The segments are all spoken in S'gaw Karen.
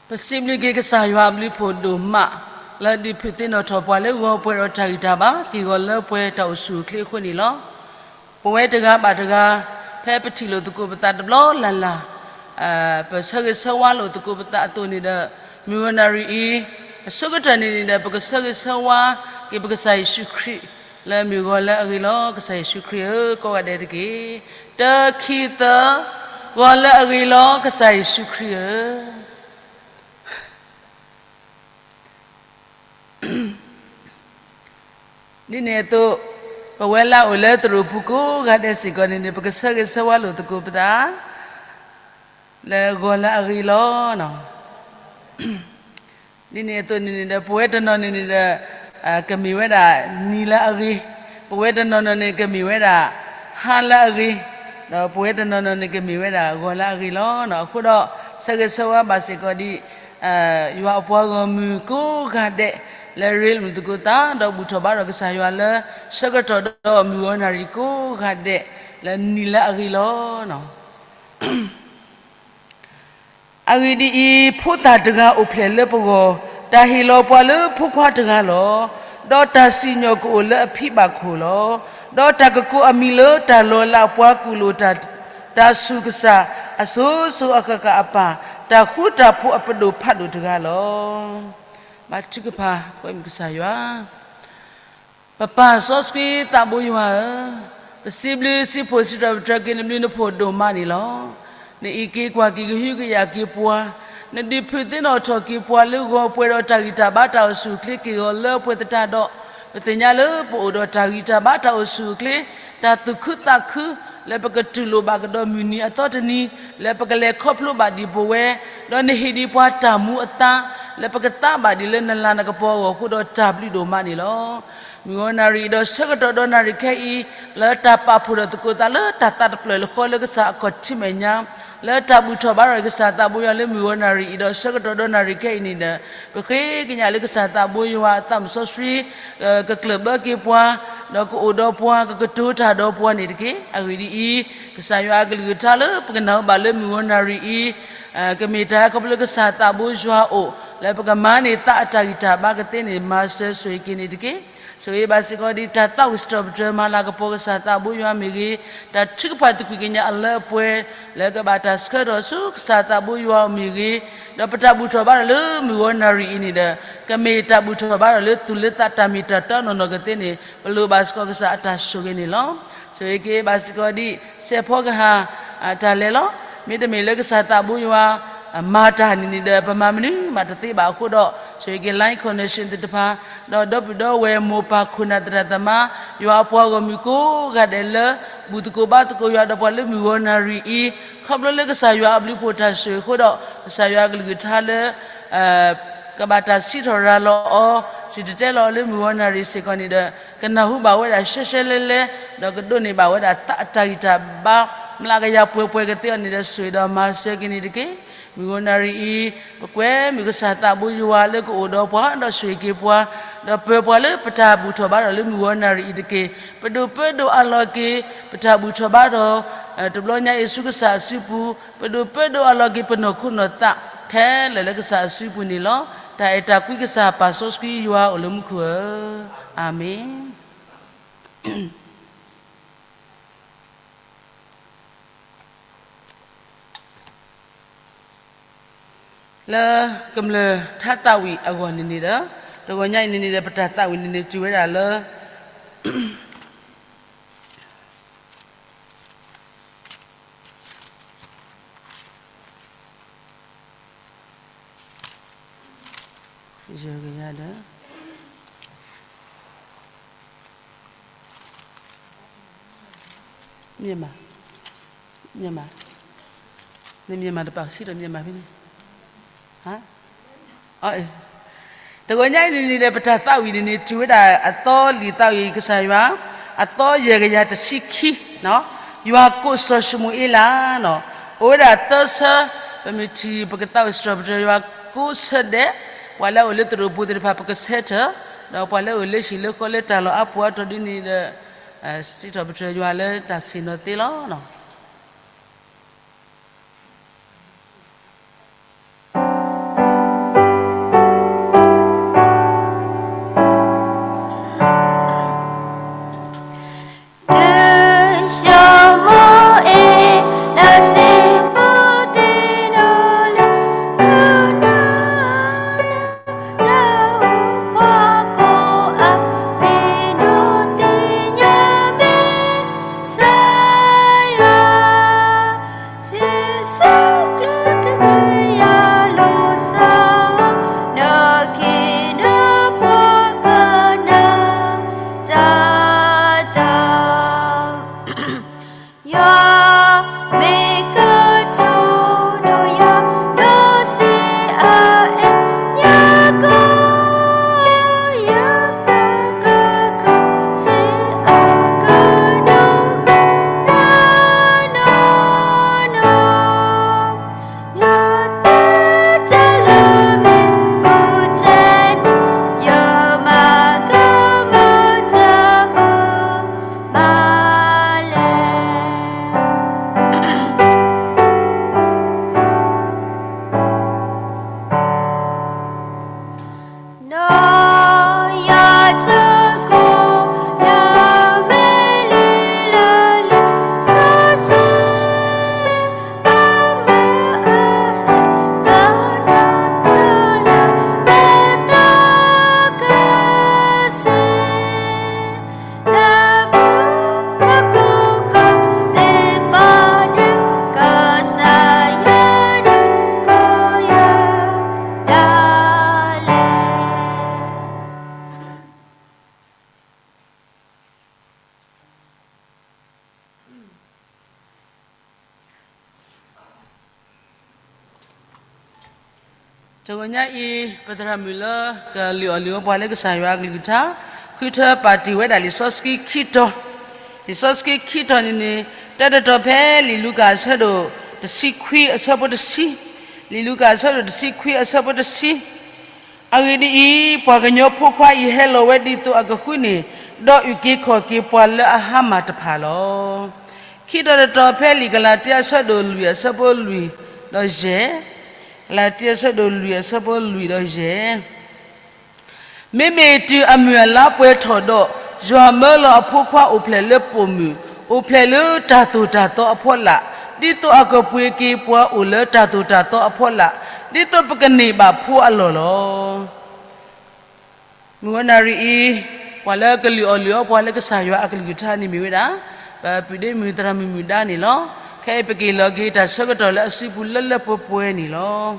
ပစံးဘျုးက့ၤကစၢ်ယွၤအဘျုးအဖှိၣ် ဒိၣ်မး လၢဒုးဖုးသ့ၣ်နီၣ်ထီၣ်ပှၤလၢဂီၤပှဲၤဒီးတၢ်ဂံၢ်တၢ်ဘါ က့ၢ်ဂီၤလၢပှဲၤတၢ်အိၣ်ဆူၣ်အိၣ်ချ့အဃိန့ၣ်လီၤ. ပဝဲတဂၤဘၣ်တဂၤ ဖဲပထံၣ်လိာ်သကိးပသးတဘျီလၢ်လၢ် ပဆၢဂ့ၤဆၢဝါလိာ်သကိးပသးအသိးန့ၣ်ဒီး မုၢ်ဂီၤနၣ်ရံၣ်အံၤ အဆိကတၢၢ်န့ၣ်န့ၣ်ဒီး ပကဆၢဂ့ၤဆၢဝါက့ၤပကစၢ်ယ့ၣ်ၡူးခရံာ် လၢမုၢ်ဂီၤလၢအဂ့ၤလီၤ ကစၢ်ယ့ၣ်ၡူးခရံာ်ဧၢ, ကိးဂၤဒဲးတက့ၢ်. တၢ ခံ သၢ, ဂီၤလၢအဂ့ၤလီၤ ကစၢ်ယ့ၣ်ၡူးခရံာ်ဧၢ. ဒ်န့ၣ်အသိး ပဝဲလၢအအိၣ်လၢသရိာ်ပူၤကိးဂၤဒဲးစ့ၢ်ကီးန့ၣ်န့ၣ် ပကဆၢဂ့ၤဆၢဝါလိာ်သကိးပသး လၢဂီၤလၢအဂ့ၤလီၤ. ဒ်န့ၣ်အသိးန့ၣ်န့ၣ်ဒီး ပဝဲတနီၤန့ၣ်န့ၣ်ဒီး ကမ့ၢ်ဝဲဒၣ်နံၤလၢအဂ့ၤ, ပဝဲတနီၤနီၤန့ၣ် ကမ့ၢ်ဝဲဒၣ်ဟါလၢအဂ့ၤ, ဒီးပဝဲတနီၤနီၤန့ၣ် ကမ့ၢ်ဝဲဒၣ်ဂီၤလၢအဂ့ၤလီၤ. အဃိဒီး ဆၢဂ့ၤဆၢဝါဘၣ်စ့ၢ်ကီးဒ် ယွၤအပှၤဂီၢ်မုၢ်ကိးဂၤဒဲး လၢရ့လိာ်သကိးသး ဒီးဘူၣ်ထီၣ်ဘါထီၣ်ကစၢ်ယွၤလၢ ဆၢကတီၢ်ဒီးမုၢ်ဂီၤနၣ်ရံၣ်ကိးဂၤဒဲး လၢနံၤလၢအဂ့ၤလီၤ. အဂ့ၢ်ဒ်အံၤ, ဖိသၣ်တဂၤအိၣ်ဖျဲၣ်လၢပဂီၢ်, တၢ်ဟ့ၣ်လီၤပှၤလၢဖိခွါတဂၤလီၤ. ဒီးတၢ်စံၣ်ညီၣ်ကအိၣ်လၢအဖံဘၣ်ခိၣ်လီၤ. ဒီးတၢ်ကကိးအမံၤလၢတၢ်လီၤလးပှၤကူၣ်လိာ်တၢ်ဆူၣ်ကစၢ် အစိၤစိၤအဃၣ်ဃၣ်အပၢ်, တၢ်ဃူတၢ်ဖိးအပဒိၣ်ဖးဒိၣ်တဂၤလီၤ. ဘါထုကဖၣ်, ပမ့ၢ်ကစၢ်ယွၤ ပပၢ်စီဆှံသးဘိယွၤဧၢ, ပစံးဘျုးစံးဖှိၣ်စံးထီၣ်ပတြၢၤက့ၤနဘျုးနဖှိၣ်ဒိၣ်မးန့ၣ်လီၤ. နအံးက့ၤကွၢ်က့ၤကဟုကယာ်က့ၤပှၤ, နဒုးဖုးသ့ၣ်နီၣ်ထီၣ်က့ၤပှၤလၢဂီၤပှဲၤဒီးတၢ်ဂံၢ်တၢ်ဘါတၢ်အိၣ်ဆူၣ်အိၣ်ချ့က့ၢ်ဂီၤလၢပှဲၤသတးဒီး, ပသ့ၣ်ညါလၢပအိၣ်ဒီးတၢ်ဂံၢ်တၢ်ဘါတၢ်အိၣ်ဆူၣ်အိၣ်ချ့, တၢ်သူၣ်ခုသးခု လၢပကတူၢ်လိာ်ဘၣ်ကဒီးမုၢ်နံၤအသီတနံၤ, လၢပကလဲၤခီဖျိဘၣ်ဒံးပဝဲ, ဒီးနဟ့ၣ်ဒံးပှၤတၢ်မူအသါ, လၢပကသါဘၣ်ဒံးလၢနလၤနကပီၤအဂီၢ်အဃိဒီးတၢ်ဘျုးဒိၣ်မးန့ၣ်လီၤ. မုၢ်ဂီၤနၣ်ရံၣ်အံၤဒီးဆၢကတီၢ်ဒီးနၣ်ရံၣ်ခဲအံၤ, လၢတၢ်ပာ်ဖှိၣ်ထီၣ်သကိးသးလၢတၢ်သးတဖျၢၣ်လၢဃီလၢကစၢ်အခီၣ်ထံးမဲာ်ညါ, လၢတၢ်ဘူၣ်ထီၣ်ဘါထီၣ်ကစၢ်သးဘိယွၤလၢမုၢ်ဂီၤနၣ်ရံၣ်အံၤဒီးဆၢကတီၢ်ဒီးနၣ်ရံၣ်ခဲအံၤန့ၣ်ဒီး, ပဃ့ကညးလၢကစၢ်သးဘိယွၤအသးစီဆှံ ကကျၢၢ်ဘၢက့ၤပှၤ, ဒီးကအိၣ်ဒီးပှၤ ကကတိၤတၢ်ဒီးပှၤန့ၣ်တက့ၢ်. အဂ့ၢ်ဒ်အံၤ, ကစၢ်ယွၤအကလုၢ်ကထါလၢပကနၢ်ဟူဘၣ်လၢမုၢ်ဂီၤနၣ်ရံၣ်အံၤ, ကမ့ၢ်တၢ်ဟဲခီဖျိလၢကစၢ်သးဘိယွၤအအိၣ်, လၢပကမၤန့ၢ်သးအတၢ်ဂံၢ်တၢ်ဘါကသ့န့ၣ် မၤစၢၤဆိၣ်ဂ့ၤက့ၤန့ၣ်တက့ၢ်. ဆိၣ်ဂ့ၤဘၣ်စ့ၢ်ကီးဒ်တၢ်သးဝံၣ်စံးထီၣ်ပတြၢၤမၤလၤကပီၤကစၢ်သးဘိယွၤမ့ၢ်ဂ့ၤ, တၢ်ထုကဖၣ်သကွံာ်ကညးအလၢအပှဲၤ လၢကဘၣ်တၢ်ဆှၢထီၣ်ဆူကစၢ်သးဘိယွၤမ့ၢ်ဂ့ၤ, ဒီးပတၢ်ဘူၣ်ထီၣ်ဘါထီၣ်လၢမုၢ်ဂီၤနၣ်ရံၣ်အံၤန့ၣ်ဒီး, ကမ့ၢ်တၢ်ဘူၣ်ထီၣ်ဘါထီၣ်လၢသူၣ်လၢသးတၢ်မ့ၢ်တၢ်တီနီၢ်နီၢ်ကသ့န့ၣ် ပလိၣ်ဘၣ်စ့ၢ်ကီးကစၢ်အတၢ်ဆိၣ်ဂ့ၤန့ၣ်လီၤ. ဆိၣ်ဂ့ၤက့ၤဘၣ်စ့ၢ်ကီးဒ် စဲးဖီကဟၣ် တၢ်လဲၤလီၤ. မ့တမ့ၢ်လၢကစၢ်သးဘိယွၤ မၤတၢ်န့ၣ်န့ၣ်ဒီး ပမၤမနုၤမးတသ့ဘၣ်အဃိဒီး, ဆိၣ်ဂ့ၤက့ၤ Line Connection သ့ၣ်တဖၣ်, ဒီးဒီပုၢ်ဒီဝဲၢ်မိၢ်ပၢ်ခိၣ်နၢ်သရၣ်သမါ, ယွၤအပှၤဂီၢ်မုၢ်ကိးဂၤဒဲးလၢ ဘူၣ်သကိးဘါသကိးယွၤဒီးပှၤလၢမုၢ်ဂီၤနၣ်ရံၣ်အံၤ, ခီဖျိလၢကစၢ်ယွၤအဘျုးအဖှိၣ်တၢ်ဆိၣ်ဂ့ၤအဃိဒီး, ကစၢ်ယွၤအကလုၢ်ကထါလၢ ကဘၣ်တၢ်စံးထီၣ်ရၤလီၤအီၤ, စံၣ်တဲၤတဲလီၤအီၤလၢမုၢ်ဂီၤနၣ်ရံၣ်စ့ၢ်ကီးန့ၣ်ဒီး, ကနၢ်ဟူဘၣ်ဝဲဒၣ်ရှဲရှဲလဲလဲ, ဒီးကဒိးန့ၢ်ဘၣ်ဝဲဒၣ်သးအတၢ်ဂံၢ်တၢ်ဘါ, မျးကယၤပှဲၤပှဲၤကသ့အီၤန့ၣ်ဒီး ဆိၣ်ဂ့ၤဒီးမၤစၢၤက့ၤန့ၣ်တက့ၢ်. မုၢ်ဂီၤနၣ်ရံၣ်အံၤ, ပကွဲမုာ်ကစၢ်သးဘိယွၤလၢကအိၣ်ဒီးပှၤဒီးဆိၣ်ဂ့ၤက့ၤပှၤ, ဒီးပၢၤပှၤလၢပတၢ်ဘူၣ်ထီၣ်ဘါထီၣ်လၢမုၢ်ဂီၤနၣ်ရံၣ်အံၤတက့ၢ်. ပဒိၣ်ပၢဒိၣ်အလီၢ်က့ၤ ပတၢ်ဘူၣ်ထီၣ်ဘါထီၣ် တဘျီညါအံၤဆူကစၢ်အစုပူၤ, ပဒိၣ်ပၢဒိၣ်အလီၢ်က့ၤပနီၢ်ခိနီၢ်သး ခဲလၢာ်လၢကစၢ်အစုပူၤန့ၣ်လီၤ. တၢ်အဲၣ်တၢ်ကွံကစၢ်ပၢ်စီဆှံယွၤအိၣ်လၢမူခိၣ်ဧၢ, အၤမ့ၣ်. လၢကမျၢၢ်ထါသးဝံၣ်အဂီၢ်န့ၣ်န့ၣ်ဒီး, တဂီၤညါအံၤန့ၣ်န့ၣ်ဒီး ပတၢ်သးဝံၣ်န့ၣ်န့ၣ် တုၤဝဲဒၣ်လၢ ယဲၢ်ကယၤဒီး မြန်မာ, မြန်မာ, နမြန်မာတပာ် ဆံးဒီးမြန်မာဖဲန့ၣ်, တဂီၤညါအံၤန့ၣ်န့ၣ်ဒီး ပတၢ်သးဝံၣ်န့ၣ်န့ၣ် တုၤဝဲဒၣ်အသီလံာ်သးဝံၣ်ကစၢ်ယွၤ, အသီယဲၢ်ကယၤတဆံခံ, ယွၤကိးစီၤၡမူၤအ့လး, အိၣ်ဝဲဒၣ်သၢဆၢ, ပမ့ၢ်ထံၣ်ပကသးဝံၣ်စံးထီၣ်ပတြၢၤယွၤကိးဆၢဒဲး, ပှၤလၢအအိၣ်လၢသရိာ်ပူၤသ့ၣ်တဖၣ် ပကဆၢထၢၣ်, ဒီးပှၤလၢအအိၣ်လၢဟံၣ်လၢဃီလၢတၢ်လီၢ်အါပူၤအါတီၤဒ်န့ၣ်ဒီး စံးထီၣ်ပတြၢၤယွၤလၢတၢ်ဆ့ၣ်နီၤသ့လီၤ. တဂီၤညါအံၤ ပသရၣ်မုၣ်လၢကလုၢ်အီၣ်လုၢ်အီပှၤလၢကစၢ်ယွၤအကလုၢ်ကထါ ဃုထၢပာ်တ့ၢ်ဝဲဒၣ်လံာ်စီဆှံခံတီၤ, လံာ်စီဆှံခံတီၤန့ၣ်န့ၣ် တၢ်တတီၤဖဲလံာ်လူၤကၣ်အဆၢဒိၣ် တဆံခွံအဆၢဖိတဆံ, လံာ်လူၤကၣ်အဆၢဒိၣ်တဆံခွံအဆၢဖိတဆံ အဂ့ၢ်ဒ်အံၤ, ပှၤကညီဖိခွါအံၤဟဲလီၤဝဲဒ်သိးအကဃုန့ၢ် ဒီးအုၣ်က့ၤခီၣ်က့ၤပှၤလၢအဟါမၢ်တဖၣ်လီၤ. ခံတီၤတတီၤဖဲလံာ်ကလၤတံအဆၢဒိၣ်လွံၢ်အဆၢဖိလွံၢ်ဒီးယဲၢ်, ကလၤတံအဆၢဒိၣ်လွံၢ်အဆၢဖိလွံၢ်ဒီးယဲၢ် မ့မ့ၢ်တုၤအမုၢ်အလါပှဲၤထီၣ်ဒီး, ယွၤမၢလီၤအဖိခွါအိၣ်ဖျဲၣ်လၢပိာ်မုၣ်, အိၣ်ဖျဲၣ်လၢတၢ်သိၣ်တၢ်သီအဖီလာ်, ဒ်သိးအကပှ့ၤက့ၤပှၤအိၣ်လၢတၢ်သိၣ်တၢ်သီအဖီလာ်, ဒ်သိးပကန့ၢ်ဘၣ်ဖိအလီၢ်လီၤ. မုၢ်ဝဲနၣ်ရံၣ်အံၤ, ပှၤလၢကလုၢ်အီၣ်လုၢ်အီပှၤလၢကစၢ်ယွၤအကလုၢ်ကထါန့ၣ်မ့ၢ်ဝဲဒၣ်, ပပုၢ်ဒ့မုၣ်သရၣ်မုၣ်မုၣ်ဒါန့ၣ်လီၤ. ခဲအံၤပက့ၤလီၤက့ၤတၢ်ဆၢကတီၢ်လၢအစုပူၤလၢလၢပှဲၤပှဲၤန့ၣ်လီၤ.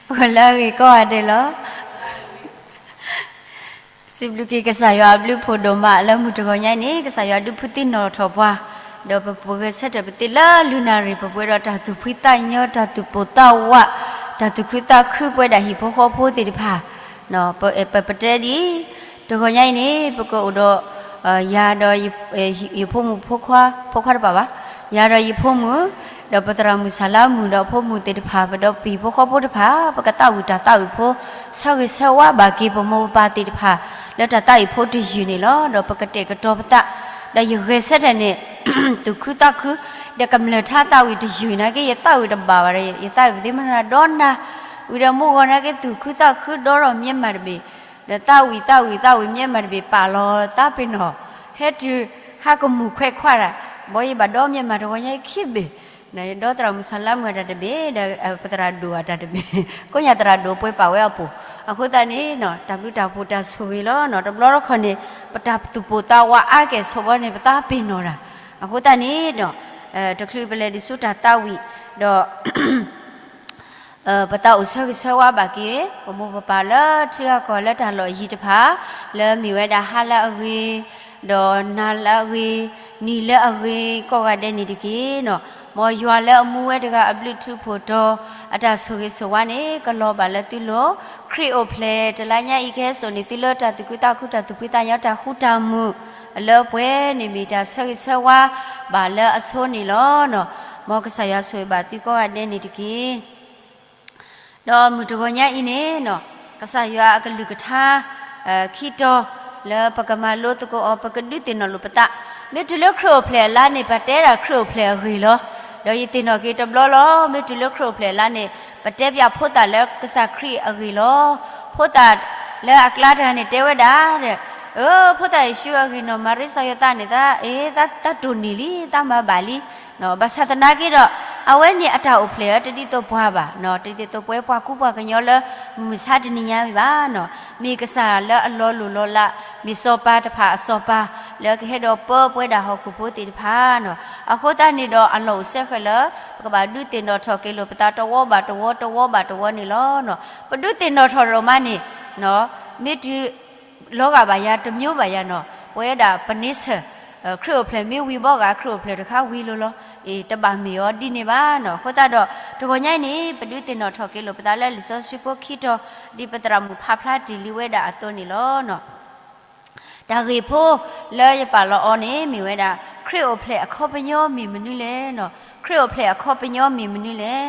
အိၣ်လၢအဂ့ၢ်ကိးဂၤဒဲးလီၤ. စံးဘျုးက့ၤကစၢ်ယွၤအဘျုးဖးဒိၣ်မးလၢမုၢ်တဂီၤညါအံၤန့ၣ် ကစၢ်ယွၤဒုးဖုသံနီၣ်ထီၣ်ပှၤ, ဒီးပပှဲၤဂဲၤဆၢထၢၣ်ပသ့လၢလုၢ်နၣ်ရံၣ် ပပှဲၤဒီးတၢ်သူၣ်ဖှံသးညီ တၢ်သူၣ်ပိၢ်သးဝး တၢ်သူၣ်ခုသးခုပဝဲဒၣ်ဟံၣ်ဖိဃီဖိသ့ၣ်တဖၣ်, ပ ပတဲဒ်အံၤ, တဂီၤညါအံၤန့ၣ် ပကအိၣ်ဒီး ယၤဒီး ယဖိမုၣ်ဖိခွါ ဖိခွါတပာ်ဘၣ်, ယၤဒီးယဖိမုၣ်, ဒီးပသရၣ်မုၣ်ဆၣ်လါမုၣ်ဒီးအဖိမုၣ်သ့ၣ်တဖၣ် ပဒီးပဟံၣ်ဖိဃီဖိတဖၣ် ပကသးဝံၣ်တၢ်သးဝံၣ်ဖိ ဆၢဂ့ၤဆၢဝါဘၣ်က့ၤပမိၢ်ပပၢ်သ့ၣ်တဖၣ် လၢတၢ်သးဝံၣ်ဖိတယုၢ်န့ၣ်လီၤ. ဒီးပကတဲာ်ကတီၤပသး, ဒီးယဂဲၤဆၢထၢၣ်န့ၣ် သူၣ်ခုသးခု, ဒီးကမျၢၢ်ထါသးဝံၣ်တယုၢ်နာ်က့ ယသးဝံၣ်တဘၣ်ဘၣ်ဒီး ယသးဝံၣ်ပသ့မနၤဒီနၤ, ဝံၤဒီးမိၢ်ဂီၤနာ်က့ သူၣ်ခုသးခုဒီဒီးမ့ၢ်မးတဘ့ၣ်, ဒီးသးဝံၣ်သးဝံၣ်သးဝံၣ်မ့ၢ်မးတဘ့ၣ် ပာ်လီၤသးပ့ၤနီၣ်, ဟဲတုၤ ဟးကမူၣ်ခွဲးခွါတၢ်, ဘီယဘၣ်ဒီမ့ၢ်မးတဂီၤညါခံဘ့ၣ်, ဒီးသရၣ်မုၣ်ဆၣ်လါမုၣ်အတၢ်တဘ့ၣ် ဒီးပသရၣ်ဒိၣ်အတၢ်တဘ့ၣ်, ကိးညါသရၣ်ဒိၣ်ပှဲၤပာ်ဝဲအပူၤ, အဃိသတးန့ၣ် တၢ်ဘျုးတၢ်ဖှိၣ်တၢ်ဆိၣ်ဂ့ၤလီၤ. တဘျီတခီၣ်န့ၣ် ပတၢ်သူၣ်ပိၢ်သးဝးအါကဲၣ်ဆိးဘီန့ၣ် ပသးပ့ၤနီၣ်တၢ်, အဃိသတးန့ၣ် တချုးပလဲၤဒံးဆူတၢ်သးဝံၣ်, ဒီး ပသးအိၣ်ဆၢဂ့ၤဆၢဝါဘၣ်က့ၤ ပမိၢ်ပပၢ်လၢထံဂၤကီၢ်လၢတၢ်လီၢ်ယံၤတဖၣ်, လၢမ့ၢ်ဝဲဒၣ်ဟါလၢအဂ့ၤ, ဒီးနၤလၢအဂ့ၤ, နံၤလၢအဂ့ၤ ကိးဂၤဒဲးန့ၣ်တက့ၢ်. မ်ယွၤလၢအမူဝဲတဂၤအဘျုးထူးဖှိၣ်တီၤ အတၢ်ဆိၣ်ဂ့ၤဆိၣ်ဝါန့ၣ် ကလီၤဘၣ်လၢသုလိၤ, ခရံာ်အိၣ်ဖျဲၣ်တလါညါအံၤကဟဲစိာ်န့ၢ်သုလၢတၢ်သူၣ်ခုသးခု တၢ်သူၣ်ဖှံသးညီ တၢ်ဃူတၢ်မုာ်, လၢပှဲၤန့ၣ်မ့ၢ်တၢ်ဆၢဂ့ၤဆၢဝါဘၣ်လၢအဆိန့ၣ်လီၤ. မ်ကစၢ်ယွၤဆိၣ်ဂ့ၤဘၣ်သုကိးဂၤဒဲးန့ၣ်တက့ၢ်. ဒီးမုၢ်တဂီၤညါအံၤန့ၣ်နီၤ, ကစၢ်ယွၤအကလုၢ်ကထါ ခံတီၤ လၢပကမၤလိသကိးအီၤ ပကဒုးသ့ၣ်နီၣ်လိာ်ပသး, မ့ၢ်တုၤလၢခရံာ်အိၣ်ဖျဲၣ်အလါန့ၣ် ပတဲဒၣ်ခရံာ်အိၣ်ဖျဲၣ်အဂ့ၢ်လီၤ. ဒီးယသ့ၣ်နီၣ်က့ၤတဘျီလီၤ, မ့ၢ်တုၤလၢခရံာ်အိၣ်ဖျဲၣ်အလါန့ၣ် ပတဲပၠးဖိသၣ်လၢကစၢ်ခရံာ်အဂ့ၢ်လီၤ. ဖိသၣ်လၢအကျါတဂၤန့ၣ် တဲဝဲဒၣ်ဒီး, အၢ ဖိသၣ်ယ့ၣ်ၡူးအဂ့ၢ်နီၢ်မၤရံစီၤယိၤသးန့ၣ် သး, အ့ သး, သးတိၢ်နီၣ်လံ, သးမၤဘၣ်လံ. ဘၣ်ဆၣ်သနာ်က့ဒီး အဝဲန့ၣ်အတၢ်အိၣ်ဖျဲၣ်ဧၢ တဒ်သိးပှၤဘၣ်နီၤ, တဒ်သိးပဝဲပှၤကူပှၤကညီလၢ မုၢ်မဆါတနံၤညါမ့ၢ်ဘၣ်နီၤ, မ့ၢ်ကစၢ်လၢအလီၤလိၢ်လီၤလး, မ့ၢ်စီၤပၤတဖၣ်အစီၤပၤ လၢကဟဲဒီးပၢပဝဲဒၣ်ဟီၣ်ခိၣ်ဖိသ့ၣ်တဖၣ်နီၤ. အဃိသတးန့ၣ်ဒီး အလီၢ်အိၣ်စဲဃဲၤလၢ ပကဘၣ်ဒုးသ့ၣ်နီၣ်ထီၣ်က့ၤလိာ်ပသး တဝီဘၣ်တဝီ တဝီဘၣ်တဝီန့ၣ်လီၤ. ပဒုးသ့ၣ်နီၣ်ထီၣ်ဒိၣ်မးန့ၣ် မ့ၢ်တုၤ လီၤဂာ်ဘၣ်ယၤ တမျိုးဘၣ်ယၤနီၤ, ပဝဲဒၣ်ပန့ဆၢၣ် ခရံာ်အိၣ်ဖျဲၣ်မ့ၢ်ဝံၤဘီဂာ် ခရံာ်အိၣ်ဖျဲၣ်တခါဝံၤလီၤလီၤ, အ့ တဘၣ်မ့ၢ်အီၤဒ်န့ၣ်ဘၣ်နီၤ. အဃိသတးဒီး တဂီၤညါအံၤန့ၣ် ပဒုးသ့ၣ်နီၣ်ထီၣ်က့ၤလိာ်ပသးလၢလံာ်စီဆှံဖိခံတီၤ ဒ်ပသရၣ်မုၣ်ဖးဖျါတ့ၢ်လံဝဲဒၣ်အသိးန့ၣ်လီၤ. တၢ်ဂ့ၢ်ဖိလၢယပာ်လီၤအီၤန့ၣ် မ့ၢ်ဝဲဒၣ် ခရံာ်အိၣ်ဖျဲၣ်အခီပညီမ့ၢ်မနုၤလဲၣ်နီၤ, ခရံာ်အိၣ်ဖျဲၣ်အခီပညီမ့ၢ်မနုၤလဲၣ်.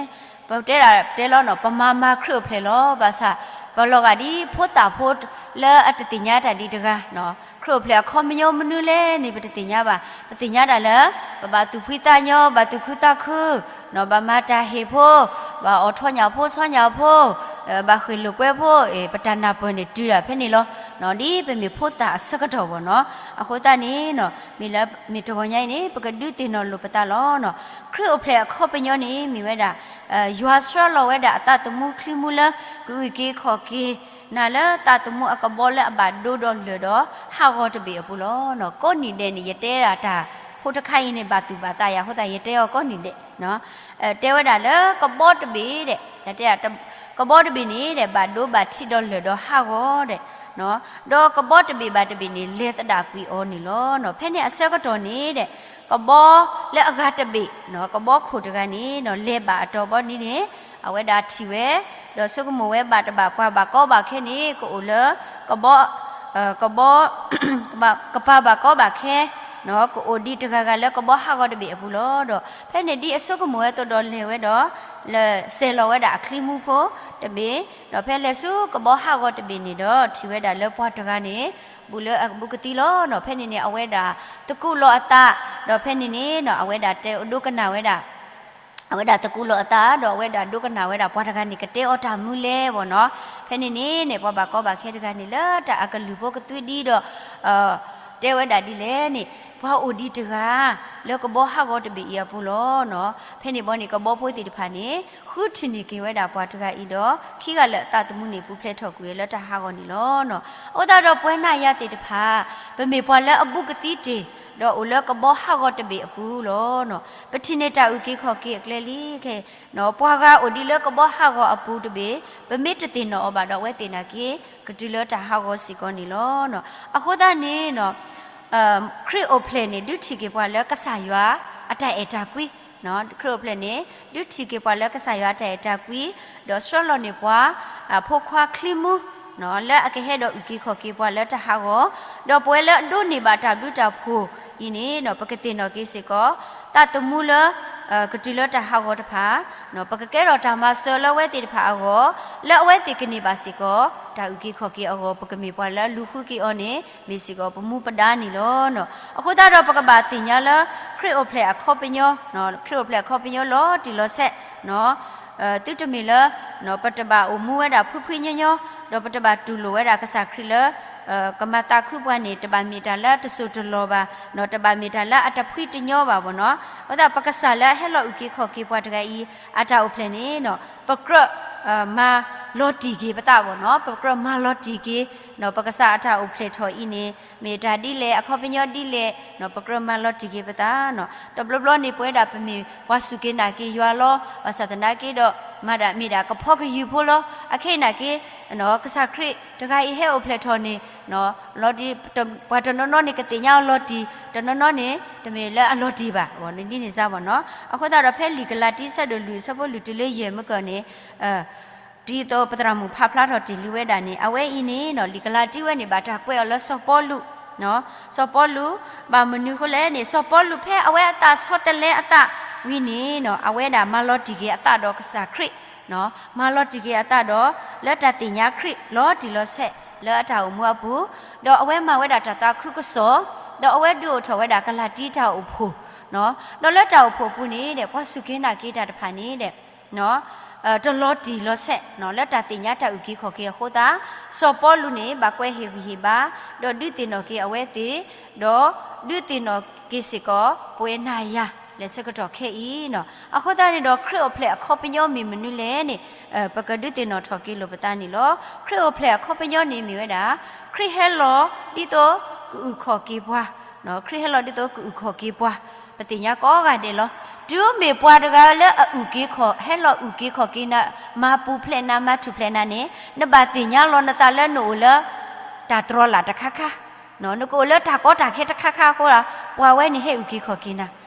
ပတဲဒၣ်တဲလီၤနီၤ, ပမၤမၤခရံာ်အိၣ်ဖျဲၣ်လီၤ. ဘၣ်ဆၣ် ပလီၤဂာ်ဒ်ဖိသၣ်ဖိလၢအတသ့ၣ်ညါတၢ်ဒံးတဂၤနီၤ, ခရံာ်အိၣ်ဖျဲၣ်အခီပညီမနုၤလဲၣ်န့ၣ် ပတသ့ၣ်ညါဘၣ်. ပသ့ၣ်ညါဒၣ်လၢ ပဘၣ်သူၣ်ဖှံသးညီ ဘၣ်သူၣ်ခုသးခုနီၤ, ဘၣ်မၤတၢ်ဟ့ၣ်ဖိ, ဘၣ်အီၣ်ထီၣ်ညၣ်ဖိဆီညၣ်ဖိ, ဘၣ်ဃ့ၢ်လိာ်ကွဲဖိ, ပတၢ်နၢ်ပၢၢ်န့ၣ်တုၤဒၣ်ဖဲန့ၣ်လီၤ. ဒ်ပမ့ၢ်ဖိသၣ်အဆၢကတီၢ်ဘၣ်နီၤ. အဃိသတးန့ၣ် မ့ၢ်လၢ မ့ၢ်တဂီၤညါအံၤန့ၣ် ပကဒုးသ့ၣ်နီၣ်လိာ်ပသးလီၤ. ခရံာ်အိၣ်ဖျဲၣ်အခီပညီန့ၣ် မ့ၢ်ဝဲဒၣ် ယွၤဆှၢလီၤဝဲဒၣ်အသးသမူချံမူလၢ ကအုၣ်က့ၤခီၣ်က့ၤနၤလၢသးသမူအကဘီလၢအဘၣ်ဒိဒီးလၢၢ်ဒီးဟးဂီၤတဘ့ၣ်အပူၤလီၤ. ကိးနံၣ်ဒဲးန့ၣ် ယတဲဒၣ်တၢ်ဖိတခါအံၤန့ၣ် ဘၣ်သူၣ်ဘၣ်သးယၤအဃိသတး ယတဲအီၤကိးနံၣ်ဒဲး တဲဝဲဒၣ်လၢကဘီတဘ့ၣ်ဒီး ကဘီတဘ့ၣ်န့ၣ်ဒီး ဘၣ်ဒိဘၣ်ထံးဒီးလၢၢ်ဒီးဟးဂီၤဒီး ဒီးကဘီတဘ့ၣ်ဘၣ်တဘ့ၣ်န့ၣ် လဲၤသဒၣ်ကွံာ်အီၤန့ၣ်လီၤ. ဖဲန့ၣ်အဆၢကတီၢ်န့ၣ်ဒီး ကဘီလၢအဂၤတဘ့ၣ် ကဘီခိၣ်တဂၤန့ၣ် လဲၤဘၣ်အတီၤဘီန့ၣ်န့ၣ် အဝဲဒၣ်ထံၣ်ဝဲ ဒီးဆိကမိၣ်ဝဲဘၣ်တဘၣ်ပှၤဘၣ်ကီဘၣ်ခဲန့ၣ် ကအိၣ်လၢ ကဘီ ကဘီ ကပၤဘၣ်ကီဘၣ်ခဲ ကအိၣ်ဒံးတဂၤဂၤလၢကဘီဟးဂီၤတဘ့ၣ်အပူၤလီၤ. ဒီးဖဲန့ၣ်ဒ်အဆိကမိၣ်ဝဲအသိးဒီးလဲၤဝဲဒီး လဲၤစဲၤလီၤဝဲဒၣ်အချံမူဖိတဘ့ၣ်, ဒီးဖဲလဲၤဆူကဘီဟးဂီၤတဘ့ၣ်န့ၣ်ဒီး ထံၣ်ဝဲဒၣ်လၢပှၤတဂၤန့ၣ် ဘူးလၢအဘူးကသံလီၤ. ဖဲန့ၣ်န့ၣ် အဝဲဒၣ်သကူးလီၤအသး, ဒီးဖဲန့ၣ်န့ၣ် အဝဲဒၣ်တဲဒိကနၣ်ဝဲဒၣ် အဝဲဒၣ်သကူးလီၤအသး ဒီးအဝဲဒၣ်ဒိကနၣ်ဝဲဒၣ်ပှၤတဂၤန့ၣ် ကတဲအီၤတၢ်မနုၤလဲၣ်ဘၣ်နီၤ. ဖဲန့ၣ်န့ၣ်န့ၣ် ပှၤဘၣ်ကီဘၣ်ခဲတဂၤန့ၣ် လၢတၢ်အကလုၢ်ဖိကသွံဒံးဒီး တဲဝဲဒၣ်ဒ်လဲၣ်န့ၣ် ပှၤအိၣ်ဒံးတဂၤ လၢကဘီဟးဂီၤတဘ့ၣ်အံၤအပူၤလီၤ. ဖဲန့ၣ်ဘီန့ၣ် ကဘီဖိသ့ၣ်တဖၣ်န့ၣ် ဃုထံၣ်န့ၢ်က့ၤဝဲဒၣ်ပှၤတဂၤအံၤဒီး ခံဂၤလၢာ်အသးသမူန့ၣ် ပူၤဖျဲးထီၣ်ကွံာ်ဝဲလၢတၢ်ဟးဂီၤန့ၣ်လီၤ. အဃိသတးဒီးပဝဲနၤယၤသ့ၣ်တဖၣ် ပမ့ၢ်ပှၤလၢအဘူးကသံတ့ၢ် ဒီးအိၣ်လၢကဘီဟးဂီၤတဘ့ၣ်အပူၤလီၤ. ပထံၣ်န့ၢ်တၢ်အုၣ်က့ၤခီၣ်က့ၤအကျဲလံခဲ ပှၤဂၤအိၣ်ဒံးလၢကဘီဟးဂီၤအပူၤတဘ့ၣ် ပမ့ၢ်တသ့ၣ်နီၣ်အီၤဘၣ်ဒီး အဝဲသ့ၣ်နာ်က့ ကတုၤလၢတၢ်ဟးဂီၤစ့ၢ်ကီးန့ၣ်လီၤ. အဃိသတးန့ၣ် ခရံာ်အိၣ်ဖျဲၣ်န့ၣ် ဒုးထံၣ်က့ၤပှၤလၢကစၢ်ယွၤအတၢ်အဲၣ်တၢ်ကွံ, ခရံာ်အိၣ်ဖျဲၣ်န့ၣ် ဒုးထံၣ်က့ၤပှၤလၢကစၢ်ယွၤအတၢ်အဲၣ်တၢ်ကွံ, ဒီးဆှၢလီၤန့ၢ်ပှၤ ဖိခွါချံမူ လၢအကဟဲဒီးအုၣ်က့ၤခီၣ်က့ၤပှၤလၢတၢ်ဟးဂီၤ, ဒီးပဝဲလၢအဒိးန့ၢ်ဘၣ်တၢ်ဘျုးတၢ်ဖှိၣ်အံၤန့ၣ် ပကသ့ၣ်နီၣ်က့ၤစ့ၢ်ကီး သးသမူလၢ ကတုၤလၢတၢ်ဟးဂီၤတဖၣ်, ပကကဲထီၣ်တၢ်မၤစၢၤလၢအဝဲသ့ၣ်တဖၣ်အဂီၢ်, လၢအဝဲသ့ၣ်ကန့ၢ်ဘၣ်စ့ၢ်ကီး တၢ်အုၣ်က့ၤခီၣ်က့ၤအဂီၢ် ပကမ့ၢ်ပှၤလၢအလူၤဃုက့ၤအီၤန့ၣ် မ့ၢ်စ့ၢ်ကီးပမူပဒါန့ၣ်လီၤ. အဃိသတးဒီးပကဘၣ်သ့ၣ်ညါလၢ ခရံာ်အိၣ်ဖျဲၣ်အခီပညီ, ခရံာ်အိၣ်ဖျဲၣ်အခီပညီလီၤတံၢ်လီၤဆဲး သုတမ့ၢ်လၢ ပတဘၣ်အိၣ်မူဝဲဒၣ်ဖှံဖှံညီညီ, ဒီးပတဘၣ်တူၢ်လိာ်ဝဲဒၣ်ကစၢ်ခရံာ်လၢ ကမၤသးခုပှၤန့ၣ် တဘၣ်မ့ၢ်တၢ်လၢတစိၢ်တလီၤဘၣ်, တဘၣ်မ့ၢ်တၢ်လၢအတဖှံတညီဘၣ်ဘၣ်နီၤ. အဃိသတး ပကစၢ်လၢအဟဲလီၤအုၣ်က့ၤခီၣ်က့ၤပှၤတဂၤအံၤ အတၢ်အိၣ်ဖျဲၣ်န့ၣ် ပကြၢးမၤလီၤတံၢ်က့ၤပသးဘၣ်နီၤ, ပကြၢးမၤလီၤတံၢ်က့ၤ ပကစၢ်အတၢ်အိၣ်ဖျဲၣ်ထီၣ်အံၤန့ၣ် မ့ၢ်တၢ်ဒ်လဲၣ် အခီပညီဒ်လဲၣ် ပကြၢးမၤလီၤတံၢ်က့ၤပသးနီၤ. တဘျီဘျီန့ၣ် ပဝဲဒၣ်ပမ့ၢ်ပှၤစူၢ်က့ၤနာ်က့ၤယွၤလီၤ. ဘၣ်ဆၣ်သနာ်က့ဒီး မၤဒၣ်မ့ၢ်ဒၣ်ကဖီကယုၢ်ဖိလီၤ. အခဲအံၤနာ်က့ ကစၢ်ခရံာ်တဂၤအံၤဟဲအိၣ်ဖျဲၣ်ထီၣ်န့ၣ် လီၤတံၢ် ပှၤတနီၤနီၤန့ၣ် ကသ့ၣ်ညါအီၤလီၤတံၢ်, တနီၤနီၤန့ၣ် တမ့ၢ်လၢအလီၤတံၢ်ဘၣ် ဒ်န့ၣ်စ့ၢ်ကီးနီၤ. အဃိသတးဒီး ဖဲလံာ်ကလၤတံ ဆၢဒိၣ်လွံၢ် အဆၢဖိလွံၢ်တုၤလၢယဲၢ်မ့ၢ်ကီၢ်န့ၣ် ဒ်သိးပသရၣ်မုၣ်ဖးဖျါထီၣ်တ့ၢ်လံဝဲဒၣ်န့ၣ် အဝဲအံၤန့ၣ် လံာ်ကလၤတံဝဲန့ၣ် ဘၣ်တၢ်ကွဲးအီၤလၢစီၤပီလူး, စီၤပီလူး ဘၣ်မနုၤအဃိလဲၣ်န့ၣ် စီၤပီလူးဖဲအဝဲအသးဆီတလဲအသး ဝံၤန့ၣ် အဝဲဒၣ်မၤလီၤတံၢ်က့ၤအသးဒီးကစၢ်ခရံာ်, မၤလီၤတံၢ်က့ၤအသးဒီး လၢတၢ်သ့ၣ်ညါခရံာ်လီၤတံၢ်လီၤဆဲးလၢအတၢ်အိၣ်မူအပူၤ, ဒီးအဝဲမၤဝဲဒၣ်တၢ်သးခုကစီၣ်, ဒီးအဝဲဒုးအိၣ်ထီၣ်ဝဲဒၣ်ကလၤတံတၢ်အိၣ်ဖှိၣ်, ဒီးလၢတၢ်အိၣ်ဖှိၣ်ပူၤန့ၣ်ဒီး ပှၤစူၢ်က့ၤနာ်က့ၤတၢ်တဖၣ်န့ၣ်ဒီး တလီၤတံၢ်လီၤဆဲး လၢတၢ်သ့ၣ်ညါတၢ်အုၣ်က့ၤခီၣ်က့ၤအဃိသတး, စီၤပီလူးန့ၣ် ဘၣ်ကွဲးဟ့ၣ်ဂံၢ်ဟ့ၣ်ဘါ, ဒီးဒုးသ့ၣ်နီၣ်က့ၤအဝဲသ့ၣ်, ဒီးဒုးသ့ၣ်နီၣ်က့ၤစ့ၢ်ကီး ပဝဲနၤယၤ လၢဆၢကတီၢ်ခဲအံၤန့ၣ်. အဃိသတးန့ၣ်ဒီး ခရံာ်အိၣ်ဖျဲၣ်အခီပညီမ့ၢ်မနုၤလဲၣ်န့ၣ်, ပကဒုးသ့ၣ်နီၣ်ထီၣ်က့ၤလိာ်ပသးန့ၣ်လီၤ. ခရံာ်အိၣ်ဖျဲၣ်အခီပညီန့ၣ်မ့ၢ်ဝဲဒၣ်, ခရံာ်ဟဲလီၤဒ်သိးကအုၣ်ခီၣ်က့ၤပှၤ, ခရံာ်ဟဲလီၤဒ်သိးကအုၣ်ခီၣ်က့ၤပှၤ, ပသ့ၣ်ညါကိးဂၤဒဲးလီၤ. တုၤမ့ၢ်ပှၤတဂၤလၢအအုၣ်က့ၤခီၣ်, ဟဲလီၤအုၣ်က့ၤခီၣ်က့ၤနၤ, မၤပူၤဖျဲးနၤ, မၤထူၣ်ဖျဲးနၤန့ၣ်, နဘၣ်သ့ၣ်ညါလီၤနသးလၢနအိၣ်လၢ တၢ်တြီလာ်တခါခါ, နကအိၣ်လၢတၢ်ကီတၢ်ခဲတခါခါအဃိ, ပှၤဝဲန့ၣ်ဟဲအုၣ်က့ၤခီၣ်က့ၤနၤ.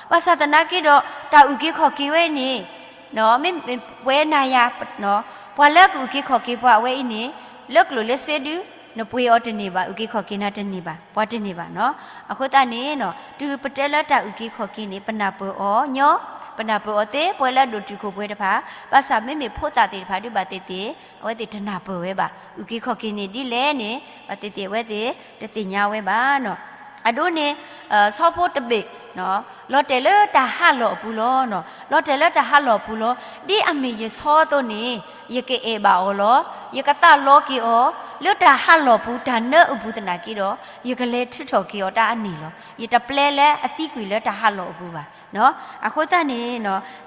ဘၣ်ဆၣ်သနာ်က့ဒီး တၢ်အုၣ်က့ၤခီၣ်က့ၤဝဲန့ၣ် မ့ၢ်ပဝဲနၤယၤ, ပှၤလၢကအုၣ်က့ၤခီၣ်က့ၤပှၤအဝဲအံၤန့ၣ်, လၢကျိၣ်လၢစ့ဒု, နပှ့ၤအီၤတန့ၢ်ဘၣ်, အုၣ်က့ၤခီၣ်က့ၤနၤတန့ၢ်ဘၣ်, ပှၤတန့ၢ်ဘၣ်နီၤ. အဃိသတးန့ၣ်, တုၤပတဲလၢတၢ်အုၣ်က့ၤခီၣ်က့ၤန့ၣ် ပနၢ်ပၢၢ်အီၤညီ, ပနၢ်ပၢၢ်အီၤသ့ ပဝဲလၢအဒိၣ်တုာ်ခိၣ်ပှဲၤတဖၣ်, ဘၣ်ဆၣ်မ့မ့ၢ်ဖိသၣ်သ့ၣ်တဖၣ်ဒုးဘၣ်သ့ၣ်သ့ၣ်, အဝဲသ့ၣ်တနၢ်ပၢၢ်ဝဲဘၣ်, အုၣ်က့ၤခီၣ်က့ၤန့ၣ်ဒ်လဲၣ်န့ၣ်, ဘၣ်သ့ၣ်သ့ၣ်အဝဲသ့ၣ်တသ့ၣ်ညါဝဲဘၣ်နီၤ. အဒိန့ၣ်, ဆီဖိတဘ့ၣ် လီၤတဲာ်လၢတၢ်ဟးလီၢ်အပူၤလီၤ. လီၤတဲာ်လၢတၢ်ဟးလီၢ်အပူၤလီၤ. ဒ်အမ့ၢ်ယဆီအသိးန့ၣ်, ယကအဲၣ်ဘၣ်အီၤလီၤ. ယကသးလီက့ၤအီၤ, လၢတၢ်ဟးလီၢ်ပူၤ တၢ်နၢအပူၤသနာ်က့ဒီး, ယကလဲၤထုးထီၣ်က့ၤအီၤတၢ်အန့ၣ်လီၤ. ယတပျဲလၢအသံကွံာ်လၢတၢ်ဟးလီၢ်အပူၤဘၣ်. အဃိသတးန့ၣ်,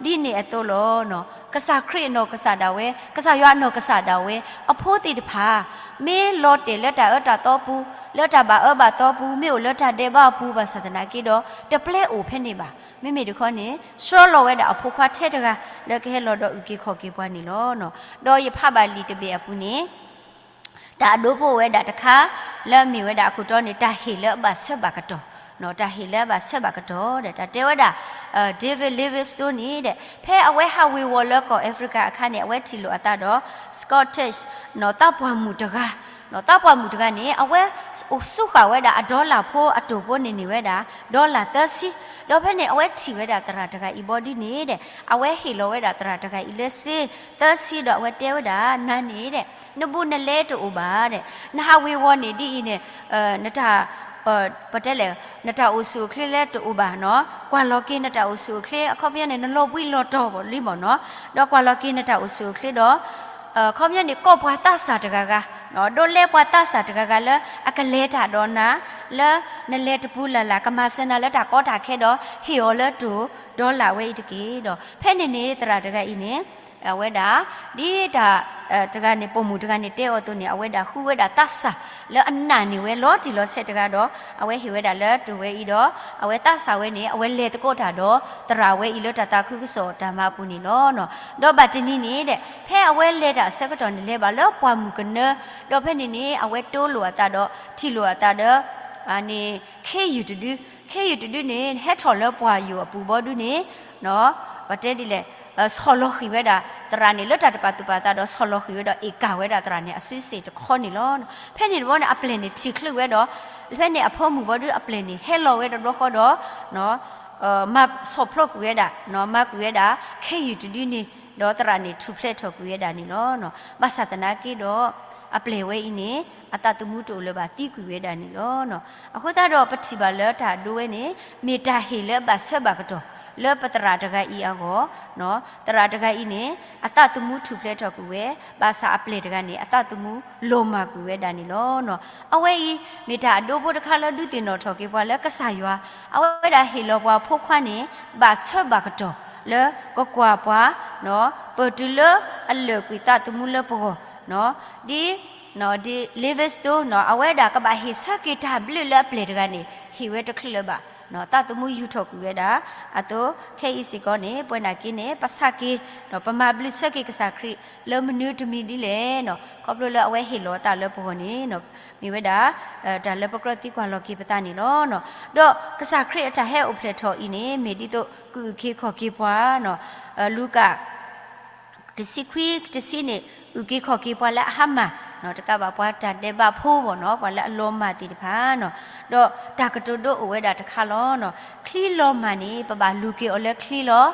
ဒ်န့ၣ်အသိးလီၤ. ကစၢ်ခရံာ်အနီၢ်ကစၢ်ဒၣ်ဝဲ, ကစၢ်ယွၤအနီၢ်ကစၢ်ဒၣ်ဝဲ, အဖိသ့ၣ်တဖၣ် မ့ၢ်လီၤတဲာ်လၢတၢ်အၢတၢ်သီပူၤ, လၢတၢ်ဘၣ်အၢဘၣ်သီပူၤ, မ့ၢ်အိၣ်လၢတၢ်ဒဲးဘးအပူၤဘၣ်ဆၣ်သနာ်က့ဒီး, တပျဲအိၣ်ဖဲန့ၣ်ဘၣ်. မ့မ့ၢ်တခီန့ၣ်, ဆှၢလီၤဝဲဒၣ်အဖိခွါထဲတဂၤ လၢကဟဲလီၤဒီးအုၣ်က့ၤခီၣ်က့ၤပှၤန့ၣ်လီၤ. ဒီးယဖးဘၣ်လံာ်တဘ့ၣ်အပူၤန့ၣ်, တၢ်အဒိဖိဝဲဒၣ်တခါ, လၢအမ့ၢ်ဝဲဒၣ်အခိၣ်တီန့ၣ် တၢ်ဟ့ၣ်လၢအဘၣ်ဆၢဘၣ်ကတီၢ်, တၢ်ဟ့ၣ်လၢအဘၣ်ဆၢဘၣ်ကတီၢ်ဒီး တၢ်တဲဝဲဒၣ်, David Livingstone န့ၣ်ဒီး ဖဲအဝဲဟးဝ့ၤဝီၤလၢကီၢ် Africa အခါန့ၣ် အဝဲထံၣ်လိာ်အသးဒီး Scottish သးပှၢ်မုၣ်တဂၤ, သးပှၢ်မုၣ်တဂၤန့ၣ် အဝဲစူးဃာ်ဝဲဒၣ်အ dollar ဖိအတိၢ်ဖိန့ၣ်န့ၢ်ဝဲဒၣ် dollar သၢဆံ, ဒီးဖဲန့ၣ် အဝဲထံၣ်ဝဲဒၣ်သရၣ်တဂၤအံၤဘီဒုန့ၣ်ဒီး အဝဲဟ့ၣ်လီၤဝဲဒၣ်သရၣ်တဂၤအံၤလၢစ့သၢဆံဒီး အဝဲတဲဝဲဒၣ် နၤန့ၣ်ဒီး နဘူးနလဲတအိၣ်ဘၣ်ဒီး နဟးဝ့ၤဝီၤန့ၣ်ဒ်အံၤန့ၣ်, နတၢ်, ပတဲလဲၣ်, နတၢ်အိၣ်ဆူၣ်အိၣ်ချ့လၢတအိၣ်ဘၣ်နီၤ, ကွၢ်လီၤက့ၤနတၢ်အိၣ်ဆူၣ်အိၣ်ချ့ အခီပညီန့ၣ် နလီၤဘှံးလီၤတီၤလံမ့ၢ်နီၤ, ဒီးကွၢ်လီၤက့ၤနတၢ်အိၣ်ဆူၣ်အိၣ်ချ့ဒီး အခီပညီန့ၣ် ကိးပှၤသးစၢ်တဂၤဂၤ, ဒိးလဲပှၤသးစၢ်တဂၤဂၤလၢအကလဲၤတၢ်ဒီးနၤ, လၢနလဲၤတပူၤလၢ်လၢ် ကမၤစၢၤနၤလၢတၢ်ကီတၢ်ခဲဒီး ဟ့ၣ်အီၤလၢတိၢ် dollar ဝဲအံၤတက့ၢ်. ဒီးဖဲန့ၣ်န့ၣ် သရၣ်တဂၤအံၤန့ၣ် အဝဲဒၣ် ဒ်တၢ်တဂၤန့ၣ် ပိာ်မုၣ်တဂၤန့ၣ်တဲအီၤအသိးန့ၣ် အဝဲဒၣ်ဃုဝဲဒၣ်သးစၢ်လၢအနာ်န့ၢ်ဝဲလီၤတံၢ်လီၤဆဲးတဂၤဒီး အဝဲဟ့ၣ်ဝဲဒၣ်လၢတိၢ်ဝဲအံၤဒီး အဝဲသးစၢ်ဝဲန့ၣ် အဝဲလဲၤသကိးတၢ်ဒီးသရၣ်ဝဲအံၤလၢတၢ်သးခုကစီၣ်တၢ်မၤအပူၤန့ၣ်လီၤ. ဒီးဘၣ်တနံၤန့ၣ်ဒီး ဖဲအဝဲလဲၤတၢ်အဆၢကတီၢ်န့ၣ် လဲၤဘၣ်လၢပှၢ်မုၢ်ကနၢ, ဒီးဖဲန့ၣ်န့ၣ် အဝဲတိလိာ်အသးဒီး ထံၣ်လိာ်အသးဒီး န့ၣ် ခ့ယုၢ်တဒု, ခ့ယုၢ်တဒုန့ၣ် ဟဲထီၣ်လၢပှၢ်ယိာ်အပူၤဘီဒုန့ၣ် ပတဲဒ်လဲၣ်, ဆီၣ်လီၤဃံၤဝဲဒၣ်သရၣ်န့ၣ် လၢတၢ်တပာ်သူၣ်ပာ်သးဒီး ဆီၣ်လီၤဃံၤဝဲဒီး အ့ၣ်ကၢ်ဝဲဒၣ်သရၣ်န့ၣ် အစုစ့ၣ်တခီန့ၣ်လီၤ. ဖဲန့ၣ်တဘျီန့ၣ် အပျဲၢ်န့ၣ်ထံၣ်ချုးဝဲဒီး ဖဲန့ၣ်အဖိမုၣ်ဘီဒုအပျဲၢ်န့ၣ် ဟဲလီၤဝဲတဘျီဃီဒီး မၤဆီၣ်ဖျိကွံာ်ဝဲဒၣ်, မၤကွံာ်ဝဲဒၣ် ခ့ယုၢ်တဒုန့ၣ်, ဒီးသရၣ်န့ၣ်ထူၣ်ဖျဲးထီၣ်ကွံာ်ဝဲဒၣ်န့ၣ်လီၤ. ဘၣ်ဆၣ်သနာ်က့ဒီး အပျဲၢ်ဝဲအံၤန့ၣ် အသးသမူတအိၣ်လၢၤဘၣ် သံကွံာ်ဝဲဒၣ်န့ၣ်လီၤ. အဃိသတးဒီး ပထံၣ်ဘၣ်လၢတၢ်အဒိဝဲန့ၣ် မ့ၢ်တၢ်ဟ့ၣ်လၢအဘၣ်ဆၢဘၣ်ကတီၢ် လၢပသရၣ်တဂၤအံၤအဂီၢ်, သရၣ်တဂၤအံၤန့ၣ် အသးသမူထူၣ်ဖျဲးထီၣ်ကွံာ်ဝဲ, ဘၣ်ဆၣ်အပျဲၢ်တဂၤန့ၣ် အသးသမူလီၤမၢ်ကွံာ်ဝဲဒၣ်န့ၣ်လီၤ. အဝဲအံၤ မ့ၢ်တၢ်အဒိဖိတခါလၢဒုးသ့ၣ်နီၣ်ထီၣ်က့ၤပှၤလၢကစၢ်ယွၤ အဝဲဒၣ်ဟ့ၣ်လီၤပှၤအဖိခွါန့ၣ် ဘၣ်ဆၢဘၣ်ကတီၢ်လၢကကွၢ်ပှၤ ပၢၢ်တုၤလၢအလၢာ်ကွံာ်သးသမူလၢပဂီၢ်, ဒ် ဒ် Livingstone အဝဲဒၣ်ကဘၣ်ဟ့ၣ်ဆၢက့ၤတၢ်ဘျုးလၢအပျဲၢ်တဂၤန့ၣ် ဟ့ၣ်ဝဲတချုးလၢၤဘၣ်, သးသမူယူာ်ထီၣ်ကွံာ်ဝဲဒၣ်အသိး ခဲအံၤစ့ၢ်ကီးန့ၣ် ပဝဲနာ်က့န့ၣ် ပဆၢက့ၤ ပမၤဘျုးဆၢက့ၤကစၢ်ခရံာ်လၢမနုၤတမံၤဒ်လဲၣ်, ခီဖျိလၢအဝဲဟ့ၣ်လီၤအသးလၢပဂီၢ်န့ၣ် မ့ၢ်ဝဲဒၣ် တၢ်လၢပကြၢးသံကွၢ်လီၤက့ၤပသးန့ၣ်လီၤ. ဒီးကစၢ်ခရံာ်အတၢ်ဟဲအိၣ်ဖျဲၣ်ထီၣ်အံၤန့ၣ် မ့ၢ်ဒ်သိးကအုၣ်က့ၤခီၣ်က့ၤပှၤ, လူၤကၣ် တဆံခွံ တဆံန့ၣ် အုၣ်က့ၤခီၣ်က့ၤပှၤလၢအဟါမၢ် တကးဘၣ်ပှၤတၢ်ဒဲးဘးဖိဘၣ်နီၤ, ပှၤလၢအလီၤမၢ်သ့ၣ်တဖၣ်နီၤ, ဒီးတၢ်ကတိၤဒိအိၣ်ဝဲဒၣ်တခါလီၤ. ချံလီၤမၢ်န့ၣ် ပဘၣ်လူၤက့ၤအီၤလၢချံလီၤ.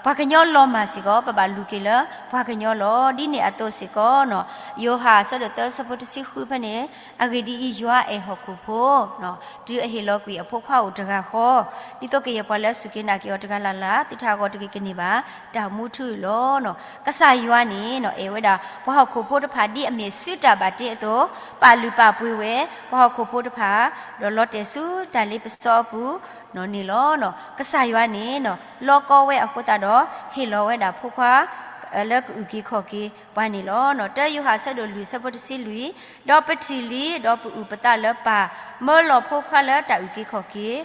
ပှၤကညီလီၤမၢ်စ့ၢ်ကီး ပဘၣ်လူၤက့ၤလၢပှၤကညီလီၤ. ဒ်န့ၣ်အသိးစ့ၢ်ကီးနီၤ, ယိၤဟၣ်အဆၢဒိၣ်သၢဆၢဖိတဆံဃုဖဲန့ၣ်, အဂ့ၢ်ဒ်အံၤ, ယွၤအဲၣ်ဟီၣ်ခိၣ်ဖိ တုၤအဟ့ၣ်လီၤကွံာ်အဖိခွါအိၣ်တဂၤဃီ, ဒ်သိးကယဲၢ်ပှၤလၢအစူၢ်က့ၤနာ်က့ၤအီၤတဂၤလၢ်လၢ် သုတဟးဂီၤတဂ့ၤကန့ၢ်ဘၣ် တၢ်မူထူလီၤ. ကစၢ်ယွၤန့ၣ်နီၤ အဲၣ်ဝဲဒၣ်ပှၤဟီၣ်ခိၣ်ဖိတဖၣ်ဒ်အမ့ၢ်စုတၢ်ဘၣ်တ့အသိး, ပာ်လုၢ်ပာ်ပှ့ၤဝဲ ပှၤဟီၣ်ခိၣ်ဖိတဖၣ်, ဒီးလီၤတဲာ်ဆူတၢ်လ့ပစီအပူၤန့ၣ်လီၤ. ကစၢ်ယွၤန့ၣ်နီၤ လီၤကီဝဲအဃိသတးဒီး ဟ့ၣ်လီၤဝဲဒၣ်ဖိခွါ လၢကအုၣ်က့ၤခီၣ်က့ၤပှၤန့ၣ်လီၤ. တၢယိၤဟၣ်အဆၢဒိၣ်လွံၢ်အဆၢဖိတဆံလွံၢ်, ဒီးပထံၣ်လံ ဒီးပအုၣ်ပသးလၢပၢ် မၢလီၤဖိခွါလၢတၢ်အုၣ်က့ၤခီၣ်က့ၤ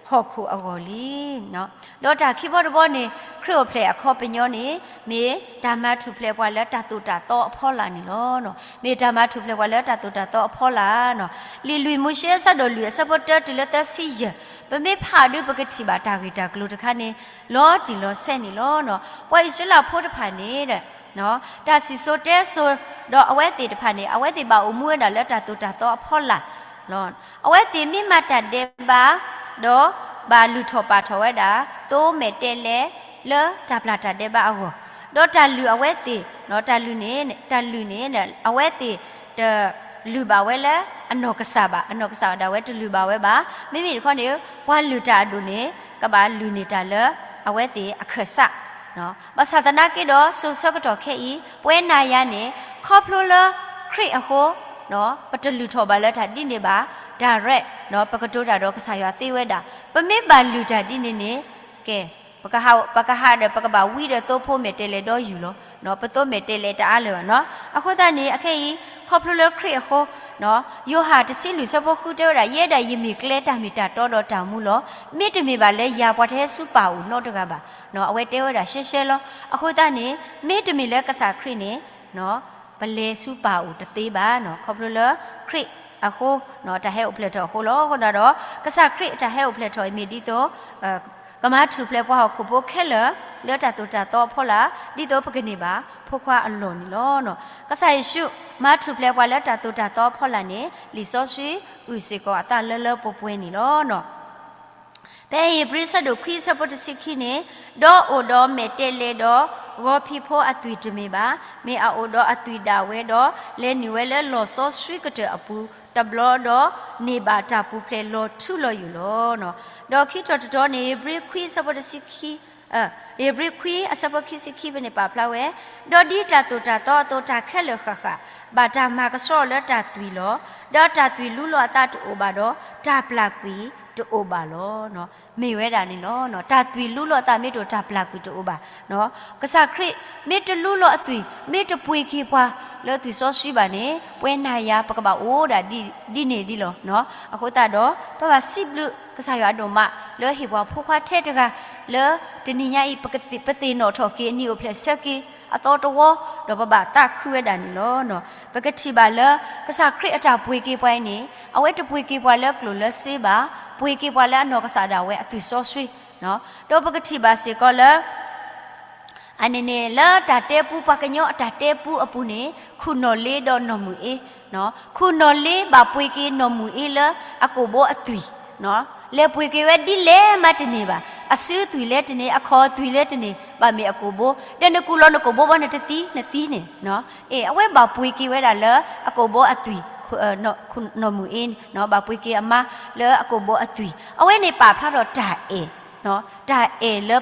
ဟီၣ်ခိၣ်အဂီၢ်လံ. ဒီးတၢ်ခံဘီတဘီန့ၣ် ခရံာ်အိၣ်ဖျဲၣ်အခီပညီန့ၣ် မ့ၢ်တၢ်မၤထူၣ်ဖျဲးပှၤလၢတၢ်သိၣ်တၢ်သီအဖီလာ်န့ၣ်လီၤ. မ့ၢ်တၢ်မၤထူၣ်ဖျဲးပှၤလၢတၢ်သိၣ်တၢ်သီအဖီလာ်နီၤ. လံာ်လွံၢ်မိၤၡ့အဆၢဒိၣ်လွံၢ်အဆၢဖိတၢတုၤလၢသၢဆံယဲၢ်, ပမ့ၢ်ဖးဒုးပကထံၣ်ဘၣ်တၢ်ဂ့ၢ်တၢ်ကျိၤတခါန့ၣ် လီၤတံၢ်လီၤဆဲးန့ၣ်လီၤ. ပှၤအံၣ်စရ့လးဖိတဖၣ်န့ၣ် တၢ်စံၣ်စိၤတဲစိၤ ဒီးအဝဲသ့ၣ်တဖၣ်န့ၣ် အဝဲသ့ၣ်ဘၣ်အိၣ်မူဝဲဒၣ်လၢတၢ်သိၣ်တၢ်သီအဖီလာ်လီၤ. အဝဲသ့ၣ်မ့ၢ်မၤတၢ်ဒဲးဘး ဒီးဘၣ်လုၢ်ထီၣ်ပာ်ထီၣ်ဝဲဒၣ် သိမဲာ်တဲးလဲး လၢတၢ်ပျၢ်တၢ်ဒဲးဘးအဂီၢ်, ဒီးတၢ်လုၢ်အဝဲသ့ၣ် တၢ်လုၢ်န့ၣ် တၢ်လုၢ်န့ၣ် အဝဲသ့ၣ်တလုၢ်ဘၣ်ဝဲလၢအနီၢ်ကစၢ်ဘၣ်, အနီၢ်ကစၢ်ဒၣ်ဝဲတလုၢ်ဘၣ်ဝဲဘၣ်. မ့မ့ၢ်တခီန့ၣ် ပှၤလုၢ်တၢ်အဒိၣ်န့ၣ် ကဘၣ်လုၢ်န့ၢ်တၢ်လၢအဝဲသ့ၣ်အခၢၣ်စး ဘၣ်ဆၣ်သနာ်က့ဒီး စိၤဆၢကတီၢ်ခဲအံၤ ပဝဲနၤယၤန့ၣ် ခီဖျိလၢခရံာ်အဃိ ပတလုၢ်ထီၣ်ဘၣ်လၢတၢ်ဒ်န့ၣ်ဘၣ် direct ပကတိၤတၢ်ဒီးကစၢ်ယွၤသ့ဝဲဒၣ်. ပမ့ၢ်ဘၣ်လုၢ်တၢ်ဒ်န့ၣ်န့ၣ် ကဲ ပကဟးဒီး ပကဘၣ်ဝံဒီးသိဖိမဲာ်တဲးလဲးဒီးယုၢ်လီၤ. ပသိမဲာ်တဲးလဲးတအါလၢၤဘၣ်နီၤ. အဃိသတးန့ၣ် အခဲအံၤ ခီဖျိလၢခရံာ်အဃိ ယိၤဟၣ်တဆံလွံၢ်ဆၢဖိဃုတဲဝဲဒၣ် ယဲဒၣ်ယမ့ၢ်ကျဲတၢ်မ့ၢ်တၢ်တီဒီးတၢ်မူလီၤ. မ့တမ့ၢ်ဘၣ်လၢယၤ ပှၤတဟဲဆူပၢ်အအိၣ်နီတဂၤဘၣ်. အဝဲတဲဝဲဒၣ်ရှဲရှဲလီၤ. အဃိသတးန့ၣ် မ့တမ့ၢ်လၢကစၢ်ခရံာ်န့ၣ် ပလဲၤဆူပၢ်အအိၣ်တသ့ဘၣ်နီၤ. ခီဖျိလၢခရံာ်အဃိ တၢ်ဟဲအိၣ်ဖျဲၣ်ထီၣ်အဃိလီၤ. အဃိသတးဒီး ကစၢ်ခရံာ်အတၢ်ဟဲအိၣ်ဖျဲၣ်ထီၣ်အံၤမ့ၢ်ဒ်သိး ကမၤထူၣ်ဖျဲးပှၤဟီၣ်ခိၣ်ဖိခဲလၢာ် လၢတၢ်သိၣ်တၢ်သီအဖီလာ် ဒ်သိးပကန့ၢ်ဘၣ်ဖိခွါအလီၢ်န့ၣ်လီၤ. ကစၢ်ယ့ၣ်ၡူးမၤထူၣ်ဖျဲးပှၤလၢတၢ်သိၣ်တၢ်သီအဖီလာ်န့ၣ် လံာ်စီဆှံအုၣ်စ့ၢ်ကီးအသးလၢလၢပှဲၤပှဲၤန့ၣ်လီၤ. ဖဲဧ့ၤဘြံၤဆၢဒိၣ်ခွံဆၢဖိတဆံခံန့ၣ်, ဒီးအိၣ်ဒီးမဲာ်တဲးလဲးဒီး ဂီၤဖံးဖိအသွံၣ်တမ့ၢ်ဘၣ်, မ့ၢ်အအိၣ်ဒီးအသွံၣ်ဒၣ်ဝဲဒီး လဲၤနုာ်ဝဲလၢလီၢ်စီဆှံကတၢၢ်အပူၤတဘျီဒီး န့ၢ်ဘၣ်တၢ်ပူၤဖျဲးလီၤထူလီၤယိာ်လီၤ. ဒီးခံထီၣ်တတီၤန့ၣ် ဧ့ၤဘြံၤခွံအဆၢဖိတဆံခံ ဧ့ၤဘြံၤခွံအဆၢဖိခံဆံခံဖဲန့ၣ်ပာ်ဖျါဝဲ, ဒီးဒ်တၢ်သိၣ်တၢ်သီအသိး တၢ်ခဲလၢာ်ဃၣ်ဃၣ် ဘၣ်တၢ်မၤကဆှီလၢတၢ်သွံၣ်လီၤ. ဒီးတၢ်သွံၣ်လူလီၤအသးတအိၣ်ဘၣ်ဒီး တၢ်ပျၢ်ကွံာ်တအိၣ်ဘၣ်လီၤ. မ့ၢ်ဝဲဒၣ်န့ၣ်လီၤ. တၢ်သွံၣ်လူလီၤအသးမ့ၢ်တအိၣ် တၢ်ပျၢ်ကွံာ်တအိၣ်ဘၣ်. ကစၢ်ခရံာ်မ့ၢ်တလူလီၤအသွံၣ် မ့ၢ်တပှ့ၤက့ၤပှၤလၢသွံၣ်စီဆှံဘၣ်န့ၣ် ပဝဲနၤယၤ ပကဘၣ်အိၣ်ဒၣ်ဒ်န့ၣ်ဒ်လီၤ. အဃိသတးဒီး ပဘၣ်စံးဘျုးကစၢ်ယွၤအဒိၣ်မး လၢဟ့ၣ်ပှၤဖိခွါထဲတဂၤ လၢတနံၤညါအံၤ ပသ့ၣ်နီၣ်ထီၣ်က့ၤအနံၣ်အိၣ်ဖျဲၣ်ဆၢက့ၤအသီတဝီ ဒီးပဘၣ်သးခုဝဲဒၣ်န့ၣ်လီၤ. ပကထံၣ်ဘၣ်လၢ ကစၢ်ခရံာ်အတၢ်ပှ့ၤက့ၤပှၤအံၤန့ၣ် အဝဲတပှ့ၤက့ၤပှၤလၢကျိၣ်လၢစ့ဘၣ်, ပှ့ၤက့ၤပှၤလၢအနီၢ်ကစၢ်ဒၣ်ဝဲအသွံၣ်စီဆှံ, ဒီးပကထံၣ်ဘၣ်စ့ၢ်ကီးလၢ အန့ၣ်န့ၣ် လၢတၢ်တဲပူ ပှၤကညီအတၢ်တဲပူအပူၤန့ၣ် ခူၣ်နီၢ်လ့ဒီးနီၢ်မုၢ်အ့, ခူၣ်နီၢ်လ့ဘၣ်ပှ့ၤက့ၤနီၢ်မုၢ်အ့လၢအကိာ်ဘိအသွံၣ်, လဲၤပှ့ၤက့ၤဝဲဒ်လဲၣ်မးတန့ၢ်ဘၣ်, အစုသွံၣ်လဲၤတန့ၢ်, အခီၣ်သွံၣ်လဲၤတန့ၢ်, ဘၣ်မ့ၢ်အကိာ်ဘိ, ဒီးနကူးလီၤနကိာ်ဘိဘီနတသံနသံန့ၣ်, အဝဲဘၣ်ပှ့ၤက့ၤဝဲဒၣ်လၢအကိာ်ဘိအသွံၣ်, နီၢ်မုၢ်အ့န့ၣ် ဘၣ်ပှ့ၤက့ၤအမါလၢအကိာ်ဘိအသွံၣ်, အဝဲန့ၣ်ပာ်ဖျါထီၣ်တၢ်အဲၣ် တၢ်အဲၣ်လၢ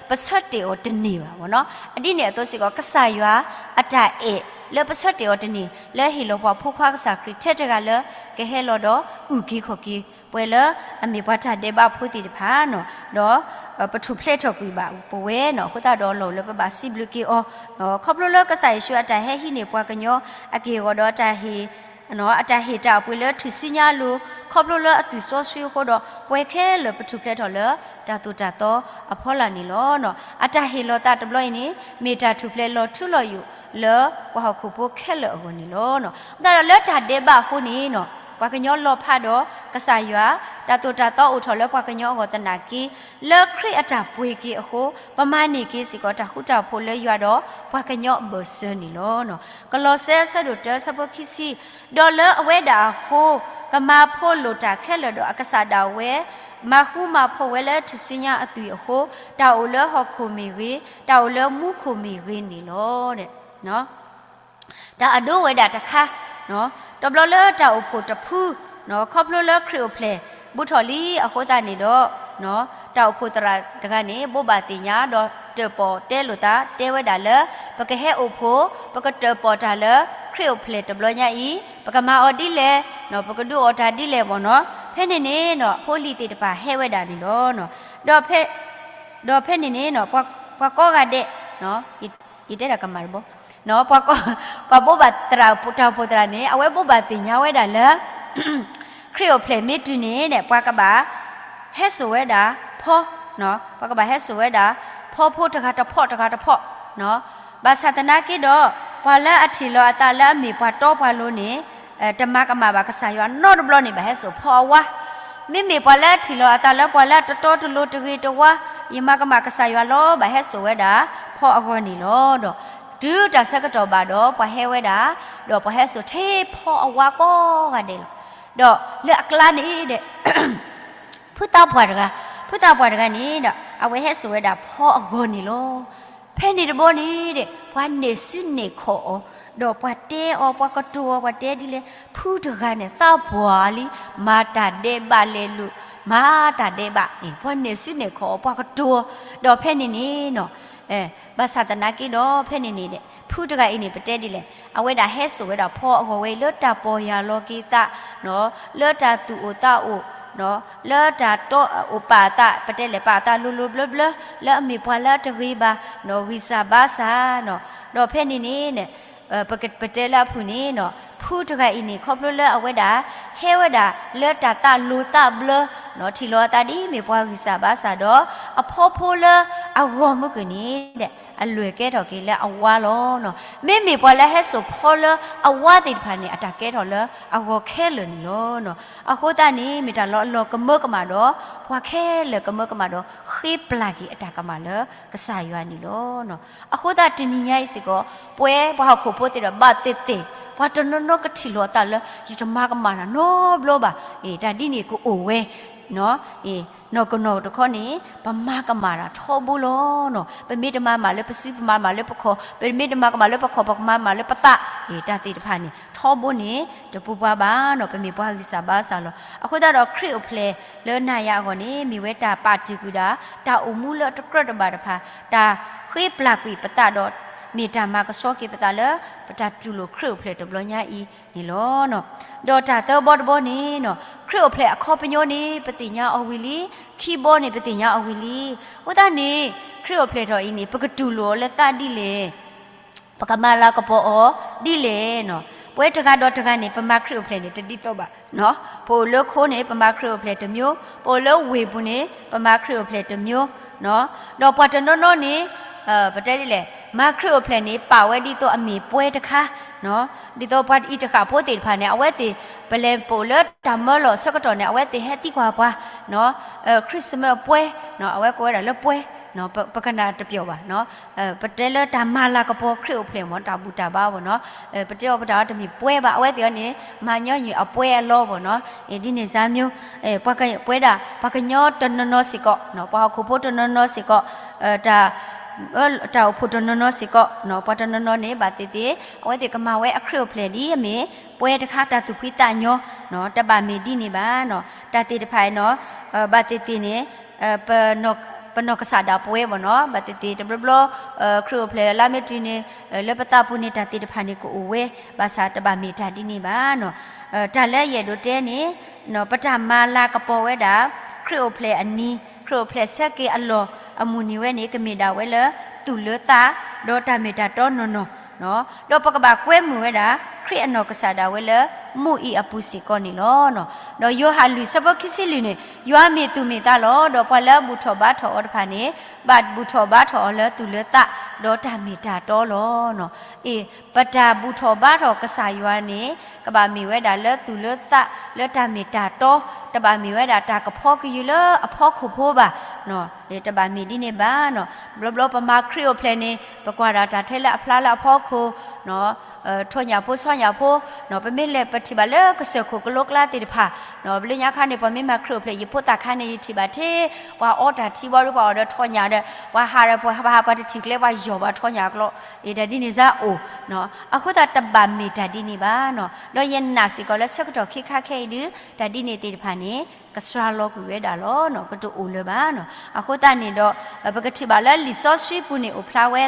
ပဆၢတဲာ်အီၤတန့ၢ်ဘၣ်. ဒ်န့ၣ်အသိးစ့ၢ်ကီး ကစၢ်ယွၤအတၢ်အဲၣ်လၢပဆၢတဲာ်အီၤတန့ၢ် လၢဟ့ၣ်လီၤပှၤဖိခွါကစၢ်ခရံာ်ထဲတဂၤလၢ ကဟဲလီၤဒီးအုၣ်က့ၤခီၣ်က့ၤပှၤလၢအမ့ၢ်ပှၤတၢ်ဒဲးဘးဖိသ့ၣ်တဖၣ်, ဒီးပထူၣ်ဖျဲးထီၣ်ကွံာ်ဘၣ်ပဝဲန့ၣ် အဃိသတးဒီးလီၢ်လၢပဘၣ်စံးဘျုးက့ၤအီၤ, ခီဖျိလၢကစၢ်ယ့ၣ်ၡူးအတၢ်ဟဲဟံးန့ၢ်ပှၤကညီအက့ၢ်အဂီၤဒီး အတၢ်ဟ့ၣ်တၢ်အပှ့ၤလၢထူၣ်စုညါအလိၤ, ခီဖျိလၢအသွံၣ်စီဆှံအဃိဒီး ပဝဲခဲလၢာ်ပထူၣ်ဖျဲးထီၣ်လၢတၢ်သိၣ်တၢ်သီအဖီလာ်န့ၣ်လီၤ. အတၢ်ဟ့ၣ်လီၤသးတဘျီအံၤန့ၣ် မ့ၢ်တၢ်ထူၣ်ဖျဲးလီၤထူလီၤယိာ်လၢပှၤဟီၣ်ခိၣ်ဖိခဲလၢာ်အဂီၢ်န့ၣ်လီၤ. အဃိသတးဒီးလၢတၢ်ဒဲးဘးအဃိန့ၣ် ပှၤကညီလီၤဖးဒီးကစၢ်ယွၤ, တၢ်သိၣ်တၢ်သီအိၣ်ထီၣ်လၢပှၤကညီအဂီၢ်သနာ်က့, လၢခရံာ်အတၢ်ပှ့ၤက့ၤအဃိ, ပမၤန့ၢ်က့ၤစ့ၢ်ကီး တၢ်ဃူတၢ်ဖိးလၢယွၤဒီးပှၤကညီအဘၢၣ်စၢၤန့ၣ်လီၤ. ကလီးစဲ အဆၢဒိၣ်တၢ အဆၢဖိခံဆံ, ဒီးလၢအဝဲဒၣ်အဃိ, ကမၤဖိးလိာ်တၢ်ခဲလၢာ်ဒီးအကစၢ်ဒၣ်ဝဲ, မၤဃူမၤဖိးဝဲလၢထူၣ်စုညါအသွံၣ်အဃိ, တၢ်အိၣ်လၢဟီၣ်ခိၣ်မ့ၢ်ဂ့ၤ, တၢ်အိၣ်လၢမူခိၣ်မ့ၢ်ဂ့ၤန့ၣ်လီၤ. တၢ်အဒိဝဲဒၣ်တခါ, တဘျီလၢတၢ်အိၣ်ဖှိၣ်တဖု, ခီဖျိလၢခရံာ်အိၣ်ဖျဲၣ်ဘူးထီၣ်လံအဃိသတးန့ၣ်ဒီး, တၢ်အိၣ်ဖှိၣ်သရၣ်တဂၤန့ၣ် ဘိးဘၣ်သ့ၣ်ညါဒီးတၢၣ်ပီၣ်တဲလိာ်သး တဲဝဲဒၣ်လၢ ပကဟဲအိၣ်ဖှိၣ်, ပကတၢၣ်ပီၣ်တၢ်လၢခရံာ်အိၣ်ဖျဲၣ်တဘျီညါအံၤ, ပကမၤအီၤဒ်လဲၣ်, ပကဒုးအီၣ်တၢ်ဒ်လဲၣ်ဘၣ်နီၤ. ဖဲန့ၣ်န့ၣ် ဖိလံၤသ့ၣ်တဖၣ်ဟဲဝဲဒၣ်န့ၣ်လီၤ. ဒီးဖဲန့ၣ်န့ၣ် ပှၤကိးဂၤဒဲး, ယတဲဒၣ်ကမၣ်တဘီ, ပှၤဘိးဘၣ်သရၣ်, တၢ်အိၣ်ဖှိၣ်သရၣ်န့ၣ် အဝဲဘိးဘၣ်သ့ၣ်ညါဝဲဒၣ်လၢ ခရံာ်အိၣ်ဖျဲၣ်မ့ၢ်တုၤန့ၣ် ပှၤကဘၣ်ဟဲစိာ်ဝဲဒၣ်ဖီ, ပှၤကဘၣ်ဟဲစိာ်ဝဲဒၣ်ဖီဖိတဂၤတဖီၣ်တဂၤတဖီၣ်, ဘၣ်ဆၣ်သနာ်က့ဒီး ပှၤလၢအထံၣ်လီၤအသးလၢအမ့ၢ်ပှၤတီပှၤလိၤန့ၣ် တမၤကမၣ်ဘၣ်ကစၢ်ယွၤနီတဘျီန့ၣ် ဘၣ်ဟဲစိာ်ဖီအဝါ, မ့မ့ၢ်ပှၤလၢအထံၣ်လီၤအသးလၢပှၤလၢအတတီတလိၤတဂ့ၤတဝါ, ယမၤကမၣ်ကစၢ်ယွၤလီၤ ဘၣ်ဟဲစိာ်ဝဲဒၣ်ဖီအဂီၢ်န့ၣ်လီၤ. ဒီးတုၤတၢ်ဆၢကတီၢ်ဘၣ်ဒီး ပှၤဟဲဝဲဒၣ်, ဒီးပှၤဟဲစိာ်ထဲဖီအဝါကိးဂၤဒဲးလီၤ. ဒီးလၢအကျါန့ၣ်ဒီး ဖုသးပှၢ်တဂၤ, ဖုသးပှၢ်တဂၤန့ၣ်ဒီး အဝဲဟဲစိာ်ဝဲဒၣ်ဖီအဂီၢ်န့ၣ်လီၤ. ဖဲန့ၣ်တဘျီန့ၣ်ဒီး ပှၤနဲၣ်စုနဲၣ်ခီၣ်အီၤ, ဒီးပှၤတဲအီၤ, ပှၤကတိၤအီၤ, ပှၤတဲဒ်လဲၣ်, ဖုတဂၤန့ၣ် သးပှၢ်လံ, မၤတၢ်ဒဲးဘးလဲၤလိာ်, မၤတၢ်ဒဲးဘး, ပှၤနဲၣ်စုနဲၣ်ခီၣ်အီၤ, ပှၤကတိၤအီၤ, ဒီးဖဲန့ၣ်န့ၣ် ဘၣ်ဆၣ်သနာ်က့ဒီး ဖဲန့ၣ်န့ၣ်ဒီး ဖုတဂၤအံၤန့ၣ် ပတဲဒ်လဲၣ်, အဝဲဒၣ်ဟဲစိာ်ဝဲဒၣ်ဖီအဂီၢ်ဝဲအံၤ လၢတၢ်ပီၢ်ယၢ်လီၤက့ၤသး, လၢတၢ်သူၣ်အိၣ်သးအိၣ်, လၢတၢ်တီအိၣ်ပာ်အသး, ပတဲလဲၣ် ပာ်အသးလိၤလိၤဘျၢဘျၢ, လၢအမ့ၢ်ပှၤလၢအတဂ့ၤဘၣ်, ဂံၢ်စၢ်ဘါစၢ်, ဒီးဖဲန့ၣ်န့ၣ် ပတဲလၢအဖုၣ်န့ၣ်, ဖုတဂၤအံၤန့ၣ် ခီဖျိလၢအဝဲဒၣ် ဟဲဝဲဒၣ်လၢတၢ်သးလိၤသးဘျၢ, ထံၣ်လီၤအသးဒ်မ့ၢ်ပှၤဂံၢ်စၢ်ဘါစၢ်ဒီး အဖီဖိလၢအဂီၢ်မုၢ်ကန့ၣ်ဒီး အလွဲၢ်ကဲထီၣ်က့ၤလၢအဝါလီၤ. မ့မ့ၢ်ပှၤလၢဟဲစိာ်ဖီလၢအဝါသ့ၣ်တဖၣ်န့ၣ် အတၢ်ကဲထီၣ်လၢအဂီၢ်ခဲလၢာ်န့ၣ်လီၤ. အဃိသတးန့ၣ် မ့ၢ်တၢ်လီၤအလီၢ်ကမၢကမၣ်ဒီး ပှၤခဲလၢာ်ကမၢကမၣ်ဒီး ဃ့ပျၢ်က့ၤအတၢ်ကမၣ်လၢကစၢ်ယွၤန့ၣ်လီၤ. အဃိသတးတနံၤညါအံၤစ့ၢ်ကီး ပဝဲပှၤဟီၣ်ခိၣ်ဖိသ့ၣ်တဖၣ် ဘၣ်သ့ၣ်သ့ၣ် ပှၤတနီၤနီၤကထံၣ်လီၤအသးလၢ ယတမၤကမၣ်တၢ်နီတဘျီဘၣ်, တၢ်ဒ်န့ၣ်ကအိၣ်ဝဲ နီၢ်ကနီၢ်တခီန့ၣ် ပမၤကမၣ်တၢ်ထီဘိလီၤ. ပမ့ၢ်တမၤကမၣ်လၢပစု ပမၤကမၣ်လၢပခီၣ်, ပမ့ၢ်တမၤကမၣ်လၢပခီၣ် ပကမၤကမၣ်လၢပသး, တၢ်သ့ၣ်တဖၣ်န့ၣ် ထီဘိန့ၣ် တပူၤပှၤဘၣ်နီၤ, ပမ့ၢ်ပှၤဂံၢ်စၢ်ဘါစၢ်လီၤ. အဃိသတးဒီး ခရံာ်အိၣ်ဖျဲၣ်လၢနၤယၤအဂီၢ်န့ၣ် မ့ၢ်ဝဲတၢ်ပာ်တ့ၢ်ကွံာ်ဒၣ် တၢ်အိၣ်မူလၢအတကြၢးတဘၣ်တဖၣ်, တၢ်ဃ့ပျၢ်ကွံာ်ပသးဒီး မ့ၢ်တၢ်မၤကဆှီက့ၤပသးလၢ ပတၢ်တူၢ်လိာ်ခရံာ်အိၣ်ဖျဲၣ်တဘျီညါအံၤန့ၣ်လီၤ. ဒီးတၢ်သၢဘီတဘီန့ၣ်, ခရံာ်အိၣ်ဖျဲၣ်အခီပညီန့ၣ် ပသ့ၣ်ညါအီၤဝံၤလံ, ခံဘီန့ၣ် ပသ့ၣ်ညါအီၤဝံၤလံ. အဃိသတးန့ၣ် ခရံာ်အိၣ်ဖျဲၣ်ထီၣ်အံၤန့ၣ် ပကတူၢ်လိာ်အီၤလၢသးဒ်လဲၣ်, ပကမၤလၤကပီၤအီၤဒ်လဲၣ်နီၤ. ပဝဲတဂၤဒီးတဂၤန့ၣ် ပမၤခရံာ်အိၣ်ဖျဲၣ်န့ၣ် တဒ်သိးဘၣ်. ပအိၣ်လၢခိန့ၣ် ပမၤခရံာ်အိၣ်ဖျဲၣ်တမျိုး, ပအိၣ်လၢဝ့ၢ်ပူၤန့ၣ် ပမၤခရံာ်အိၣ်ဖျဲၣ်တမျိုး, ဒီးပှၤတနီၤနီၤန့ၣ် ပတဲဒ်လဲၣ်, မၤခရံာ်အိၣ်ဖျဲၣ်န့ၣ် ပာ်ဝဲဒ်သိးအမ့ၢ်ပွဲတခါ, ဒ်သိးပှၤအံၤတဃၣ်ဖိသ့ၣ်တဖၣ်န့ၣ် အဝဲသ့ၣ် ပလဲၤပအိၣ်လၢတၢ်မၢလီၤအဆၢကတီၢ်န့ၣ် အဝဲသ့ၣ်ဟဲသံကွၢ်ပှၤ Christmas ပွဲ, အဝဲကိးဝဲဒၣ်လၢပွဲ, ပကနၣ်တပျီၤဘၣ်, ပတဲလၢတၢ်မၤလၤကပီၤခရံာ်အိၣ်ဖျဲၣ်မ့ၢ် တၢ်ဘူၣ်တၢ်ဘါဘၣ်နီၤ, ပတဲအီၤပတၢ်အီၤတမ့ၢ်ပွဲဘၣ်, အဝဲသ့ၣ်အီၤန့ၣ် မၤညီနုၢ်အပွဲအလီၢ်ဘၣ်နီၤ, ဒ်န့ၣ်စါမျိုး, ပဝဲဒၣ် ပှၤကညီတနီၤနီၤစ့ၢ်ကီး, ပှၤဟီၣ်ခိၣ်ဖိတနီၤနီၤစ့ၢ်ကီး, တၢ် တၢ်အိၣ်ဖှိၣ်တနီၤနီၤစ့ၢ်ကီး, ပှၤတနီၤနီၤန့ၣ် ဘၣ်သ့ၣ်သ့ၣ် အဝဲသ့ၣ်ကမၤဝဲအခရံာ်အိၣ်ဖျဲၣ်ဒ်အမ့ၢ် ပွဲတခါ တၢ်သူၣ်ဖှံသးညီ, တဘၣ်မ့ၢ်ဒ်န့ၣ်ဘၣ်နီၤ, တၢ်သ့ၣ်တဖၣ်နီၤ, ဘၣ်သ့ၣ်သ့ၣ်န့ၣ် ပနီၢ်ကစၢ်ဒၣ်ပဝဲဘၣ်နီၤ, ဘၣ်သ့ၣ်သ့ၣ်တဘျီဘျီ ခရံာ်အိၣ်ဖျဲၣ်လါမ့ၢ်တုၤန့ၣ် လၢပသးပူၤန့ၣ် တၢ်သ့ၣ်တဖၣ်န့ၣ်ကအိၣ်ဝဲ, ဘၣ်ဆၣ်တဘၣ်မ့ၢ်တၢ်ဒ်န့ၣ်ဘၣ်နီၤ, တၢ်လၢယအဲၣ်ဒိးတဲန့ၣ် ပတၢ်မၤလၤကပီၤဝဲဒၣ် ခရံာ်အိၣ်ဖျဲၣ်အနံၤ, ခရံာ်အိၣ်ဖျဲၣ်ဆၢက့ၤအလီၢ်အမုၢ်နံၤဝဲန့ၣ် ကမ့ၢ်ဒၣ်ဝဲလၢသူၣ်လၢသး, ဒီးတၢ်မ့ၢ်တၢ်တီနီၢ်နီၢ်, ဒီးပကဘၣ်ကွဲမုာ်ဝဲဒၣ် ခရံာ်အနီၢ်ကစၢ်ဒၣ်ဝဲလၢမူအံၤအပူၤစ့ၢ်ကီးန့ၣ်လီၤ. ဒီးယိၤဟၣ်လွံၢ်ဆၢဖိခံဆံလွံၢ်န့ၣ် ယွၤမ့ၢ်သူၣ်မ့ၢ်သးလီၤ, ဒီးပှၤလၢအဘူၣ်ထီၣ်ဘါထီၣ်အီၤတဖၣ်န့ၣ် ဘၣ်ဘူၣ်ထီၣ်ဘါထီၣ်အီၤလၢသူၣ်လၢသး ဒီးတၢ်မ့ၢ်တၢ်တီလီၤ. အ့ၣ်, ပတၢ်ဘူၣ်ထီၣ်ဘါထီၣ်ကစၢ်ယွၤန့ၣ် ကဘၣ်မ့ၢ်ဝဲဒၣ်လၢသူၣ်လၢသးလၢတၢ်မ့ၢ်တၢ်တီ, တဘၣ်မ့ၢ်ဝဲဒၣ်တၢ်ကဖီကယုၢ်လၢအဖီခိၣ်ဖိဘၣ်. တဘၣ်မ့ၢ်ဒ်န့ၣ်ဘၣ်. ဘျီဘျီပမၤခရံာ်အိၣ်ဖျဲၣ်န့ၣ် ပကွၢ်ဒၣ်တၢ်ထဲလၢအဖျါလၢအဖီခိၣ် ထီၣ်ညၣ်ဖိဆီညၣ်ဖိ, ပမ့ၢ်လဲၤပထံၣ်ဘၣ်လၢကစၢၢ်ခိၣ်ကလိကျါသ့ၣ်တဖၣ်, လၢညါခါန့ၣ် ပှၤမ့ၢ်မၤခရံာ်အိၣ်ဖျဲၣ် ယဖိသၣ်ခါန့ၣ် ယထံၣ်ဘၣ်ထဲ ပှၤအီတၢ်ထံဘီဒီး ပှၤအီၣ်ဒီးထီၣ်ညၣ်ဒီး ပှၤဟးဒီးပှၤဟး ပှၤတထံၣ်ကျဲ ပှၤယီၢ်ပှၤထီၣ်ညၣ်အကျိၤ, အ့ၣ် တၢ်ဒ်န့ၣ်စ့ၢ်အိၣ်. အဃိသတးတဘၣ်မ့ၢ်တၢ်ဒ်န့ၣ်ဘၣ်. ဒီးယနာ်စ့ၢ်ကီးလၢဆၢကတီၢ်ခဲခါခဲအံၤဒုး တၢ်ဒ်န့ၣ်သ့ၣ်တဖၣ်န့ၣ် ကစှၤလီၤကွံာ်ဝဲဒၣ်လီၤ. ကတအိၣ်လၢၤဘၣ်. အဃိသတးန့ၣ်ဒီး ပကထံၣ်ဘၣ်လၢလံာ်စီဆှံပူၤန့ၣ်အိၣ်ဖျါဝဲ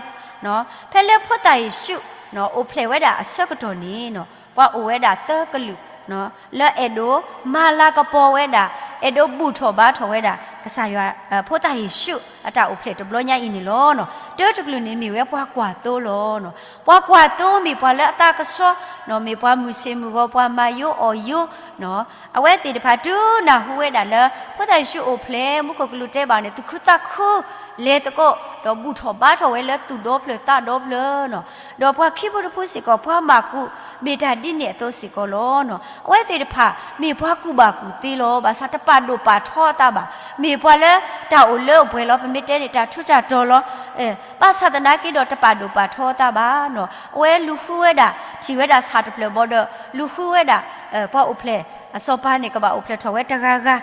ဖဲလၢဖိသၣ်ယ့ၣ်ၡူး အိၣ်ဖျဲၣ်ဝဲဒၣ်အဆၢကတီၢ်န့ၣ် ပှၤအိၣ်ဝဲဒၣ်သၢကလုာ် လၢအဲၣ်ဒိးမၤလၤကပီၤဝဲဒၣ်, အဲၣ်ဒိးဘူၣ်ထီၣ်ဘါထီၣ်ဝဲဒၣ် ကစၢ်ယွၤ ဖိသၣ်ယ့ၣ်ၡူးအတၢ်အိၣ်ဖျဲၣ်တဘျီညါအံၤန့ၣ်လီၤ. တၢတကလုာ်န့ၣ်မ့ၢ်ဝဲပှၤကွၢ်သိလီၤ. ပှၤကွၢ်သိမ့ၢ်ပှၤလၢအသးကဆှီ, မ့ၢ်ပှၤမုၢ်ဆ့ၣ်မုၢ်ဂီၤ ပှၤမၤယိအီၣ်ယိ အဝဲသ့ၣ်တဖၣ်တုၤနၢ်ဟူဝဲဒၣ်လၢ ဖိသၣ်ယ့ၣ်ၡူးအိၣ်ဖျဲၣ် မူခိၣ်ကလူးတဲဘၣ်န့ၣ် သူၣ်ခုသးခု လဲၤသကိး ဒီးဘူၣ်ထီၣ်ဘါထီၣ်ဝဲလၢသူၣ်ဒီဖျၢၣ်သးဒီဖျၢၣ်, ဒီးပှၤခံဖုတဖုစ့ၢ်ကီး ပှၤမၤကူး မ့ၢ်တၢ်ဒ်န့ၣ်အသိးစ့ၢ်ကီးလီၤ. အဝဲသ့ၣ်တဖၣ် မ့ၢ်ပှၤကူၣ်ဘၣ်ကူၣ်သ့လီၤ. ဘၣ်ဆၣ်တပာ်ဒိၣ်ပာ်ထီအသးဘၣ်. မ့ၢ်ပှၤလၢတၢ်အိၣ်လၢအိၣ်ပှဲၤလီၤ. ပမ့ၢ်တဲန့ၣ် တၢ်ထူးတၢ်တီၤလီၤ. ဘၣ်ဆၣ်သနာ်က့ဒီးတပာ်ဒိၣ်ပာ်ထီအသးဘၣ်. အဝဲလူၤဃုဝဲဒၣ် ထံၣ်ဝဲဒၣ်ဆၣ်တဖျၢၣ်ဘီဒီး လူၤဃုဝဲဒၣ် ပှၤအိၣ်ဖျဲၣ် အစီၤပၤန့ၣ် ကဘၣ်အိၣ်ဖျဲၣ်ထီၣ်ဝဲတဂၤဂၤ,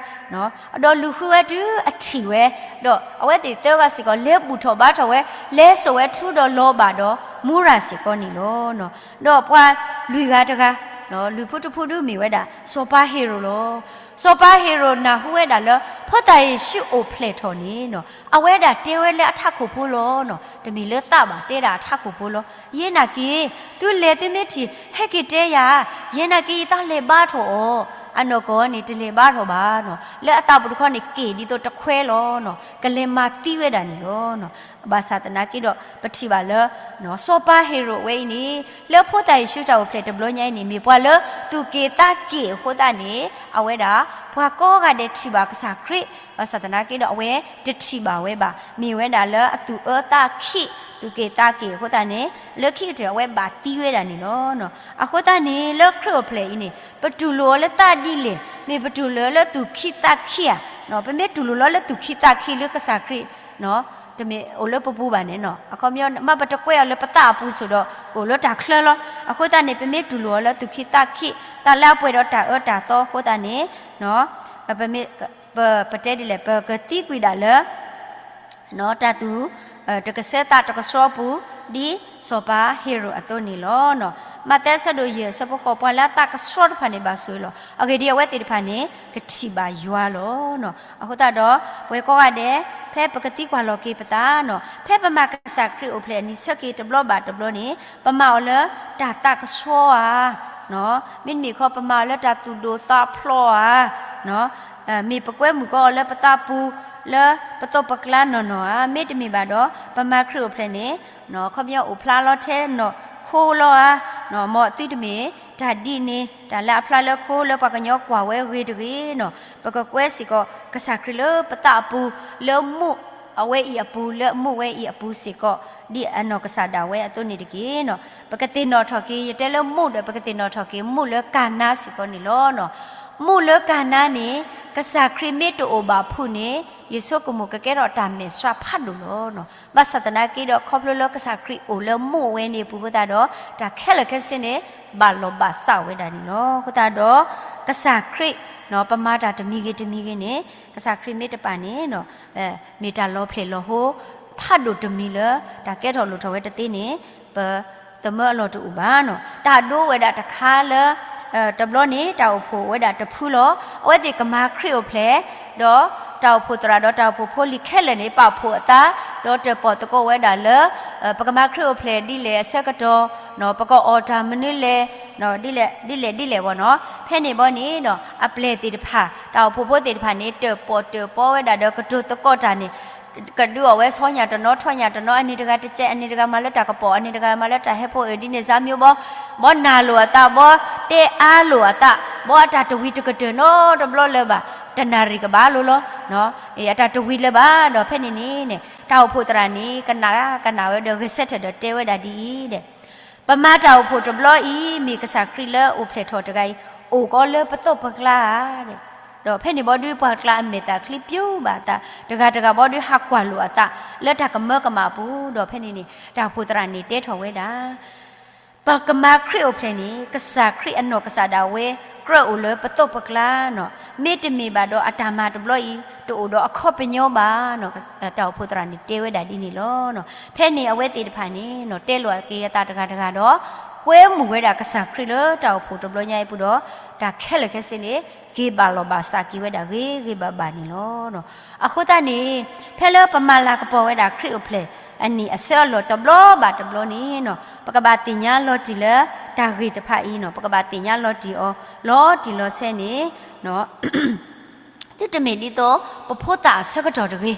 ဒီးလူၤဃုဝဲတုၤအထံၣ်ဝဲ, ဒီးအဝဲသ့ၣ်သၢဂၤစ့ၢ်ကီး လဲၤဘူၣ်ထီၣ်ဘါထီၣ်ဝဲ, လဲၤစိာ်ဝဲထူဒီးလီၤဘၣ်ဒီးမူရၤစ့ၢ်ကီးန့ၣ်လီၤ. ဒီးပှၤလွံၢ်ဂၤတဂၤ, လွံၢ်ဖုတဖုဒုးမ့ၢ်ဝဲဒၣ် စီၤပၤဟ့ၤရိာ်လီၤ. စီၤပၤဟ့ၤရိာ်နၢ်ဟူဝဲဒၣ်လၢ ဖိသၣ်ယ့ၣ်ၡူးအိၣ်ဖျဲၣ်ထီၣ်န့ၣ် အဝဲဒၣ်တဲဝဲလၢအထးခိၣ်ဖိလီၤ. တမ့ၢ်လၢသးဘၣ် တဲဒၣ်အထးခိၣ်ဖိလီၤ. ယဲနာ်က့ၤ သုလဲၤသုမ့ၢ်ထံၣ် ဟဲက့ၤတဲယၤ, ယဲနာ်က့ၤယသးလဲၤဘါထီၣ်အီၤ, အနီၢ်ကီၢ်န့ၣ် တလဲၤဘါထီၣ်ဘၣ်နီၤ, လၢအသးပူၤတခီန့ၣ် က့ၣ်ဒ်သိးတခွဲလီၤနီၤ, ကလဲၤမၤသံဝဲဒၣ်န့ၣ်လီၤ. ဘၣ်ဆၣ်သနာ်က့ဒီး ပထံၣ်ဘၣ်လၢ စီၤပၤဟ့ၤရိာ်ဝဲအံၤန့ၣ် လၢဖိသၣ်ယ့ၣ်ၡူးတၢ်အိၣ်ဖျဲၣ်တဘျီညါအံၤန့ၣ် မ့ၢ်ပှၤလၢသူၣ်က့ၣ်သးက့ၣ်အဃိသတးန့ၣ် အဝဲဒၣ် ပှၤကိးဂၤဒဲးထံၣ်ဘၣ်ကစၢ်ခရံာ်, ဘၣ်ဆၣ်သနာ်က့ဒီး အဝဲတထံၣ်ဘၣ်ဝဲဘၣ်. မ့ၢ်ဝဲဒၣ်လၢအသူၣ်အၢသးခံ သူၣ်က့ၣ်သးက့ၣ်အဃိသတးန့ၣ် လၢခံကတၢၢ်အဝဲဘၣ်သံဝဲဒၣ်န့ၣ်လီၤ. အဃိသတးန့ၣ် လၢခရံာ်အိၣ်ဖျဲၣ်အံၤန့ၣ် ပတူၢ်လိာ်အီၤလၢသးဒ်လဲၣ်, မ့ၢ်ပတူၢ်လိာ်အီၤလၢသူၣ်ခံသးခံဧါ, ပမ့ၢ်တူၢ်လိာ်လီၤလၢသူၣ်ခံသးခံလၢကစၢ်ခရံာ် တမ့ၢ်အိၣ်လၢပပူၤဘၣ်န့ၣ်နီၤ, အခီပညီ မ့ၢ်ပတကွဲးအီၤလၢပသးအပူၤဆိၣ်ဒီး ကအိၣ်လၢတၢ်ချၢလီၤ. အဃိသတးန့ၣ် ပမ့ၢ်တူၢ်လိာ်အီၤလၢသူၣ်ခံသးခံ, တၢ်လၢအပှဲၤဒီးတၢ်အၢတၢ်သီအဃိသတးန့ၣ် ပမ့ၢ် ပ ပတဲဒ်လဲၣ် ပကသံကွံာ်ဒၣ်လၢ တၢ်သူၣ် တကဆှၢသးတကဆှီပူၤ ဒ်စီၤပၤဟ့ၤရိာ်အသိးန့ၣ်လီၤ. မးသဲအဆၢဒိၣ်ယဲၢ်အဆၢဖိဃိး ပှၤလၢအသးကဆှီတဖၣ်န့ၣ် ဘၣ်ဆိၣ်ဂ့ၤလီၤ. အဂ့ၢ်ဒ်အံၤ အဝဲသ့ၣ်တဖၣ်န့ၣ် ကထံၣ်ဘၣ်ယွၤလီၤ. အဃိသတးဒီး ပဝဲကိးဂၤဒဲး ဖဲပကသံကွၢ်လီၤက့ၤပသးနီၤ, ဖဲပမၤကစၢ်ခရံာ်အိၣ်ဖျဲၣ်အနံၤဆၢက့ၤတဘျီဘၣ်တဘျီန့ၣ် ပမၤအီၤလၢတၢ်သးကဆှီဧါ, မ့တမ့ၢ်ခီ ပမၤအီၤလၢတၢ်သူၣ်ဒိၣ်သးဖျိးဧါ, မ့ၢ်ပကွဲမုာ်ကအီၤလၢပသးပူၤ လၢပသိးပကျါနီၢ်နီၢ်ဧါ, မ့တမ့ၢ်ဘၣ်ဒီး ပမၤခရံာ်အိၣ်ဖျဲၣ်န့ၣ် ခီပညီအိၣ်ဖျါလီၤထဲနီၢ်ခိလီၤဧါ, မ်သုတမ့ၢ်တၢ်ဒ်န့ၣ် တၢ်လၢအဖျါလၢခိလၢပှၤကညီကွၢ်ဝဲဂ့ၤတဂ့ၤနီၤ, ပကကွဲစ့ၢ်ကီးကစၢ်ခရံာ်လၢပသးအပူၤ လၢမူးအဝဲအံၤအပူၤ လၢမူးဝဲအံၤအပူၤစ့ၢ်ကီး ဒ်အနီၢ်ကစၢ်ဒၣ်ဝဲအသိးန့ၣ်တက့ၢ်နီၤ. ပကသ့ၣ်နီၣ်ထီၣ်က့ၤ ယတဲလၢမူးဒီး ပကသ့ၣ်နီၣ်ထီၣ်က့ၤမူးလၢကၤနါစ့ၢ်ကီးန့ၣ်လီၤ. မူးလၢကၤနါန့ၣ် ကစၢ်ခရံာ်မ့ၢ်တအိၣ်ဘၣ်ဖုးန့ၣ် ယဆိကမိၣ်ကကဲထီၣ်တၢ်မဲာ်ဆှးဖးဒိၣ်လီၤ. ဘၣ်ဆၣ်သနာ်က့ဒီး ခီဖျိလၢကစၢ်ခရံာ်အိၣ်လၢမူးဝဲန့ၣ်အပူၤအဃိသတးဒီး တၢ်ခဲလၢာ်ခဲဆ့န့ၣ် ဘၣ်လီၤဘၣ်စးဝဲဒၣ်န့ၣ်လီၤ. အဃိသတးဒီး ကစၢ်ခရံာ် ပမၤတၢ်တမံၤဂ့ၤတမံၤဂ့ၤန့ၣ် ကစၢ်ခရံာ်မ့ၢ်တပာ်န့ၣ် မ့ၢ်တၢ်လီၤဖျဲၣ်လီၤဟိ ဖးဒိၣ်တမံၤလၢ တၢ်ကဲထီၣ်လိၣ်ထီၣ်ဝဲတသ့န့ၣ် ပသမၢအလီၢ်တအိၣ်ဘၣ်နီၤ. တၢ်ဒိဝဲဒၣ်တခါလၢ တဘျီန့ၣ် တၢ်အိၣ်ဖှိၣ်ဝဲဒၣ်တဖုလီၤ. အဝဲသ့ၣ်ကမၤခရံာ်အိၣ်ဖျဲၣ် ဒီးတၢ်အိၣ်ဖှိၣ်သရၣ်ဒီးတၢ်အိၣ်ဖှိၣ်ဖိလံၤခဲလၢာ်န့ၣ် ပာ်ဖှိၣ်အသး ဒီးတၢၣ်ပီၣ်သကိးဝဲဒၣ်လၢ ပကမၤခရံာ်အိၣ်ဖျဲၣ်ဒ်လဲၣ်အဆၢကတီၢ် ပကအီၣ်တၢ်မနုၤလဲၣ် ဒ်လဲၣ်ဒ်လဲၣ်ဒ်လဲၣ်ဘၣ်နီၤ. ဖဲန့ၣ်ဘီန့ၣ် အပျဲၢ်သ့ၣ်တဖၣ် တၢ်အိၣ်ဖှိၣ်ဖိသ့ၣ်တဖၣ်န့ၣ် တၢၣ်ပီၣ်တၢၣ်ပီဝဲဒၣ်ဒီးကတိၤသကိးတၢ်န့ၣ် ကဒုးအီၣ်ဝဲဆီညၣ်တနီၤထီညၣ်တနီၤ အန့ၣ်တဂၤတကဲး အန့ၣ်တဂၤမၤလၢတၢ်ကပီၤ အန့ၣ်တဂၤမၤလၢတၢ်ဟဲဖိ အၢၣ်ဒ်န့ၣ်စၢ်မံၤဘီ ဘီနၢ်လိာ်အသး ဘီတဲအါလိာ်အသး ဘီအတၢ်တဝံၤတကတၢၢ်နီတဘျီလၢၤဘၣ် တနၣ်ရံၣ်ကဘၣ်လိၤလီၤ, အတၢ်တဝံၤလၢၤဘၣ်. ဒီးဖဲန့ၣ်န့ၣ် တၢ်အိၣ်ဖှိၣ်သရၣ်န့ၣ် ကနၣ်ကနၣ်ဝဲဒီး ဂဲၤဆၢထၢၣ်ဒီးတဲဝဲဒၣ်ဒ်အံၤဒဲး, ပမၤတၢ်အိၣ်ဖှိၣ်တဘျီအံၤ မ့ၢ်ကစၢ်ခရံာ်လၢအိၣ်ဖျဲၣ်ထီၣ်တဂၤအံၤ အိၣ်ကီးလၢပသိးပကျါဧါဒဲး. ဒီးဖဲန့ၣ်ဘီဒုး ပှၤကျါအမဲာ်သၣ်ချံပျိဘၣ်အသး, တဂၤတဂၤဘီဒုး ဟးကွၢ်လိာ်အသး လၢတၢ်ကမၢကမၣ်အပူၤ. ဒီးဖဲန့ၣ်န့ၣ် တၢ်အိၣ်ဖှိၣ်သရၣ်န့ၣ်တဲထီၣ်ဝဲဒၣ် ပကမၤခရံာ်အိၣ်ဖျဲၣ်န့ၣ် ကစၢ်ခရံာ်အနီၢ်ကစၢ်ဒၣ်ဝဲ ကြၢးအိၣ်လၢပသိးပကျါနီၤ. မ့တမ့ၢ်ဘၣ်ဒီး အတၢ်မၤတဘျီအံၤ တအိၣ်ဒီးအခီပညီဘၣ်နီၤ. တၢ်အိၣ်ဖှိၣ်သရၣ်န့ၣ်တဲဝဲဒၣ်ဒ်န့ၣ်လီၤ. ဖဲန့ၣ်အဝဲသ့ၣ်တဖၣ်န့ၣ် တဲလိာ်က့ၤအသးတဂၤတဂၤဒီး ကွဲမုာ်ဝဲဒၣ်ကစၢ်ခရံာ်လၢတၢ်အိၣ်ဖှိၣ်တဘျီညါအံၤပူၤဒီး တၢ်ခဲလၢာ်ခဲဆ့န့ၣ် က့ၤဘၣ်လီၤဘၣ်စးက့ၤဝဲဒၣ်ဂ့ၤဂ့ၤဘၣ်ဘၣ်န့ၣ်လီၤ. အဃိသတးန့ၣ် ဖဲလၢပမၤလၤကပီၤဝဲဒၣ်ခရံာ်အိၣ်ဖျဲၣ်အနံၣ်အဆၢအလီၢ်တဘျီဘၣ်တဘျီန့ၣ်နီၤ ပကဘၣ်သ့ၣ်ညါလီၤတံၢ်လၢတၢ်ဂ့ၢ်တဖၣ်အံၤနီၤ ပကဘၣ်သ့ၣ်ညါလီၤတံၢ်အီၤ လီၤတံၢ်လီၤဆဲးန့ၣ် သုတမ့ၢ်ဒ်သိး ပဖိသၣ်အဆၢကတီၢ်တဂ့ၤ,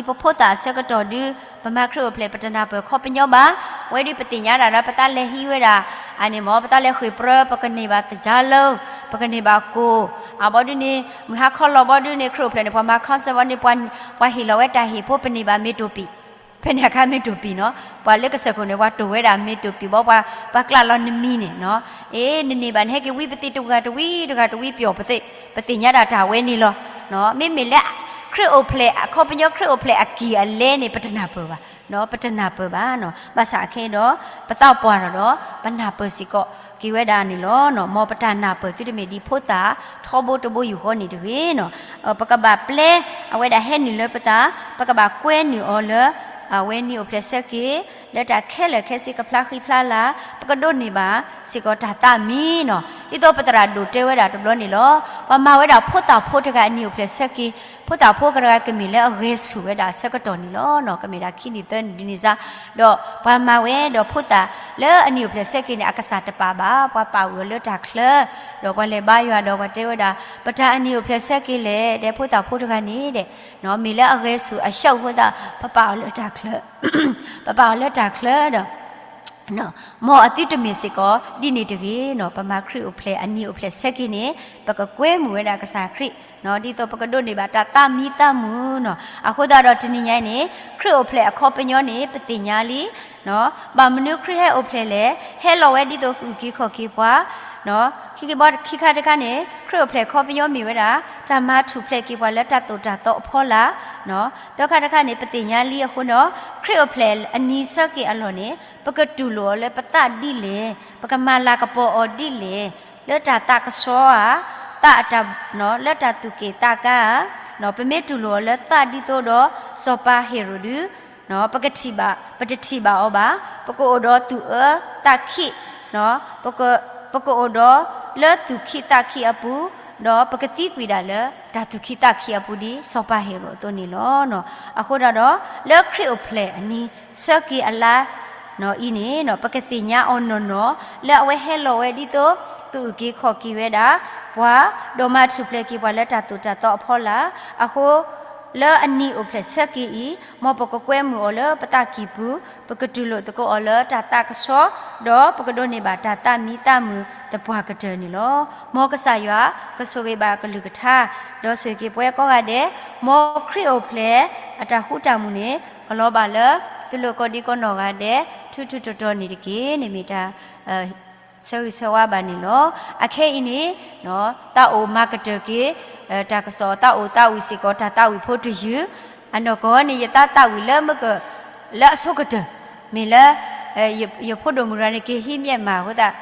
ဒ်ပဖိသၣ်အဆၢကတီၢ်ဒုး ပမၤခရံာ်အိၣ်ဖျဲၣ် ပတနၢ်ပၢၢ်ခီပညီဘၣ်, ဝဲဒုးပသ့ၣ်ညါဒၣ်လၢပသးလဲၤဟံးဝဲဒၣ် အန့ၣ်မ့ၢ် ပသးလဲၤဃ့ၢ်ပြၢ ပကန့ၢ်ဘၣ်သကြားလုံး, ပကန့ၢ်ဘၣ်ကိၣ်, အဘီဒုန့ၣ် မုၢ်ဟါခီလီၤဘီဒုန့ၣ် ခရံာ်အိၣ်ဖျဲၣ်န့ၣ် ပှၤမၤ concert ဘီန့ၣ် ပှၤဟ့ၣ်လီၤဝဲတၢ်ဟ့ၣ်ဖိ ပန့ၢ်ဘၣ်မ့ၤတိၢ်ပံၣ် ဖဲန့ၣ်အခါမ့ၤတိၢ်ပံၣ်နီၤ, ပှၤလၢကစၢၢ်ခိၣ်န့ၣ် ပှၤတိၢ်ဝဲဒၣ်မ့ၤတိၢ်ပံၣ်ဘီ ပှၤကျးလီၤနမံၤန့ၣ်နီၤ, အ့ နန့ၢ်ဘၣ် နဟဲက့ၤဝံပသ့ၣ်တဂၤတဝံတဂၤတဝံပျီၣ်ပသ့ၣ်, ပသ့ၣ်ညါဒၣ်တၢ်ဝဲန့ၣ်လီၤ. မ့မ့ၢ်လၢ ခရံာ်အိၣ်ဖျဲၣ် အခီပညီခရံာ်အိၣ်ဖျဲၣ်အက့ၢ်အလဲန့ၣ် ပတနၢ်ပၢၢ်ဘၣ်, ပတနၢ်ပၢၢ်ဘၣ်နီၤ, ဘၣ်ဆၣ်အခဲဒီး ပသးပှၢ်ထီၣ်ဒီး ပနၢ်ပၢၢ်စ့ၢ်ကီးက့ၤဝဲဒၣ်န့ၣ်လီၤ. မ်ပတၢ်နၢ်ပၢၢ်သုတမ့ၢ်ဒ်ဖိသၣ်ထီဘိတဘိယူၢ်ဃီန့ၣ်တဂ့ၤနီၤ, ပကဘၣ်ပျဲအဝဲဒၣ်ဟဲနုာ်လၢပသး, ပကဘၣ်ကွဲနုာ်အီၤလၢ အဝဲနံၣ်အိၣ်ဖျဲၣ်ဆၢက့ၤ လၢတၢ်ခဲလၢာ်ခဲဆ့ကဖျါဃံဖျါလၤ, ပကဒိးန့ၢ်ဘၣ်စ့ၢ်ကီးတၢ်သးမံနီၤ, ဒ်သိးပသရၣ်ဒိၣ်တဲဝဲဒၣ်တဘျီန့ၣ်လီၤ. ပှၤမၤဝဲဒၣ်ဖိသၣ်ဖိတဂၤအနံၣ်အိၣ်ဖျဲၣ်ဆၢက့ၤ, ဖိသၣ်ဖိတဂၤကမ့ၢ်လၢအဂဲၤဆူၣ်ဝဲဒၣ်အဆၢကတီၢ်န့ၣ်လီၤ. ကမ့ၢ်ဒၣ်ခံနံၣ်သၢနံၣ်ဒ်န့ၣ်စါ, ဒီးပှၤမၤဝဲဒီးဖိသၣ်လၢအနံၣ်အိၣ်ဖျဲၣ်ဆၢက့ၤန့ၣ် အကစၢ်တပာ်ဘၣ်, ပှၤပာ်ဝံၤအီၤလၢတၢ်ချၢ, ဒီးပှၤလဲၤဘါယွၤဒီးပှၤတဲဝဲဒၣ် ပတၢ်အနံၣ်အိၣ်ဖျဲၣ်ဆၢက့ၤလဲၣ်, ဒီးဖိသၣ်ဖိတဂၤန့ၣ်ဒီး မ့ၢ်လၢအဂဲၤဆူၣ်အဆၢအဃိသတး ပပာ်အီၤလၢတၢ်ချၢ, ပပာ်အီၤလၢတၢ်ချၢဒီး မ်အသုတမ့ၢ်စ့ၢ်ကီးဒ်န့ၣ်တဂ့ၤနီၤ, ပမၤခရံာ်အိၣ်ဖျဲၣ်အနံၣ်အိၣ်ဖျဲၣ်ဆၢက့ၤန့ၣ် ပကကွဲမုာ်ဝဲဒၣ်ကစၢ်ခရံာ်, ဒ်သိးပကဒိးန့ၢ်ဘၣ်တၢ်သးမံသးမုာ်နီၤ. အဃိသတးဒီးတနံၤညါအံၤန့ၣ် ခရံာ်အိၣ်ဖျဲၣ်အခီပညီန့ၣ် ပသ့ၣ်ညါလံ, ဘၣ်မနုၤခရံာ်ဟဲအိၣ်ဖျဲၣ်လဲၣ်, ဟဲလီၤဝဲဒ်သိးကအုၣ်က့ၤခီၣ်က့ၤပှၤ ခံဘီခံခါတခါန့ၣ် ခရံာ်အိၣ်ဖျဲၣ်ခီပညီမ့ၢ်ဝဲဒၣ် တၢ်မၤထူၣ်ဖျဲးက့ၤပှၤလၢတၢ်သိၣ်တၢ်သီအဖီလာ်, သၢခါတခါန့ၣ် ပသ့ၣ်ညါလံအဃိဒီး ခရံာ်အိၣ်ဖျဲၣ်အနံၤဆၢက့ၤအလီၢ်န့ၣ် ပကတူၢ်လိာ်အီၤလၢပသးဒ်လဲၣ်, ပကမၤလၤကပီၤအီၤဒ်လဲၣ်, လၢတၢ်သးကဆှီဧါ, သးအတၢ်, လၢတၢ်သူၣ်က့ၣ်သးကါဧါ, ပမ့ၢ်တူၢ်လိာ်အီၤလၢသးဒ်သိးဒီး စီၤပၤဟ့ရိၣ်ဒု ပကထံၣ်ဘၣ်, ပတထံၣ်ဘၣ်အီၤဘၣ်, ပကအိၣ်ဒီးသူၣ်အၢသးခံ, ပက, ပကအိၣ်ဒီးလၢသူၣ်ခံသးခံအပူၤ, ဒီးပကသံကွံာ်ဒၣ်လၢတၢ်သူၣ်ခံသးခံအပူၤဒ်စီၤပၤဟ့ရိၣ်အသိးန့ၣ်လီၤ. အဃိဒီး လၢခရံာ်အိၣ်ဖျဲၣ်အနံၤဆၢက့ၤအလါ အံၤန့ၣ် ပကသ့ၣ်ညါအီၤနီၢ်နီၢ် လၢအဝဲဟဲလီၤဝဲဒ်သိး ကအုၣ်က့ၤခီၣ်က့ၤဝဲဒၣ် ပှၤ, ဒီးမၤထူၣ်ဖျဲးက့ၤပှၤလၢတၢ်သိၣ်တၢ်သီအဖီလာ်, အဃိ လၢအနံၤအိၣ်ဖျဲၣ်ဆၢက့ၤအံၤ မ်ပကကွဲမုာ်အီၤလၢပသးကံၢ်ပူၤ, ပကတူၢ်လိာ်သကိးအီၤလၢတၢ်သးကဆှီ, ဒီးပကဒိးန့ၢ်ဘၣ်တၢ်သးမံသးမုာ်သပှၢ်ကတၢၢ်န့ၣ်လီၤ. မ်ကစၢ်ယွၤကဆိၣ်ဂ့ၤဘၣ်အကလုၢ်ကထါ, ဒီးဆိၣ်ဂ့ၤက့ၤပဝဲကိးဂၤဒဲး, မ်ခရံာ်အိၣ်ဖျဲၣ်အတၢ်ဃူတၢ်မုာ်န့ၣ် ကလီၤဘၣ်လၢသုလိၤကိးဒံကိးနီၢ်ဂၤဒဲး ထူထူတီတီန့ၣ်တက့ၢ်. န့ၣ်မ့ၢ်တၢ် ဆၢဂ့ၤဆၢဝါဘၣ်န့ၣ်လီၤ. အခဲအံၤန့ၣ် သးအိၣ်မၤကတၢၢ်က့ၤ တၢ်ကစီၣ်သးအိၣ်သးဝံၣ်စ့ၢ်ကီး တၢ်သးဝံၣ်ဖိတယုၢ်, အနီၢ်ကီၢ်န့ၣ် ယသးသးဝံၣ်လၢမ့ၢ်က, လၢအဆိကတၢၢ်, မ့ၢ်လၢ ယဖိဒိၣ်မုၣ်တဂၤန့ၣ် က့ၤဟံးမျဲၢ်မးအဃိသတး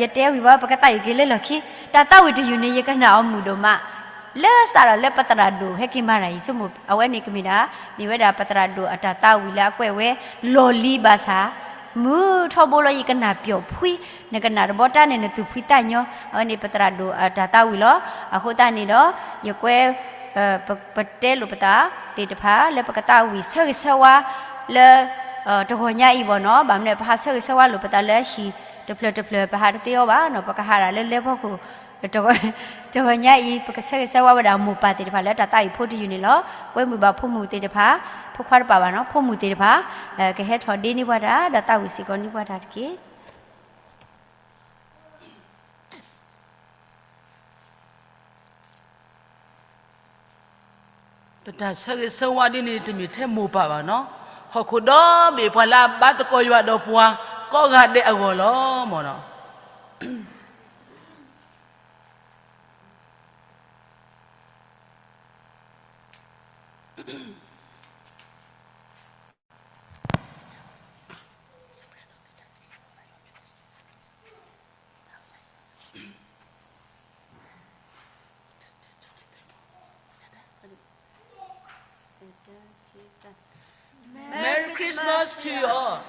ယတဲဝံၤဘၣ် ပကသးဝံၣ်က့ၤလၢလီၢ်ခံ, တၢ်သးဝံၣ်တယုၢ်န့ၣ် ယကနၣ်အီၤမုာ်ဒိၣ်မး လၢစးထီၣ်လၢပသရၣ်ဒိၣ်ဟဲက့ၤမၤတၢ်အံၤ ဆိကမိၣ် အဝဲန့ၣ်ကမ့ၢ်ဒၣ် မ့ၢ်ဝဲဒၣ်ပသရၣ်ဒိၣ်အတၢ်သးဝံၣ်လၢအကွဲးဝဲ လီၢ်လံၤဘၣ်ဆၣ် မုာ်ထီဘိလီၤ ယကနၣ်ပျီၣ်ဖှံ, နကနၣ်တဘီတၢ်န့ၣ် နသူၣ်ဖှံသးညီ, အဝဲန့ၣ်ပသရၣ်ဒိၣ်အတၢ်သးဝံၣ်လီၤ. အဃိသတးန့ၣ်ဒီး ယကွဲ ပတဲလိာ်ပသးသ့ၣ်တဖၣ် လၢပကသးဝံၣ်ဆၢဂ့ၤဆၢဝါ လၢ တဂီၤညါအံၤဘၣ်နီၤ, ဘၣ်မနုၤ ပဟးဆၢဂ့ၤဆၢဝါလိာ်ပသးလၢဟံၣ်တဖျၢၣ်တဖျၢၣ် ပဟးတသ့အီၤဘၣ်နီၤ, ပကဟးဒၣ်လၢလၢဖီခိၣ် တဂီၤညါအံၤ ပကဆၢဂ့ၤဆၢဝါဝဲဒၣ်မိၢ်ပၢ်သ့ၣ်တဖၣ်လၢတၢ်သးဝံၣ်ဖိတယုၢ်န့ၣ်လီၤ. ကွဲမုာ်ဘၣ်ဖိမုၣ်သ့ၣ်တဖၣ်, ဖိခွါတပာ်ဘၣ်နီၤ, ဖိမုၣ်သ့ၣ်တဖၣ် ကဟဲထီၣ်ဒ့န့ၢ်ပှၤတၢ် ဒီးသးဝံၣ်စ့ၢ်ကီးန့ၢ်ပှၤတၢ်တက့ၢ်. ပတၢ်ဆၢဂ့ၤဆၢဝါဒ်န့ၣ် တမ့ၢ်ထဲမိၢ်ပၢ်ဘၣ်နီၤ, ဟီၣ်ခိၣ်ဒီဘ့ၣ်ပှၤလၢအဘါသကိးယွၤဒီးပှၤကိးဂၤဒဲးအဂီၢ်လီၤမၢ်နီၤ. Merry Christmas to you all.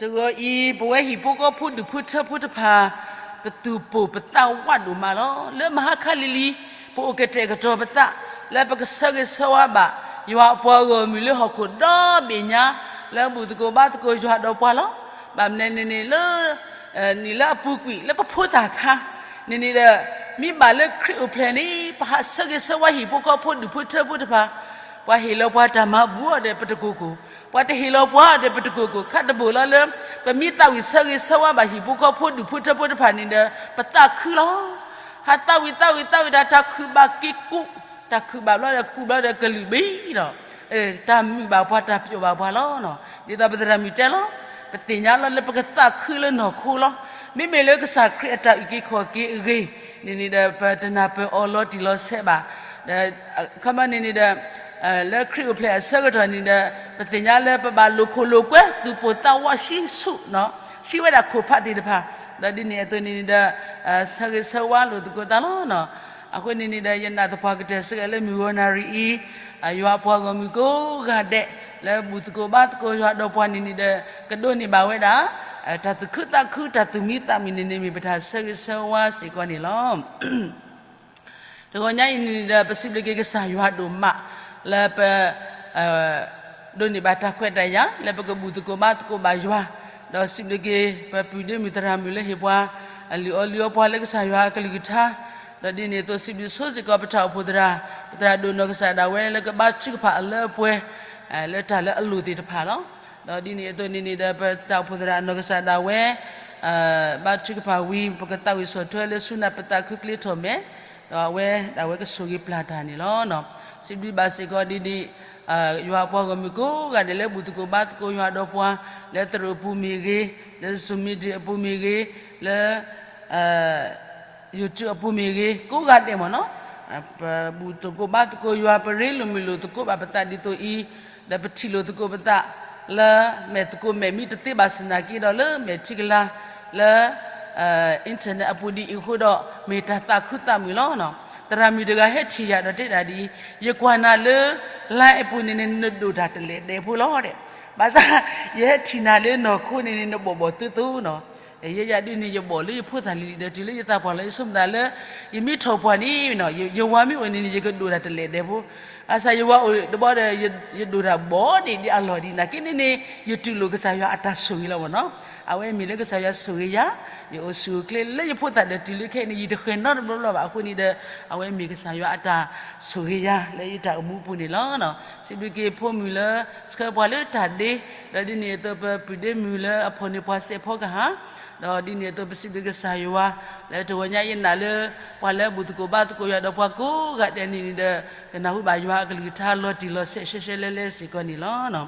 တဂီၤအံၤ ပဝဲဟံၣ်ဖိဃီဖိဒူၣ်ဖိထၢဖိတဖၣ် ပသူၣ်ပိၢ်ပသးဝးဒိၣ်မးလီၤ. လၢမဟါခါလံၤလံၤ ပအိၣ်ကတဲာ်ကတီၤပသး လၢပကဆၢဂ့ၤဆၢဝါဘၣ် ယွၤအပှၤဂီၢ်မုၢ်လၢဟီၣ်ခိၣ်ဒီဘ့ၣ်ညါ လၢဘူၣ်သကိးဘါသကိးယွၤဒီးပှၤလီၤ. ဘၣ်မနုၤန့ၣ်န့ၣ်လၢ နံၣ်လၢအပူၤကွံာ် လၢပဖိသၣ်ခါန့ၣ်န့ၣ်ဒီး မ့ၢ်ဘၣ်လၢခရံာ်အိၣ်ဖျဲၣ်န့ၣ် ပဟးဆၢဂ့ၤဆၢဝါဟံၣ်ဖိဃီဖိဒူၣ်ဖိထၢဖိတဖၣ် ပှၤဟ့ၣ်လီၤပှၤတၢ်မၤဘူၣ်အီၤဒီးပတကိၢ်ကိၢ် ပှၤတဟ့ၣ်လီၤပှၤဒီး ပတကိၢ်ကိၢ်ခါတဘိလီၤလၢ ပမ့ၢ်သးဝံၣ်ဆၢဂ့ၤဆၢဝါဘၣ်ဟံၣ်ဖိဃီဖိဒူၣ်ဖိထၢဖိတဖၣ်န့ၣ်ဒီး ပသးခုလီၤ. ဟးသးဝံၣ်သးဝံၣ်သးဝံၣ်တၢ် တၢ်ခုၣ်ဘၣ်က့ၤကူး, တၢ်ခုၣ်ဘၣ်ဘျီဒီးကူးဘျီဒီးကလုၢ်ဘ့ၣ်ဒီး တၢ်မုာ်ဘၣ်ပှၤ တၢ်ပျိာ်ဘၣ်ပှၤလီၤ. ဒ်သိးပသရၣ်မုၣ်တဲလီၤ, ပသ့ၣ်ညါလီၤလၢပကသးခုလၢနီၢ်ခိလီၤ. မ့မ့ၢ်လၢကစၢ်ခရံာ်အတၢ်အုၣ်က့ၤခီၣ်က့ၤအဂ့ၢ်န့ၣ်န့ၣ်ဒီး ပတနၢ်ပၢၢ်အီၤလီၤတံၢ်လီၤဆဲးဘၣ်. ဒီးခီမီန့ၣ်န့ၣ်ဒီး လၢခရံာ်အိၣ်ဖျဲၣ်အဆၢကတီၢ်န့ၣ်ဒီး ပသ့ၣ်ညါလၢပဘၣ်လိာ်ခိၣ်လိာ်ကွဲ သူၣ်ပိၢ်သးဝးဆံဆူၣ်, ဆံဝဲဒၣ်ခိၣ်ဖးသ့ၣ်တဖၣ်, ဒီးဒ်န့ၣ်အသိးန့ၣ်န့ၣ်ဒီး ဆၢဂ့ၤဆၢဝါလိာ်သကိးသးလီၤ. အဃိန့ၣ်န့ၣ်ဒီး ယနာ်သပှၢ်ကတၢၢ်စ့ၢ်ကီးလၢမုၢ်ဂီၤနၣ်ရံၣ်အံၤ ယွၤအပှၤဂီၢ်မုၢ်ကိးဂၤဒဲး လၢဘူၣ်သကိးဘါသကိးယွၤဒီးပှၤန့ၣ်န့ၣ်ဒီး ကဒိးန့ၢ်ဘၣ်ဝဲဒၣ် တၢ်သူၣ်ခုသးခု တၢ်သူၣ်မံသးမုာ်န့ၣ်န့ၣ်မ့ၢ်ပတၢ်ဆၢဂ့ၤဆၢဝါစ့ၢ်ကီးန့ၣ်လီၤ. တဂီၤညါအံၤန့ၣ်ဒီး ပစံးဘျုးက့ၤကစၢ်ယွၤဒိၣ်မး လၢပ ဒိးန့ၢ်ဘၣ်တၢ်ခွဲးတၢ်ယာ် လၢပကဘူၣ်သကိးဘါသကိးဘၣ်ယွၤ, ဒီးစံးဘျုးက့ၤ ပပုၢ်ဒ့မုၣ်သရၣ်မုၣ်လၢဟ့ၣ်ပှၤ လုၢ်အီၣ်လုၢ်အီပှၤလၢကစၢ်ယွၤအကလုၢ်ကထါ, ဒီးဒ်န့ၣ်အသိးစံးဘျုးဆိစ့ၢ်ကီး ပတၢ်အိၣ်ဖှိၣ်သရၣ်, ပသရၣ်ဒိၣ်နီၢ်ကစၢ်ဒၣ်ဝဲလၢကဘါထုကဖၣ်အလၢအပှဲၤ လၢတၢ်လၢအလိၣ်သ့ၣ်တဖၣ်လီၤ. ဒီးဒ်န့ၣ်အသိးန့ၣ်န့ၣ်ဒီး ပတၢ်အိၣ်ဖှိၣ်သရၣ်အနီၢ်ကစၢ်ဒၣ်ဝဲ ဘါထုကဖၣ်ဝံၤ ပကသးဝံၣ်ဆီၣ်ထွဲလၢဆူနၢ်ပသးခုကျ့ထီၣ်မဲာ်, ဒီးအဝဲဒၣ်ဝဲကဆိၣ်ဂ့ၤပျၢ်တၢ်န့ၣ်လီၤ. စံးဘျုးဘၣ်စ့ၢ်ကီးဒ်န့ၣ် ယွၤအပှၤဂီၢ်မုၢ်ကိးဂၤဒဲးလၢဘူၣ်သကိးဘါသကိးယွၤဒီးပှၤ လၢသရိာ်အပူၤမ့ၢ်ဂ့ၤ, လၢ Zoom meeting အပူၤမ့ၢ်ဂ့ၤ, လၢ YouTube အပူၤမ့ၢ်ဂ့ၤ ကိးဂၤဒဲးမ့ၢ်နီၤ, ပဘူၣ်သကိးဘါသကိးယွၤ ပရ့လိာ်မုာ်လိာ်သကိးဘၣ်ပသးဒ်သိးအံၤ, ဒီးပထံၣ်လိာ်သကိးပသး လၢမဲာ်သကိးမဲာ်မ့ၢ်တသ့ဘၣ်ဆၣ်နာ်က့ဒီး လၢမဲာ်ထံကလၤ လၢ internet အပူၤဒ်အံၤအဃိဒီး မ့ၢ်တၢ်သးခုသးမုာ်လီၤ. သရၣ်မုၣ်တဂၤဟဲထံၣ်ယၤဒီးတဲဒၣ်ဒ်အံၤ, ယကွၢ်နၤလၢ line အပူၤန့ၣ်န့ၣ် နဒိၣ်တၢ်တလဲၣ်ဒဲးဖိလီၤဒီး, ဘၣ်ဆၣ် ယဟဲထံၣ်နၤလၢနီၢ်ခိန့ၣ်န့ၣ် နဘီၣ်ဘီၣ်သိသိနီၤ. ယဲယၤဒ်န့ၣ် ယဘီၣ်လၢယဖိသၣ်လံၤလံၤဒီးတုၤလၢယသးပှၢ်လီၤ ယဆိကမိၣ်သးလၢ ယမ့ၢ်ထီၣ်ပှၢ်န့ၣ်နီၤ ယဝၤမ့ၢ်အိၣ်န့ၣ်န့ၣ် ယကဒိၣ်တၢ်တလဲၣ်ဒဲးဖိ, ဘၣ်ဆၣ်ယဝၤအိၣ်တဘျီဒီး ယဒိၣ်တၢ်ဘီၣ်န့ၣ်ဒ်အလီၢ်ဒ်နာ်က့န့ၣ်န့ၣ် ယတူၢ်လိာ်ကစၢ်ယွၤအတၢ်ဆိၣ်ဂ့ၤလီၤမ့ၢ်နီၤ. အဝဲမ့ၢ်လၢကစၢ်ယွၤဆိၣ်ဂ့ၤယၤ, ယအိၣ်ဆူၣ်အိၣ်ချ့လၢယဖိသၣ်ဒီးတုၤလၢခဲအံၤန့ၣ် ယတဃဲၤနီတဘျီဘျီဘၣ်အဃိန့ၣ်ဒီး အဝဲမ့ၢ်ကစၢ်ယွၤအတၢ်ဆိၣ်ဂ့ၤယၤလၢယတၢ်အိၣ်မူအပူၤန့ၣ်လီၤ. စံးဘျုးက့ၤဖိမုၣ်လၢဆှၢပှၤလၢတၢ်ဒ့, ဒီးဒ်န့ၣ်အသိးပပုၢ်ဒ့မုၣ်လၢအဖီၣ်န့ၢ်ပှၤစဲးဖီကဟၣ်, ဒီးဒ်န့ၣ်အသိးပစံးဘျုးကစၢ်ယွၤ လၢတဂီၤညါယနာ်လၢ ပှၤလၢအဘူၣ်သကိးဘါသကိးယွၤဒီးပှၤကိးဂၤဒဲးန့ၣ်န့ၣ်ဒီး ကနၢ်ဟူဘၣ်ယွၤအကလုၢ်ကထါလီၤတံၢ်လီၤဆဲးရှဲရှဲလဲလဲစ့ၢ်ကီးန့ၣ်လီၤ.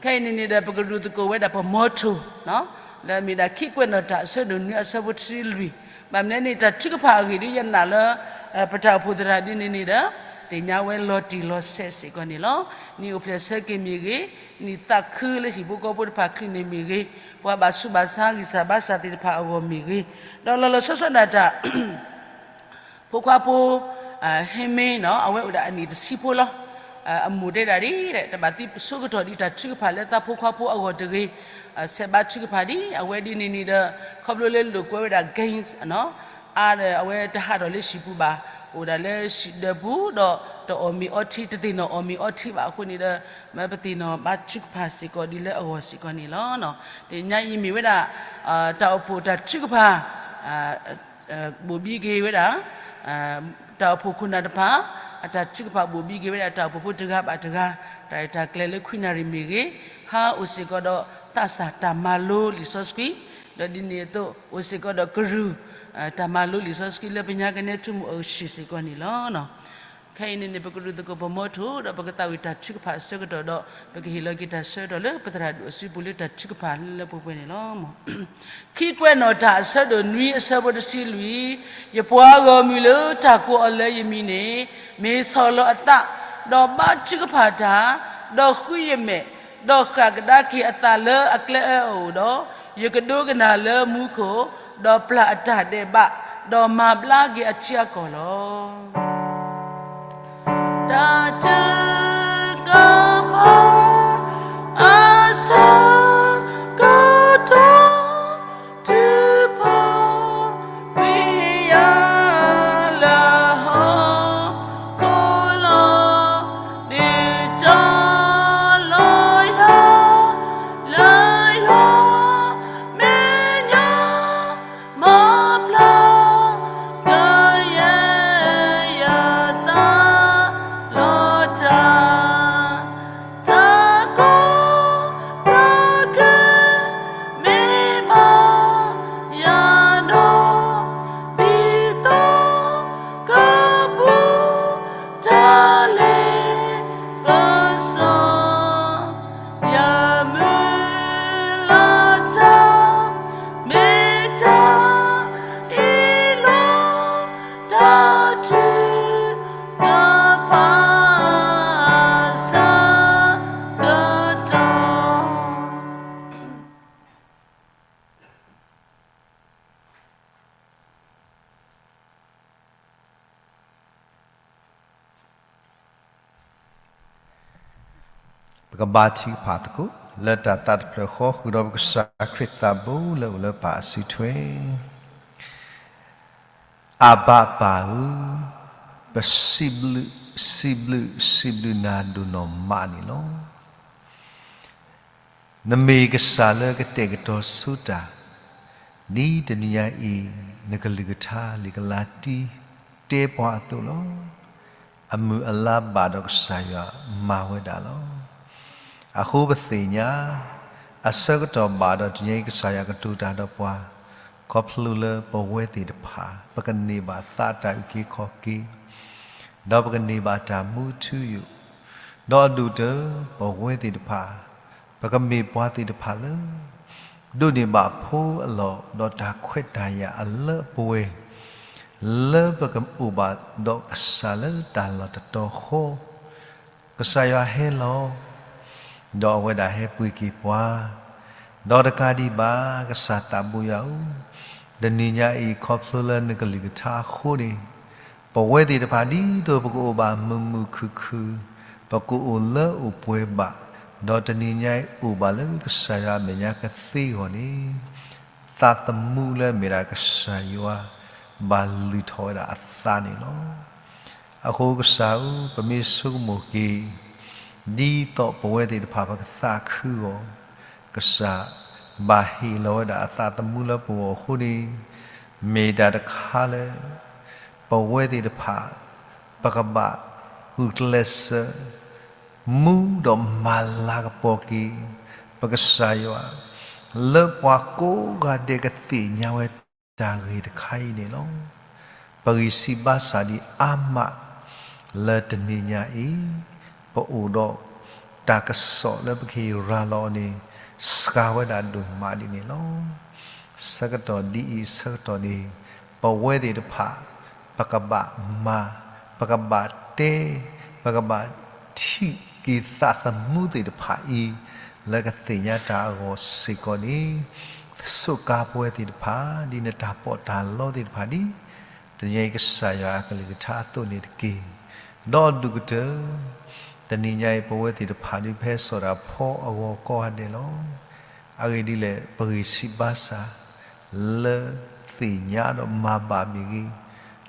ခဲအံၤန့ၣ်န့ၣ်ဒီး ပကဒုးသကိးဝဲဒၣ်ပမီထိၣ် လၢမ့ၢ်ဒၣ်ခံကွဲးနီၣ်တၢ်အဆၢဒိၣ်နွံအဆၢဖိတဆံလွံၢ်, ဘၣ်မနုၤန့ၣ် တၢ်ထုကဖၣ်အဂ့ၢ်ဒ်ယနာ်လၢ ပတၢ်အိၣ်ဖှိၣ်သရၣ်ဒ်န့ၣ်န့ၣ်ဒီး သ့ၣ်ညါဝဲလီၤတံၢ်လီၤဆဲးစ့ၢ်ကီးန့ၣ်လီၤ. နံၣ်အိၣ်ဖျဲၣ်ဆၢက့ၤမ့ၢ်ဂ့ၤ, နံၣ်သးခုလၢဟံၣ်ဖိဃီဖိတဖၣ်ချုးန့ၣ်မ့ၢ်ဂ့ၤ, ပှၤဘၣ်ဆူးဘၣ်ဆါဂံၢ်စၢ်ဘါစၢ်သ့ၣ်တဖၣ်အဂီၢ်မ့ၢ်ဂ့ၤ, ဒီးလီၤလီၤဆီဆီဒၣ်တၢ် ဖိခွါဖိ ဟ့မ့ၢ်နီၤ အဝဲအိၣ်ဒၣ်အနံၣ်တဆံဖိလီၤ. အမိၢ်တဲဒၣ်ဒ် တဘၣ်သံဆိကတီၢ်ဒ်တၢ်ထုကဖၣ်လၢသးဖိခွါဖိအဂီၢ်တဂ့ၤ, ဆဲးဘါထုကဖၣ်ဒ် အဝဲဒ်န့ၣ်န့ၣ်ဒီး ခီဖျိလၢလိာ်ကွဲဝဲဒၣ် gain အါဒီး အဝဲတဟးထီၣ်လၢဟံၣ်ပူၤဘၣ်, အိၣ်ဒၣ်လၢဟံၣ်ဒၢးပူၤဒီး တအီၣ်မ့ၤအီထံ တသ့ၣ်နီၣ်အီၣ်မ့ၤအီထံဘၣ်အဃိန့ၣ်ဒီး မ့ၢ်ပသ့ၣ်နီၣ်ဘါထုကဖၣ်စ့ၢ်ကီးဒ်လၢအဂီၢ်စ့ၢ်ကီးန့ၣ်လီၤ. တနံၤညါအံၤမ့ၢ်ဝဲဒၣ် တၢ်အိၣ်ဖှိၣ်တၢ်ထုကဖၣ် ဘိၣ်ဘံက့ၤဝဲဒၣ် တၢ်အိၣ်ဖှိၣ်ခိၣ်နၢ်တဖၣ်, အတၢ်ထုကဖၣ်ဘိၣ်ဘံက့ၤဝဲဒၣ်တၢ်အိၣ်ဖှိၣ်ဖိတဂၤဘၣ်တဂၤ, တၢ်ရဲၣ်တၢ်ကျဲၤလၢခွံနၣ်ရံၣ်မ့ၢ်ဂ့ၤ, ဟါအိၣ်စ့ၢ်ကီးဒီးသးစၢ်တၢ်မၤလိလံာ်စီဆှံ, ဒီးဒ်န့ၣ်အသိး အိၣ်စ့ၢ်ကီးဒီးကရူၢ် တၢ်မၤလိလံာ်စီဆှံလၢပညါကနဲထူမူအဆံးစ့ၢ်ကီးန့ၣ်လီၤ. ခဲအံၤန့ၣ်န့ၣ် ပကဒုးသကိးပမီထိၣ်ဒီးပကသးဝံၣ်တၢ်ထုကဖၣ်အဆၢကတီၢ်ဒီး ပကဟ့ၣ်လီၤက့ၤတၢ်ဆၢကတီၢ်လၢပသရၣ်ဒိၣ်အစုပူၤလၢတၢ်ထုကဖၣ်လၢလၢပှဲၤပှဲၤန့ၣ်လီၤ. ခံကွဲးနီၣ်တၢ်အဆၢဒိၣ်နွံအဆၢဖိတဆံလွံၢ်, ယပှၤဂီၢ်မုၢ်လၢတၢ်ကိးအီၤလၢယမံၤန့ၣ် မ့ၢ်ဆီၣ်လီၤအသး, ဒီးဘါထုကဖၣ်တၢ်, ဒီးဃုယမဲာ်, ဒီးဃၣ်ကဒါက့ၤအသးလၢအကျဲအၢအအိၣ်ဒီး, ယကဒိကနၣ်လၢမူခိၣ်, ဒီးပျၢ်အတၢ်ဒဲးဘး, ဒီးမၤဘျါက့ၤအထံအကီၢ်လီၤ. တၢ်ထုကဖၣ် အဆၢကတီၢ် ထုကဖၣ် ဝံယၤလၢဟီၣ်ခိၣ်လီၤ, ဒုးတီၤလီၤယၤ လၢယွၤမဲာ်ညါ မၤပျၢ်ကယဲၢ်ယသးလီၤတၢ် ပကဘါထုကဖၣ်သကိး လၢတၢ်သးတဖျၢၣ်ဃီ ဃုာ်ဒီးပကစၢ်ခရံာ်သးဘိလၢအိၣ်လၢပၢ်အစုထွဲ. အဘၤပၢ်ဧၢ, ပစံးဘျုး, စံးဘျုး, စံးဘျုးနၤဒိၣ်နီၢ်မးန့ၣ်လီၤ. နမ့ၢ်ကစၢ်လၢကတဲာ်ကတီၤဆိတၢ်, ဒ်တနံၤညါအံၤ နကလုၢ်ကထါလံာ်ကလၤတံ တဲပှၤအသိးလီၤ. အမုၢ်အလါဘၣ်ဒီးကစၢ်ယွၤမၤဝဲဒၣ်လီၤ. အဃိပသ့ၣ်ညါ, အဆၢကတီၢ်ဘၣ်ဒီးတနံၤညါအံၤ ကစၢ်ယွၤကတိၤတၢ်ဒီးပှၤ, ခီဖျိလၢပဝဲသ့ၣ်တဖၣ် ပကန့ၢ်ဘၣ်သးတၢ်အုၣ်က့ၤခီၣ်က့ၤ, ဒီးပကန့ၢ်ဘၣ်တၢ်မူထူယိာ်, ဒီးအဒိၣ်ကတၢၢ် ပဝဲသ့ၣ်တဖၣ် ပကမ့ၢ်ပှၤသ့ၣ်တဖၣ်လၢ ဒိးန့ၢ်ဘၣ်ဖိအလီၢ် ဒီးတၢ်ခွဲးတၢ်ယာ်အလၢအပှဲၤ, လၢပကအိၣ်ဘၣ်ဒီးကစၢ်လၢတၢ်လီၢ်တတီၤဃီ, ကစၢ်ယွၤဟဲလီၤ, ဒီးအဝဲဒၣ်ဟဲပှ့ၤက့ၤပှၤ, ဒီးတကးဒံးဘၣ် ကစၢ်သးဘိယွၤဧၢ, တနံၤညါအံၤ ခီဖျိလၢနကလုၢ်ကထါအဃိန့ၣ် ပဝဲသ့ၣ်တဖၣ်ဒ်သိးပကအိၣ်ဘၣ်မုာ်မုာ်ခုၣ်ခုၣ်, ပကအိၣ်လၢအိၣ်ပှဲၤဘၣ်, ဒီးတနံၤညါအံၤအိၣ်ဘၣ်လၢကစၢ်ယွၤအမဲာ်ညါကသ့အဂီၢ်န့ၣ်, သးသမူလၢအမ့ၢ်ဒၣ်ကစၢ်ယွၤ ဘၣ်လုၢ်ထီၣ်ဝဲဒၣ်အသးန့ၣ်လီၤ. အဃိကစၢ်ဧၢ, ပမ့ၢ်ဆိကမိၣ်က့ၤ ဒ်သိးပဝဲသ့ၣ်တဖၣ်ပကသးခုအဂီၢ်, ကစၢ်ဘၣ်ဟ့ၣ်လီၤဝဲဒၣ်အသးသမူလၢပဂီၢ်အဃိန့ၣ်, မ့ၢ်တၢ်တခါလၢ ပဝဲသ့ၣ်တဖၣ် ပကဘၣ်ဂုာ်ကျဲးစၢး မူဒီးမၤလၤကပီၤက့ၤ ပကစၢ်ယွၤ လၢပှၤကိးဂၤဒဲးကသ့ၣ်ညါဝဲတၢ်ဂ့ၢ်တခါအံၤန့ၣ်လီၤ. ပဂံၢ်စၢ်ဘါစၢ်ဒံးအါမး လၢတနံၤညါအံၤ ပအိၣ်ဒီးတၢ်ကစီၣ်လၢပကဟ့ၣ်ရၤလီၤအီၤန့ၣ် စှၤဝဲဒၣ်ဒိၣ်မးဒ်န့ၣ်လီၤ. ဆၢကတီၢ်ဒ်အံၤ ဆၢကတီၢ်န့ၣ် ပဝဲသ့ၣ်တဖၣ် ပကဘၣ်မၤ, ပကဘၣ်တဲ, ပကဘၣ်ထံၣ်က့ၤသးသမူသ့ၣ်တဖၣ်အံၤ လၢကသ့ၣ်ညါတၢ်အဂီၢ်စ့ၢ်ကီးန့ၣ်, ဆိးကါပဝဲသ့ၣ်တဖၣ် ဒ်နတၢ်ပီးတၢ်လီသ့ၣ်တဖၣ်ဒ် တနံၤညါအံၤကစၢ်ယွၤအကလုၢ်ကထါအသိးန့ၣ်တက့ၢ်. ဒီးဒိၣ်ကတၢၢ် တနံၤညါအံၤ ပဝဲသ့ၣ်တဖၣ်ဒုးပဟဲစိာ်တၢ်ဖီအဂီၢ်ကိးဂၤဒဲးလီၤ. အဂ့ၢ်ဒ်လဲၣ် ပဂံၢ်စၢ်ဘါစၢ် လၢသ့ၣ်ညါဒီးမၤဘၣ်မ့ၢ်ဂ့ၤ,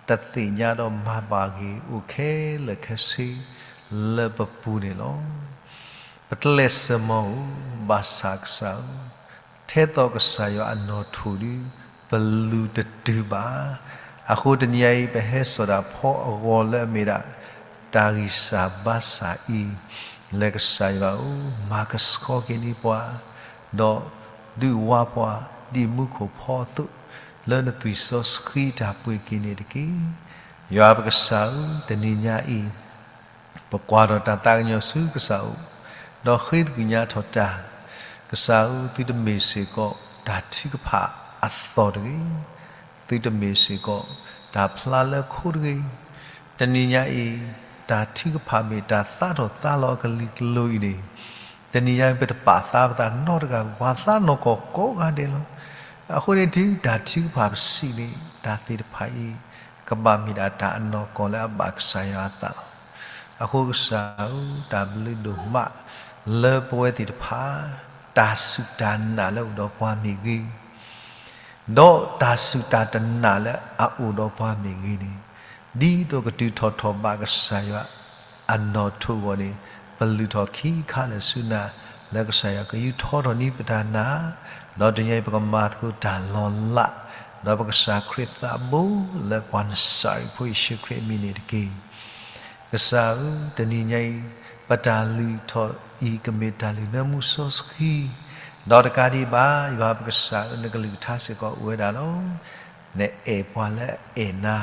တသ့ၣ်ညါဒီးမၤဘၣ်ဂ့ၤ အိၣ်ခဲလၢာ်ခဲဆ့ လၢပပူၤန့ၣ်လီၤ. ပကျဲးစၢးမၤဧိၤ, ဘၣ်ဆၣ်ကစၢ်ဧၢ, ထဲသိးကစၢ်ယွၤအနီၣ်ထိၣ်ဒီး ပလူၤတတုၤဘၣ်. အဃိတနံၤညါအံၤ ပဟဲစိာ်တၢ်ဖီအဂီၢ်လၢအမ့ၢ်ဒၣ် တၢ်ဂံၢ်စၢ်ဘါစၢ်အံၤ, လၢကစၢ်ယွၤဧၢ, မၤကဆှီက့ၤန့ၢ်ပှၤ, ဒီးဒုးဝါပှၤ ဒ်မူခိၣ်ဖီအသိး, လၢနသွံၣ်စီဆှံတၢ်ပှ့ၤက့ၤန့ၣ်တက့ၢ်. ယွၤပကစၢ်ဧၢ, တနံၤညါအံၤ ပကွၢ်ထီၣ်တၢ်သးကညီၤဆူကစၢ်အအိၣ်, ဒီးဃ့သကွံၢ်ညါထီၣ်တၢ်, ကစၢ်ဧၢ, သုတမ့ၢ်စ့ၢ်ကီးတၢ်ထုကဖၣ်အသီၣ်တဂ့ၤ, သုတမ့ၢ်စ့ၢ်ကီးတၢ်ဖျါလၢခိတဂ့ၤ. တနံၤညါအံၤ တၢ်ထုကဖၣ်မ့ၢ်တၢ်သးထီၣ်သးလီၤအကလုာ်ကလိအံၤန့ၣ်, တနံၤညါအံၤ ပတပာ်သးပသးနီတဂၤ, ပှၤသးနီၢ်ကီၢ်ကိးဂၤဒဲးလီၤ. အဃိန့ၣ် တုၤတၢ်ထုကဖၣ်ပစံးန့ၣ် တၢ်သ့ၣ်တဖၣ်အံၤ ကဘၣ်မ့ၢ်ဒၣ်တၢ်အနီၢ်ကီၢ်လၢအဘၣ်ကစၢ်ယွၤအသးလီၤ. အဃိကစၢ်ဧၢ, တၢ်ဘျုးဒိၣ်မးလၢပဝဲသ့ၣ်တဖၣ် တၢ်စူၢ်တၢ်နာ်လၢအိၣ်ဒီးပှၤမ့ၢ်ဂ့ၤ, ဒီးတၢ်စူၢ်တၢ်တနာ်လၢအအိၣ်ဒီးပှၤမ့ၢ်ဂ့ၤန့ၣ်, ဒ်သိးကတုၤထီၣ်ထီၣ်ဘၣ်ကစၢ်ယွၤအနီၣ်ထိၣ်အဂီၢ်န့ၣ်, ပလုၢ်ထီၣ်ခံခါလၢာ်ဆူနၤ, လၢကစၢ်ယွၤကယူးထီထီၣ်န့ၢ်ပတၢ်နာ်, ဒီးတနံၤညါအံၤပကမၤသကိးတၢ်လီၤလး, ဒီးပကစၢ်ခရံာ်သးဘိလၢပှၤနစၤရ့းဖိယ့ၣ်ၡူးခရံာ်အမံၤန့ၣ်တက့ၢ်. ကစၢ်ဧၢ, တနံၤညါအံၤ ပတၢ်လုၢ်ထီၣ်အံၤကမ့ၢ်တၢ်လုၢ်နၢမူစီဆှံ, ဒီးတကးဒံးဘၣ် ယွၤပကစၢ်ဧၢ, နကလုၢ်ကထါစ့ၢ်ကီးအိၣ်ဝဲဒၣ်လီၤ. နအဲၣ်ပှၤလၢအအဲၣ်နၤ,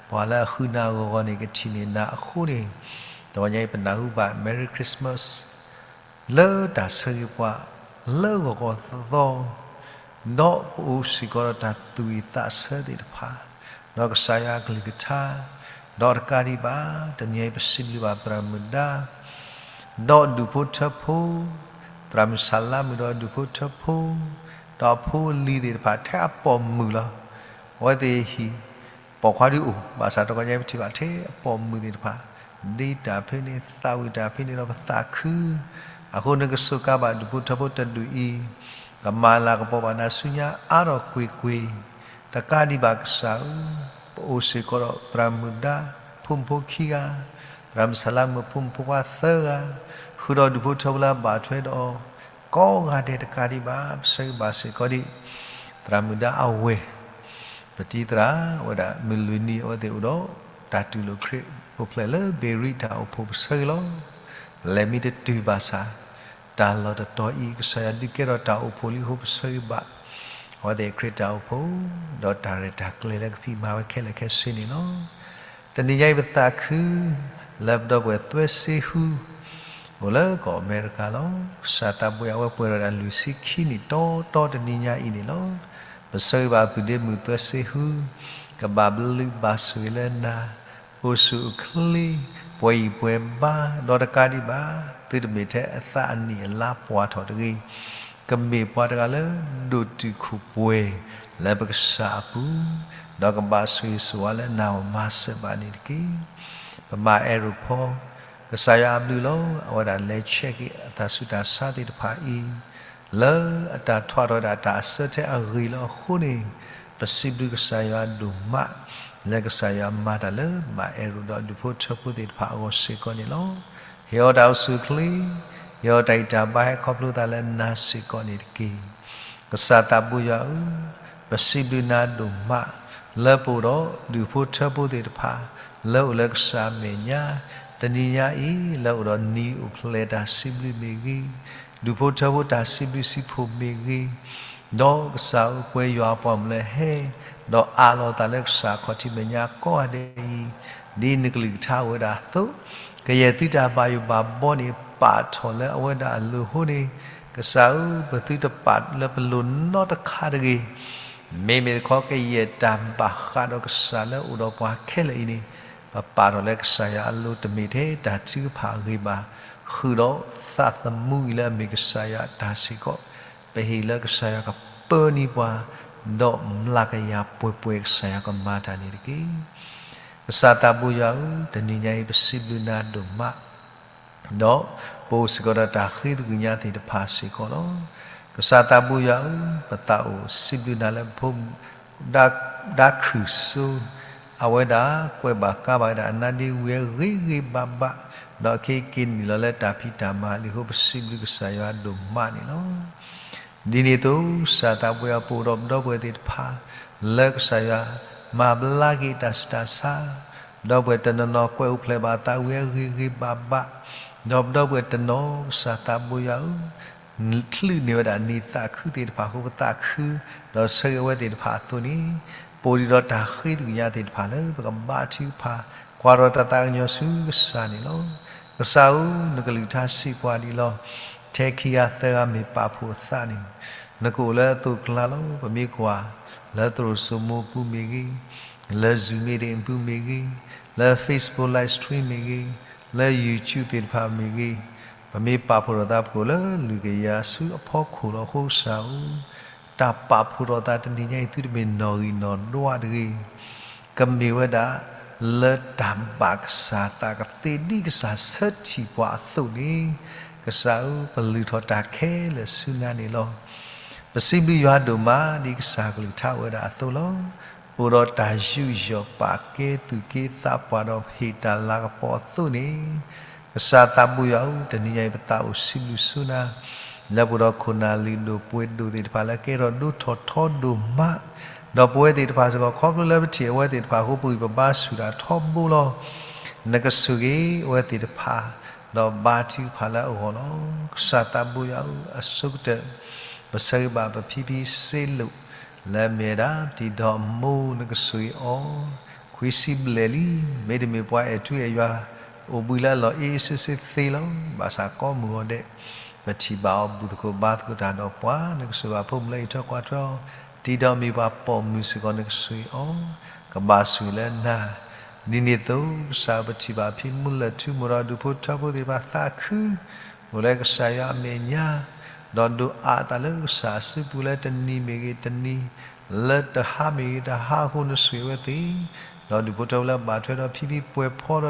ပှၤလၢအဃုနၤအဂီၢ်ဂီၢ်န့ၣ် ကထံၣ်န့ၢ်နၤအဃိန့ၣ်, တနံၤညါအံၤပနၢ်ဟူဘၣ် Merry Christmas လၢတၢ်ဆၢဂ့ၤပှၤလၢဂီၤဂီၤသီသီ, ဒီးပအိၣ်စ့ၢ်ကီးဒီးတၢ်သူၣ်ဝံၣ်သးဆၢသ့ၣ်တဖၣ်, ဒီးကစၢ်ယွၤအကလုၢ်ကထါ, ဒီးတကးဒံးဘၣ် တနံၤညါအံၤပစံးဘျုးဘၣ်ပသရၣ်မုၣ်ဒါ, ဒီးဒူၣ်ဖိထၢဖိ, သရၣ်မုၣ်ဆၣ်လါမုၣ်ဒီးဒူၣ်ဖိထၢဖိ, ဒီးအဖိအလံၤသ့ၣ်တဖၣ်ထဲအပိာ်မုၣ်လီၤ. အဝဲသ့ၣ်ဟံၣ် ပိာ်ခွါဒုးအိၣ်, ဘၣ်ဆၣ်တနံၤညါအံၤပထံၣ်ဘၣ်ထဲအပိာ်မုၣ်သ့ၣ်တဖၣ်, ဒ့တၢ်ဖဲန့ၣ် သးဝံၣ်တၢ်ဖဲန့ၣ်ဒီးပသးခု, အဃိနကစူးကါဘၣ်ဒူၣ်ဖိထၢဖိတဒူၣ်အံၤ, ကမၤလၤကပီၤဘၣ်နၤဆူညါအါထီၣ်ကွ့ၢ်ကွ့ၢ်, တကးဒံးဘၣ်ကစၢ်ဧၢ, ပအိၣ်စ့ၢ်ကီးဒီးသရၣ်မုၣ်ဒါဖိမုၣ်ဖိခံဂၤ, သရၣ်မုၣ်ဆလါမုၣ်ဖိမုၣ်ဖိခွါသၢဂၤ, ဃုာ်ဒီးဒူၣ်ဖိထၢဖိလၢအဘၣ်ထွဲဒီးအီၤ, ကိးဂၤဒဲးတကးဒံးဘၣ် ပဆၢဂ့ၤဘၣ်စ့ၢ်ကီးဒံး သရၣ်မုၣ်ဒါအဝဲၢ် ပတံၤသရၣ်ဝဲဒၣ်မုၢ်လွံၢ်နံၤ အဝဲသ့ၣ်အိၣ်ဒီးတၢ်တူၢ်လိာ်ခရံာ်အိၣ်ဖျဲၣ်လၢဘ့ၤရံတၢ်အိၣ်ဖှိၣ် ပဆၢဂ့ၤလီၤ. လဲၤမံတတုၤဘၣ်ဆၣ်, တၢ်လီၢ်တတီၤအံၤ ကစၢ်ယွၤဒုးကဲထီၣ်တၢ်အိၣ်ဖှိၣ်လံအဃိ ပဆၢဂ့ၤဘၣ် အဝဲသ့ၣ်ခရံာ်တၢ်အိၣ်ဖှိၣ်, ဒီးတၢ်ရဲၣ်တၢ်ကျဲၤလၢကဖံးမၤဝဲခဲလၢာ်ခဲဆ့န့ၣ်လီၤ. တနံၤညါအံၤပသးခု လၢပဒီပုၢ်ဝဲၢ်သွဲစ့ဟူ အိၣ်လၢကီၢ်အမဲရကၤလီၤ. ကစၢ်သးဘိယွၤအဝဲပှဲၤဒီးတၢ်လွံၢ်ဆံခံနံၣ်တီတီတနံၤညါအံၤန့ၣ်လီၤ. ပဆၢဂ့ၤဘၣ်ပုၢ်ဒ့မုၣ်သွဲစ့ဟူ, ကဘၣ်ဘျုးဘၣ်ဆိၣ်ဂ့ၤလၢနၤ, အိၣ်ဆူၣ်အိၣ်ချ့, ပှဲၤဂံၢ်ပှဲၤဘါ, ဒီးတကးဒံးဘၣ် သုတမ့ၢ်ထဲအသးအနံၣ်အလါပှၢ်ထီၣ်တဂ့ၤ, ကမ့ၢ်ပှၤတဂၤလၢဒိၣ်တုာ်ခိၣ်ပှဲၤ လၢပကစၢ်အပူၤ, ဒီးကဘၣ်ဆိၣ်ဂ့ၤဆိၣ်ဝါလၢနၤအဂီၢ်မၤစၢၤဘၣ်န့ၣ်တက့ၢ်. ပမၤအဲၣ်ရိၣ်ဖီ ကစၢ်ယွၤအဘျုးလီၤ. အဝဲဒၣ်လဲၤဆဲးက့ၤအတၢ်ဆူးတၢ်ဆါသ့ၣ်တဖၣ်အံၤ လၢအတၢ်ထွးထီၣ်ဝဲဒၣ်တၢ်အဆၢထဲအဂ့ၤလၢအဃိန့ၣ်, ပစံးဘျုးကစၢ်ယွၤဒိၣ်မး လၢကစၢ်ယွၤမၤတၢ်လၢမၤအဲၣ်ရိၣ်ဒီးဒူၣ်ဖိထၢဖိသ့ၣ်တဖၣ်အဂီၢ်စ့ၢ်ကီးန့ၣ်လီၤ. ဟ့ၣ်အီၤတၢ်အိၣ်ဆူၣ်အိၣ်ချ့, ဟ့ၣ်အီၤတၢ်ဂံၢ်တၢ်ဘါဟဲခီဖျိသးလၢနၤစ့ၢ်ကီးန့ၣ်တက့ၢ်. ကစၢ်သးဘိယွၤဧၢ, ပစံးဘျုးနၤဒိၣ်မး လၢပအိၣ်ဒီးဒူၣ်ဖိထၢဖိသ့ၣ်တဖၣ် လၢအိၣ်လၢကစၢ်အမဲာ်ညါ, တနံၤညါအံၤ လၢအိၣ်ဒီးနံၤအိၣ်ဖျဲၣ်တၢ်စံးဘျုးမ့ၢ်ဂ့ၤ, ဒူၣ်ဖိထၢဖိတၢ်စံးဘျုးစံးဖှိၣ်မ့ၢ်ဂ့ၤ, ဒီးကစၢ်ဧၢ ပှဲၤယွၤအပှၤမုၣ်လၢဟဲ ဒီးအးလီၤသးလၢကစၢ်ခီၣ်ထံးမဲာ်ညါကိးဂၤဒဲးအံၤ, ဒ်နကလုၢ်ကထါအိၣ်ဝဲဒၣ်အသိး, ကယဲၢ်သုတၢ်ဘၣ်ယိၣ်ဘၣ်ဘီန့ၣ် ပာ်ထီၣ်လၢအဝဲဒၣ်အလိၤအဃိန့ၣ်, ကစၢ်ဧၢ ပသုတပာ်လၢပလိၤနီတခါတဂ့ၤ. မ့မ့ၢ်တခီ ကယဲၢ်တၢ်ဘၣ်ဃးဒီးကစၢ်လၢအိၣ်ဒီးပှၤခဲလၢာ်အံၤန့ၣ်, ပပာ်ထီၣ်လၢကစၢ်ယွၤအလိၤ တမ့ၢ်ထဲတၢ်ထုကဖၣ်အဂ့ၤဘၣ်, ဃုာ်ဒီးသးသမူအံၤလၢအမ့ၢ်ကစၢ်ယွၤအတၢ်စ့ၢ်ကီး, ပဟ့ၣ်လၢကစၢ်ယွၤကပၢနံၤပှၤ, ဒီးမျးကယၤပှဲၤပှဲၤ ကစၢ်ယွၤကမၤတၢ်န့ၣ်တက့ၢ်. ကစၢ်သးဘိယွၤဧၢ, တနံၤညါအံၤပစံးဘျုးနၤဒိၣ်မး, ဒီးပအိၣ်စ့ၢ်ကီးဒီးတၢ်ဃ့သကွံာ်ညါသ့ၣ်တဖၣ်စ့ၢ်ကီးလီၤ. ကစၢ်သးဘိယွၤဧၢ, ပသးအိၣ်စံးဘျုးနၤလၢပဖိမုၣ် ဒါခုၣ်စိ, အဝဲဒၣ်ကွဲးဘၣ်ကါဘၣ်ဝဲဒၣ်အနါဒ့ဝံၤအဂ့ၤဂ့ၤဘၣ်ဘၣ်, ဒီးအခဲအံၤက့ၤနုာ်လီၤလၢတၢ်ဖံးတၢ်မၤလံအဃိ ပစံးဘျုးကစၢ်ယွၤဒိၣ်မးန့ၣ်လီၤ. ဒ်န့ၣ်အသိး ကစၢ်သးဘိယွၤပအိၣ်ဒီးပဒီပုၢ်ဝဲၢ်သ့ၣ်တဖၣ် လၢကစၢ်ယွၤမၤဘျါက့ၤတၢ်ဆူးတၢ်ဆါ, ဒီပုၢ်ဝဲၢ်တနီၤနီၤကွဲးအိၣ်ဖျဲၣ်ဘၣ်သးဝံၤအဂ့ၤဂ့ၤဘၣ်ဘၣ်, ဒီးပဒီပုၢ်ဝဲၢ်တနီၤ ကစၢ်သးဘိယွၤဧၢ, ချုးန့ၢ်ဝဲဒၣ်နံၤသးခုသ့ၣ်တဖၣ်အဃိ ပသးခု, ဒီးဆၢဂ့ၤအဝဲသ့ၣ်တဖၣ်အသိးန့ၣ်, ပအိၣ်ဒံးဒီးတၢ်ဃ့သကွံာ်ညါသ့ၣ်တဖၣ်လၢပကဘါထုကဖၣ်, ကွၢ်ထီၣ်တၢ်သးကညီၤဆူကစၢ်န့ၣ်လီၤ. ကစၢ်ဧၢ, နကလုၢ်ကထါစံးပှၤဒ်လီၤ, ထဲခံဂၤသၢဂၤမ့ၢ်ပာ်ဖှိၣ်အသးန့ၣ်, နကအိၣ်လၢအသိးအကျါလီၤ. ပမ့ၢ်ကွၢ်လၢသရိာ်စိမိၤပူၤမ့ၢ်ဂ့ၤ, လၢ Zoom meeting ပူၤမ့ၢ်ဂ့ၤ, လၢ Facebook live stream မ့ၢ်ဂ့ၤ, လၢ YouTube သ့ၣ်တဖၣ်မ့ၢ်ဂ့ၤ, ပမ့ၢ်ပာ်ဖှိၣ်ထီၣ်သး ပကအိၣ်လၢလွံၢ်ကယၤဆူအဖီခိၣ်လီၤ. အဃိကစၢ်ဧၢ, တၢ်ပာ်ဖှိၣ်ထီၣ်သးတနံၤညါအံၤ သုတမ့ၢ်နီၣ်ဂံၢ်နီၣ်ဒွးတဂ့ၤ, ကမ့ၢ်ဝဲဒၣ်လၢတၢ်ဘၣ်ကစၢ်သးကသ့ ဒ်ကစၢ်ဆၢထံၣ်ပှၤအသိးန့ၣ်, ကစၢ်ဧၢ, ပလုၢ်ထီၣ်တၢ်ခဲလၢာ်ဆူနၤန့ၣ်လီၤ. ပစံးဘျုးယွၤဒိၣ်မး ဒ်ကစၢ်ကလုၢ်ကထါအိၣ်ဝဲဒၣ်အသိးလီၤ. ပအိၣ်ဒီးတၢ်ယူးယီၣ်ပာ်ကဲသူၣ်က့သးပှၢ်ဒီးဟ့ၣ်တၢ်လၤကပီၤအသိးန့ၣ်, ကစၢ်သးဘိယွၤဧၢ, တနံၤညါအံၤ ပသးအိၣ်စံးဘျုးဆူနၤ လၢပအိၣ်ဒီးခိၣ်နၢ်လုၢ်ဒိၣ်ပှ့ၤဒိၣ်သ့ၣ်တဖၣ်လၢကဲထီၣ်ဒိၣ်ထီၣ်ထီဒိၣ်မး, ဒီးပဝဲသ့ၣ်တဖၣ်စ့ၢ်ကီး ခီဖျိလၢပထံၣ်အဝဲသ့ၣ်တဖၣ်အဃိ ပဂံၢ်ပဘါဆူၣ်တၢ်ထီဘိလီၤ. နကဆိၣ်ဂ့ၤအဝဲသ့ၣ်တဖၣ် ဒီးဘါထုကဖၣ်လၢအဂီၢ်လီၤ. ကစၢ်သးဘိယွၤဧၢ, အဆိကတၢၢ် ပဆၢဂ့ၤဘၣ်ပဖံဖံစ့လိာ် လၢအမ့ၢ်ဝဲဒၣ် ပတံၤဒီးအမိၢ် နကဆိၣ်ဂ့ၤအီၤ, ခွံဆံဘျဲၣ်လံ, မ့တမ့ၢ်ပှၤအဲၣ်ထူအဲၣ်ယွၤ အိၣ်ဘှံးလၢအလီၢ်အ့ၣ်အ့ၣ်စ့စ့သ့လီၤ. ဘၣ်ဆၣ်ကိးမုၢ်ဂီၤဒဲး ပထံၣ်ဘၣ်အီၤ ဘူၣ်သကိးဘါသကိးတၢ်ဒီးပှၤ, နကဆိၣ်ဂ့ၤအဖိမုၣ်လၢအံးထွဲကွၢ်ထွဲအီၤ, တံၤဒီးအမံၤပှၤပိာ်မုၣ်စ့ၢ်ကီး နကဆိၣ်ဂ့ၤအီၤ, ကဘၣ်ဆိၣ်ဂ့ၤလၢနၤ, ဒ်န့ၣ်အသိး ကစၢ်ဧၢ ပထံၣ်ဘၣ်ဖံမူလၢၢ်ထူမိၢ်ဒီးဒူၣ်ဖိထၢဖိသ့ၣ်တဖၣ်သးခု အိၣ်လၢကစၢ်ယွၤအမဲာ်ညါ, ဒီးဒိးအးအသးလၢကစၢ်အစုပူၤလၢတနံၤမ့ၢ်ဂ့ၤတနံၤ, လၢတဟါမ့ၢ်ဂ့ၤတဟါအဃိ နဆိၣ်ဂ့ၤဝဲသ့ၣ်, ဒီးဒူၣ်ဖိထၢဖိလၢအဘၣ်ထွဲဒီးဖံဖံပှဲၤဖီဒီး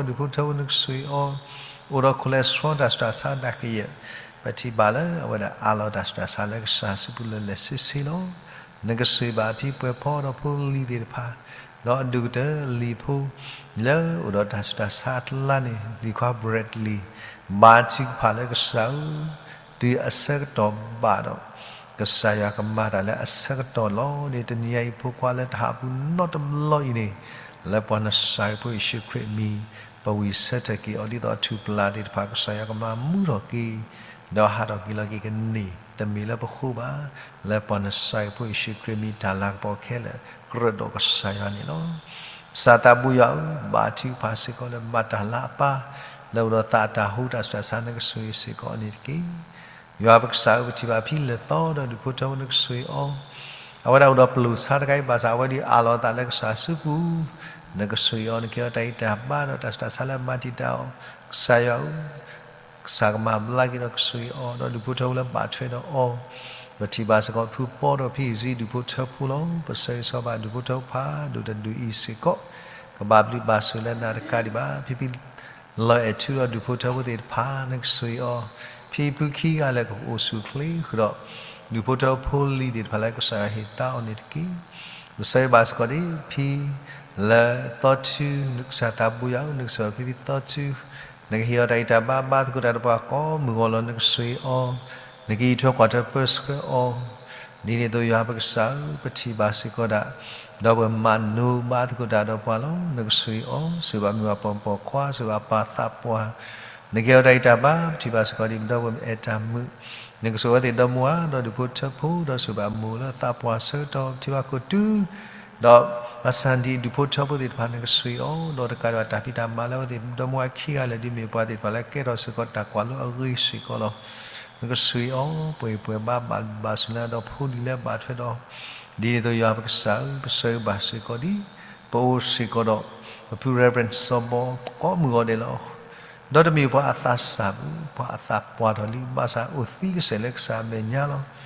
ဒူၣ်ဖိထၢဖိ နကဆိၣ်ဂ့ၤအီၤ, အိၣ်ဒီးခိၣ်လဲၤဆှီတၢ်ဆူးတၢ်ဆါတၢ်ကယဲၢ် ပထံၣ်ဘၣ်လၢအဝဲဒၣ်အးလီၤတၢ်ဆူးတၢ်ဆါလၢကစၢ်စုပူၤလၢာ်လၢာ်ဆ့ဆ့လီၤ. နကဆိၣ်ဂ့ၤဘၣ်အဖံပှဲၤဖီဒီးဖိလံၤသ့ၣ်တဖၣ်, ဒီးအဒိၣ်ကတၢၢ်လံာ်ဖိ လၢအိၣ်ဒီးတၢ်ဆူးတၢ်ဆါအကျါန့ၣ် လံၤခွါ Bradley ဘါထုကဖၣ်လၢကစၢ်ဧၢ, တုၤအဆၢကတီၢ်ဘၣ်ဒီး ကစၢ်ယွၤကမၤတၢ်လၢအဆၢကတီၢ်လီၤ. ဒ်တနံၤအံၤဖိခွါလၢတဟးပူၤနီတဘျီအံၤန့ၣ်, လၢပှၤနစၤရ့းဖိယ့ၣ်ၡူးခရံာ်အမံၤ ပဝံၣ်ဆၢထၢၣ်က့ၤအီၤဒ်သိးအထူၣ်ပျၢ်သ့ၣ်တဖၣ် ကစၢ်ယွၤကမၤမူထီၣ်က့ၤ ဒီးဟးထီၣ်က့ၤလီၤက့ၤကန့ၢ် တမ့ၢ်လၢပဃိဘၣ်, လၢပှၤနစၤရ့းဖိယ့ၣ်ၡူးခရံာ်အမံၤတၢ်လၤကပီၤခဲလၢာ် ကြၢးဒီးကစၢ်ယွၤန့ၣ်လီၤ. ကစၢ်သးဘိယွၤဧၢ, ဘါထုကဖၣ်စ့ၢ်ကီးလၢဘၣ်တၢ်လၤအပၢ် လၢအိၣ်ဒီးသးအတၢ်ဟူတၢ်ဆူးတၢ်ဆါ နကဆိၣ်ဂ့ၤစ့ၢ်ကီးအီၤန့ၣ်တက့ၢ်. ယွၤပကစၢ်ဧၢ, ပထံၣ်ဘၣ်ဖံလၢာ်သီဒီးဒူၣ်ဖိထၢဖိ နကဆိၣ်ဂ့ၤအီၤ, အဝဲဒၣ်အိၣ်ဒီးပလိာ်ဆါတခါအံၤဘၣ်ဆၣ် အဝဲဒၣ်အးလီၤအသးလၢကစၢ်စုပူၤ, နကဆိၣ်ဂ့ၤအီၤ, နကဟ့ၣ်အီၤတၢ်ဂံၢ်တၢ်ဘါဒီးတၢ်ဆူးတၢ်ဆါလၢအမၤတံာ်တာ်အီၤ, ကစၢ်ယွၤဧၢ ကစၢ်ကမၤဘျါက့ၤဒီးကဆိၣ်ဂ့ၤအီၤ ဒီးဒူၣ်ဖိထၢဖိလၢဘၣ်ထွဲဒီးအီၤ, ပထံၣ်ဘၣ်စ့ၢ်ကီးဖုပီဒီးဖံအံၤဒူၣ်ဖိထၢဖိလီၤ. ပဆၢဂ့ၤဆၢဝါဘၣ်ဒူၣ်ဖိထၢဖိဖးဒိၣ်တဒူၣ်အံၤစ့ၢ်ကီး, ကဘၣ်ဘျုးဘၣ်ဆိၣ်လၢနၤတကးဒံးဘၣ်. ဖံဖံ လီၤအဲၣ်ထူဒီးဒူၣ်ဖိထၢဖိသ့ၣ်တဖၣ် နကဆိၣ်ဂ့ၤအီၤ, ဖံဖုခံဂၤလၢကအိၣ်ဆူၣ်အိၣ်ချ့ဃုာ်ဒီး ဒူၣ်ဖိထၢဖိဖိလံၤသ့ၣ်တဖၣ်လၢကစၢ်ယွၤဟ့ၣ်သါအီၤန့ၣ်တက့ၢ်. ပဆၢဂ့ၤဘၣ်စ့ၢ်ကီးဒ်ဖံ လၢသီထု, ကစၢ်သးဘိယွၤဧၢ, နကဆိၣ်ဂ့ၤဖံဖံသီထု, နကဟ့ၣ်အီၤတၢ်ဂံၢ်တၢ်ဘါ ဘါသကိးတၢ်ဒီးပှၤကိးမုၢ်ဂီၤလီၤ. နကဆိၣ်ဂ့ၤအီၤ, နကအံးထွဲကွၢ်ထွဲပၢဆှၢအီၤ, ဒ်န့ၣ်အသိးယွၤပကစၢ်ဧၢ, ပထံၣ်ဘၣ်စ့ၢ်ကီးဒၣ် ဒီပုၢ်ဝဲၢ်မၤနိဘါသကိးတၢ်ဒီးပှၤလီၤ. နကဆိၣ်ဂ့ၤအီၤ, ဆိၣ်ဂ့ၤဘၣ်မုၢ်အပိာ်ပိာ်ခွါ, ဆိၣ်ဂ့ၤဘၣ်ပၢ်သးပှၢ်, နကဟ့ၣ်အီၤတၢ်ဂံၢ်တၢ်ဘါ. ပထံၣ်ဘၣ်စ့ၢ်ကီးဒ်ပဒီပုၢ်ဝဲၢ်အဲၣ်တၢ်မုာ်, နကဆိၣ်ဂ့ၤအဝဲသ့ၣ်ဒီမါဒီးဒူၣ်ဖိထၢဖိ, ဒီးဆိၣ်ဂ့ၤဘၣ်မိၢ်လၢသးပှၢ်ဆၢကတီၢ် ပထံၣ်ဘၣ်ခိၣ်တုၤ ဒီးမၤစၢၤဒံးဒူၣ်ဖိထၢဖိသ့ၣ်တဖၣ် နကဆိၣ်ဂ့ၤအီၤ, ဒီးတကးဒံးဘၣ်တၢ်ဖံးတၢ်မၤလၢအဝဲသ့ၣ်ဒီမါခံဂၤလၢာ် ဒ်မ့ၢ်ပှၤသ့ၣ်တဖၣ်လၢကဲထီၣ်စ့ၢ်ကီးတၢ်ကွၢ်လိအဂ့ၢ်စ့ၢ်ကီးလီၤ. နကဆိၣ်ဂ့ၤအီၤ, ပှဲၤပှဲၤဘါဘၣ်ဘၣ်ဆိၣ်လၢဒီးဖိလံၤလၢဘၣ်ထွဲဒီး, ဒ်န့ၣ်အသိးယွၤပကစၢ်ဧၢ, ပဆၢဂ့ၤဘၣ်စ့ၢ်ကီးဒ် ပအိၣ်စ့ၢ်ကီးဒီး ပဖု Reverend စီၤဘီ ကိးမုၢ်ဂီၤဒဲးလီၤ. ဒီးတမ့ၢ်ပှၤအသးစၢ်ဘၣ်, ပှၤအသးပှၢ်ထီၣ်လံ, ဘၣ်ဆၣ်အိၣ်သံကစဲာ်လၢကစၢ်အမဲာ်ညါလီၤ.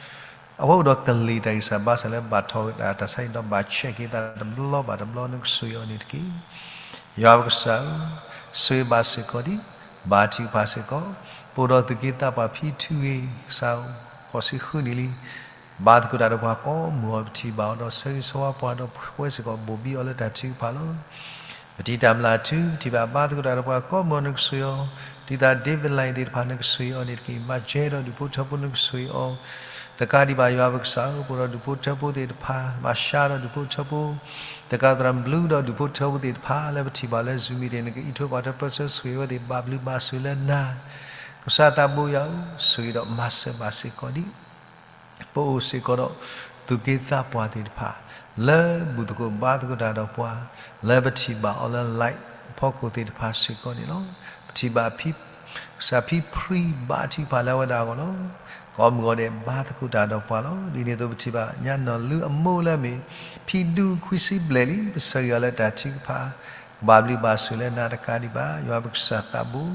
အဝဲအိၣ်ဒီးကလံၤတၢ်ဂံၢ်စၢ်ဘါစၢ်လၢဘၣ်ထီၣ်ဝဲဒၣ်တၢ်ဆါအံၤဒီး ဘၣ်ဆဲးက့ၤသးတဘျီဘၣ်တဘျီ, နကဆိၣ်ဂ့ၤအီၤန့ၣ်တက့ၢ်. ယွၤပကစၢ်ဧၢ, ဆိၣ်ဂ့ၤဘၣ်စ့ၢ်ကီးဒ် ဘါထုကဖၣ်စ့ၢ်ကီး, ပအိၣ်ဒီးသူၣ်က့သးပှၢ်ဖံထူဂ့ၤ, ကစၢ်ဧၢ, ဃိးဆံဃုနံၣ်လံ ဘါသကိးတၢ်ဒီးပှၤကိးမုၢ်ဂီၤ, ပထံၣ်ဘၣ်အီၤဒီးဆၢဂ့ၤဆၢဝါပှၤဒီးပဝဲစ့ၢ်ကီး ဘိၣ်ဘံအီၤလၢတၢ်ထုကဖၣ်လီၤ. ပထံၣ်တၢ်မျၢ်အထူ, ပထံၣ်ဘၣ်ဘါသကိးတၢ်ဒီးပှၤကိးမုၢ်ဂီၤ, နကဆိၣ်ဂ့ၤအီၤ, ဒ်သိး David Line သ့ၣ်တဖၣ် နကဆိၣ်ဂ့ၤအီၤန့ၣ်တက့ၢ်. မၤစၢၤဒီးဒူၣ်ဖိထၢဖိ နကဆိၣ်ဂ့ၤအီၤ, တကးဒံးဘၣ်ယွၤပကစၢ်ဧၢ, ပအိၣ်ဒီးဒူၣ်ဖိထၢဖိသ့ၣ်တဖၣ်, မၤစၢၤဒီးဒူၣ်ဖိထၢဖိ, တကးသရၣ်ဘျုးဒီးဒူၣ်ဖိထၢဖိသ့ၣ်တဖၣ်လၢပထံၣ်ဘၣ်လၢ Zoom meeting န့ၣ် နကအံးထွဲကွၢ်ထွဲပၢဆှၢဆိၣ်ဂ့ၤအဝဲသ့ၣ် ဘၣ်ဘျုးဘၣ်ဆိၣ်လၢနၤ ကစၢ်သးဘိယွၤဧၢ, ဆိၣ်ဂ့ၤဒီးမၤစၢၤဘၣ်စ့ၢ်ကီးဒံး ပအိၣ်စ့ၢ်ကီးဒီး သူၣ်က့သးပှၢ်သ့ၣ်တဖၣ် လၢဘူၣ်သကိးဘါသကိးတၢ်ဒီးပှၤ လၢပထံၣ်ဘၣ်အီၤလၢ live အဖီခိၣ်သ့ၣ်တဖၣ်စ့ၢ်ကီးန့ၣ်လီၤ. ပထံၣ်ဘၣ်ဖံ ကစၢ်ဖံဖြံဘါထုကဖၣ်လၢအဝဲဒၣ်အဂီၢ်လီၤ. ကိးမုၢ်ဂီၤဒဲးဘါသကိးတၢ်ဒီးပှၤလီၤ. ဒ်န့ၣ်အသိးပထံၣ်ဘၣ် ညါနီၢ်လုၢ်အမိၢ်လၢအမ့ၢ် ဖံဒူခွံဆံဘျဲၣ်လံ, ပဆၢဂ့ၤအီၤလၢတၢ်ထုကဖၣ် ကဘၣ်ဘျုးဘၣ်ဆိၣ်လၢနၤတကးဒံးဘၣ်, ယွၤပကစၢ်သးဘိ,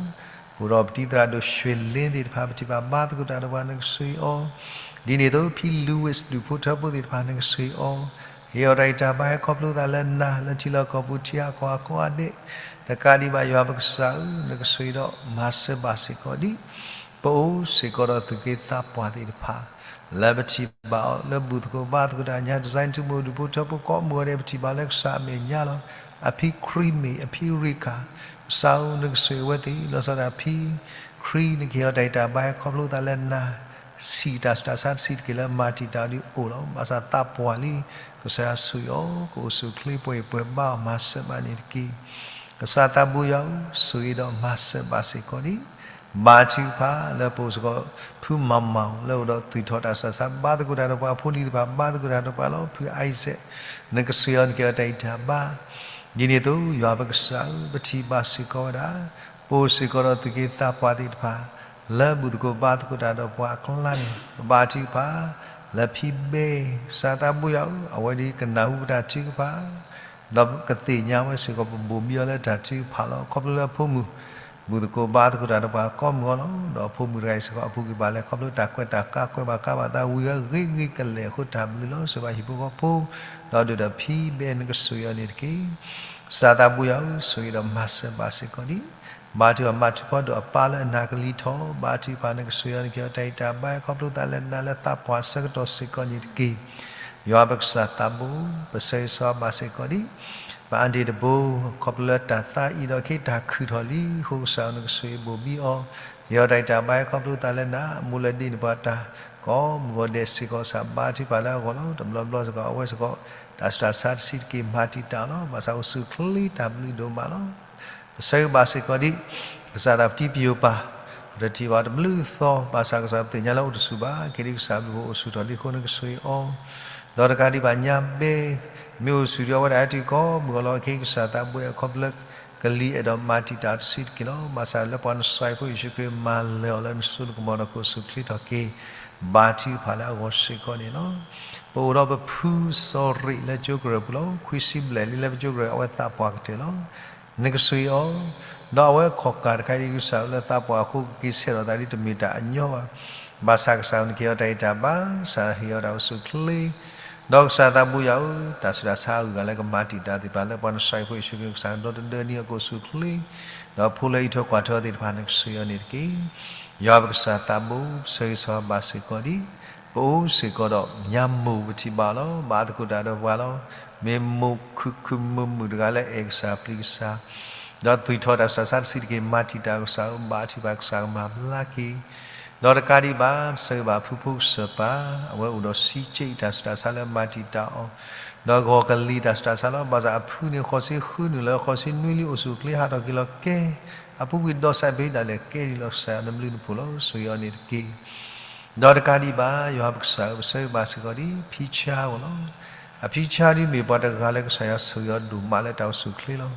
ပအိၣ်ဒီးပတံၤသရၣ်ဒိၣ် ရွှေလင်း သ့ၣ်တဖၣ် ပထံၣ်ဘၣ်ဘါသကိးတၢ်ဒီးပှၤ နကဆိၣ်ဂ့ၤအီၤ, ဒ်န့ၣ်အသိး ဖံ Louis ဒူၣ်ဖိထၢဖိသ့ၣ်တဖၣ် နကဆိၣ်ဂ့ၤအီၤ, ဟ့ၣ်အီၤတၢ်ဂံၢ်တၢ်ဘါ ဟဲခီဖျိသးလၢနၤ လၢထံလီၢ်ကီၢ်ပူၤ ထံအကီၢ်အကိးဂၤဒဲး, တကးဒံးဘၣ် ယွၤပကစၢ်ဧၢ, နကဆိၣ်ဂ့ၤဒီးမၤစၢၤဘၣ်စ့ၢ်ကီးဒံး ပအိၣ်စ့ၢ်ကီးဒီးသူၣ်က့သးပှၢ်သ့ၣ်တဖၣ် လၢပထံၣ်ဘၣ်အီၤလၢဘူၣ်သကိးဘါသကိးတၢ်ညါ design ထူမိၢ် ဒူၣ်ဖိထၢဖိကိးမုၢ်ဂီၤဒဲး ပထံၣ်ဘၣ်လၢကစၢ်အမဲာ်ညါလီၤ. အဖံခရံမ့ၢ် အဖံရ့ၣ်ခၣ်, ကစၢ်ဧၢ, နကဆိၣ်ဂ့ၤအဝဲသ့ၣ် လီၤဆီဒၣ်တၢ်ဖံခရံ နကဟ့ၣ်အီၤတၢ်ဂံၢ်တၢ်ဘါ ဟဲခီဖျိသးလၢနၤ, ဆံးတၢ်ဆူးတၢ်ဆါ တဆံးတက့ၢ်လၢမၤတံာ်တာ်အီၤဒ်အိၣ်လီၤ. ဘၣ်ဆၣ်သးပှၢ်လံ, ကစၢ်ယွၤဆိၣ်ဂ့ၤအီၤ, ကအိၣ်ဆူၣ်အိၣ်ချ့ ပှဲၤအံၤပှဲၤဘါအီၤ မၤစၢၤဘၣ်န့ၣ်တက့ၢ်. ကစၢ်သးဘိယွၤဧၢ, ဆိၣ်ဂ့ၤဒီးမၤစၢၤဘၣ်စ့ၢ်ကီးန့ၣ် ဘါထုကဖၣ်လၢပအိၣ်စ့ၢ်ကီး ဖုမၤမၤ လၢအိၣ်ဒီးသူၣ်ထီၣ်တၢ်ဆူးတၢ်ဆါ ဘါသကိးတၢ်ဒီးပှၤ ဖိလံၤတဖၣ် ဘါသကိးတၢ်ဒီးပှၤလီၤ. ဖု Isaac နကဆိၣ်ဂ့ၤအီၤ နကဟ့ၣ်အီၤတၢ်ဂံၢ်တၢ်ဘါ, ဒ်န့ၣ်အသိး ယွၤပကစၢ်ဧၢ, ပထံၣ်ဘၣ်စ့ၢ်ကီးဝဲဒၣ် ပအိၣ်စ့ၢ်ကီးဒီးသူၣ်က့သးပှၢ်သ့ၣ်တဖၣ် လၢဘူၣ်သကိးဘါသကိးတၢ်ဒီးပှၤအကျါန့ၣ် ပဘါထုကဖၣ် လၢဖံဘဲ ကစၢ်သးဘိယွၤဧၢ, အဝဲဒၣ်ကနၢ်ဟူပတၢ်ထုကဖၣ် ဒီးကသ့ၣ်ညါဝဲစ့ၢ်ကီး ပဘိၣ်ဘံအီၤလၢတၢ်ထုကဖၣ်လီၤ. ခီဖျိလၢအဖိမုၣ် ဘူၣ်သကိးဘါသကိးတၢ်ဒီးပှၤကိးမုၢ်ဂီၤလီၤ. ဒီးအဖိမုၣ်တဂၤအံၤစ့ၢ်ကီး အပူၤကွံာ်ဘၣ်လဲၣ် ခီဖျိတၢ်ကွဲးတၢ်ကါ ကွဲးဘၣ်ကါဘၣ်သးဝံၤဝဲဂ့ၤဂ့ၤကလဲာ်အဃိ တၢ်ဘျုးလီၤ. ဆိၣ်ဂ့ၤဘၣ်ဟံၣ်ဖိဃီဖိ ဒီးဒုၣ်ဒီးဖံဘဲ နကဆိၣ်ဂ့ၤအီၤန့ၣ်တက့ၢ်. ကစၢ်သးဘိယွၤဧၢ, ဆိၣ်ဂ့ၤဒီးမၤစၢၤဘၣ်စ့ၢ်ကီးန့ၣ် ဘါထုကဖၣ်မၤထူၣ်ဖီဒိၣ်အပၢ်လၢအနၢ်ကလံၤထီၣ်, ဘါထုကဖၣ်နကစၢ်ယွၤနက့ၤအီၤတၢ်ဂံၢ်တၢ်ဘါ ခီဖျိသးလၢနၤလၢသးပှၢ်ဆၢကတီၢ်စ့ၢ်ကီးန့ၣ်တက့ၢ်. ယွၤပကစၢ်သးဘိ, ပဆၢဂ့ၤဆၢဝါဘၣ်စ့ၢ်ကီးဒံး ပအါဒ့ၣ်တဘိ, ခီဖျိလၢတၢ်သါအံၤဒီးခဲအံၤတၢ်ခုၣ်ထီၣ်လံ, အဃိကစၢ်နကစၢ်ယွၤဘိၣ်ဘံအီၤ, က့ၤအီၤတၢ်ဂံၢ်တၢ်ဘါ ခီဖျိသးလၢနၤ, အမိၢ်လၢဒ့န့ၣ်ပှၤတၢ်ကိးမုၢ်ဂီၤဒဲးစ့ၢ်ကီး ကစၢ်ဘါထုကဖၣ်လၢအဂီၢ်လီၤ. တဘျီဘျီစ့ၢ်ကီး အဝဲစ့ၢ်ကီး တၢ်ဆူးတၢ်ဆါတဆံးတက့ၢ် မၤတံာ်တာ်အီၤလီၤ. ဘၣ်ဆၣ်အိၣ်ဆူၣ်အိၣ်ချ့တၢ်ဘျုးဒိၣ်မးလီၤ. ပဆၢဂ့ၤဘၣ်စ့ၢ်ကီးဒံး ကစၢ်သးပတံပယိၤပၢ်, ပတထံၣ်ဘၣ်တဘျုးသီ ဘၣ်ဆၣ်ကစၢ်ပသ့ၣ်ညါလၢအိၣ်တဆူၣ်ဘၣ်, က့ၤဒံးကစၢ်ဘျုးဖှိၣ်အိၣ်ဆူၣ်ထီၣ်လံအဃိ နကစၢ်ယွၤအီၤ, ဒီးတကးဒံးဘၣ်ညါဘဲ, မ့ၢ်အိၣ်ဆူၣ်ဒံးအဝဲဒၣ်ဟဲတုၤကိးမုၢ်ဂီၤလီၤ. ခဲအံၤကစၢ်သးဘိယွၤ ခီဖျိလၢကလံၤအဲၣ်ဒိးမၤတံာ်တာ်တဆံးတက့ၢ်လီၤ. ဘၣ်ဆၣ်လၢပှၤနစၢ်ယွၤဖိယ့ၣ်ၡူးခရံာ်မၤလၢာ်အီၤလၢနစိနကမီၤဒီးကအိၣ်ဆူၣ်အိၣ်ချ့ထီၣ်က့ၤ ဘါထုကဖၣ်လၢအဂီၢ်စ့ၢ်ကီးန့ၣ်လီၤ. ပအိၣ်ဒီးပဖုစီၤရ့းလၢကၠိကရၢၢ်ပူၤလီၤ. ခွံဆံဘျဲၣ်လံလၢပကၠိကရၢၢ် အဝဲသးပှၢ်ကတၢၢ်လီၤ. နကစၢ်ယွၤအီၤ, ဒီးအဝဲခီၣ်ကၢ်တခါအံၤဒ်ကစၢ်လၢသးပှၢ်အဃိ ကက့ၤဆဲးထီၣ်သးဒ်တမ့ၢ်တၢ်အညီဘၣ်. ဘၣ်ဆၣ်ကစၢ်နက့ၤအီၤတၢ်ဂံၢ်တၢ်ဘါ, ကစၢ်ဟ့ၣ်အီၤတၢ်အိၣ်ဆူၣ်အိၣ်ချ့ ဒီးကစၢ်သးဘိယွၤဧၢ, တၢ်ဆူးတၢ်ဆါအဂုၤအဂၤလၢကမၤတံာ်တာ်သ့ၣ်တဖၣ်လၢပှၤနစၢ်ယွၤဖိယ့ၣ်ၡူးခရံာ် ကစၢ်ကဒီတဒၢနံၤအကအိၣ်ဆူၣ်အိၣ်ချ့, ဒီးဖိလၢအအံးထွဲကွၢ်ထွဲအီၤသ့ၣ်တဖၣ် နကစၢ်ယွၤန့ၣ်တက့ၢ်. ယွၤပကစၢ်သးဘိ, ပဆၢဂ့ၤဆၢဝါဘၣ်စ့ၢ်ကီးဒံး, ပအိၣ်စ့ၢ်ကီးဒီးညါမိၢ်ပထံၣ်ဘၣ်လီၤ. ဘၣ်သကိးတၢ်ဒီးပှၤလီၤ. မ့ၢ်မိၢ်ခုၣ်ခုၣ်မုာ်မုာ်တဂၤလၢအဲၣ်ကစၢ်ပျံၤကစၢ် ဒီးသွံၣ်ထီၣ်တၢ်ဆူးတၢ်ဆါတဆံးတက့ၢ် မၤတံာ်တာ်ကစၢ်ဧၢ, ဘါထုကဖၣ်ကစၢ်ကမၤဘျါက့ၤ ဒီးတကးဒံးဘၣ် ပဆၢဂ့ၤဘၣ်ဖုဖိကစၢၢ်ပၢ်, အဝဲအိၣ်ဒီးဆံးက့တၢ်ဆူးတၢ်ဆါလၢမၤတံာ်တာ်အီၤ, ဒီးဂီၤကလံၤတၢ်ဆူးတၢ်ဆါလီၤ. ဘၣ်ဆၣ်အဖုန့ၣ် ဃိးဆံဃုနုာ်လၢဃိးဆံနွံလံ အိၣ်ဆူၣ်အိၣ်ချ့ဟးထီၣ်က့ၤလီၤကဲ, အပူၤကွံာ်ဒီးစဲးဖဲဒၣ်လဲာ်ကဲဒ်လီၤ. ကစၢ်ယွၤနဘျုးနဖှိၣ်လီၤ. ဆိၣ်ဂ့ၤအီၤန့ၣ်တက့ၢ်. ဒီးတကးဒံးဘၣ် ယွၤပကစၢ်ဧၢ, ပဆၢဂ့ၤဘၣ်စ့ၢ်ကီးဒံး ဖံဆါအဂီၢ်လီၤ. အဖံဆါဒ်မ့ၢ်ပှၤတဂၤလၢကစၢ်ယွၤဆိၣ်ဂ့ၤအီၤဒိၣ်မးလၢတၢ်အိၣ်ဆူၣ်အိၣ်ချ့လီၤ.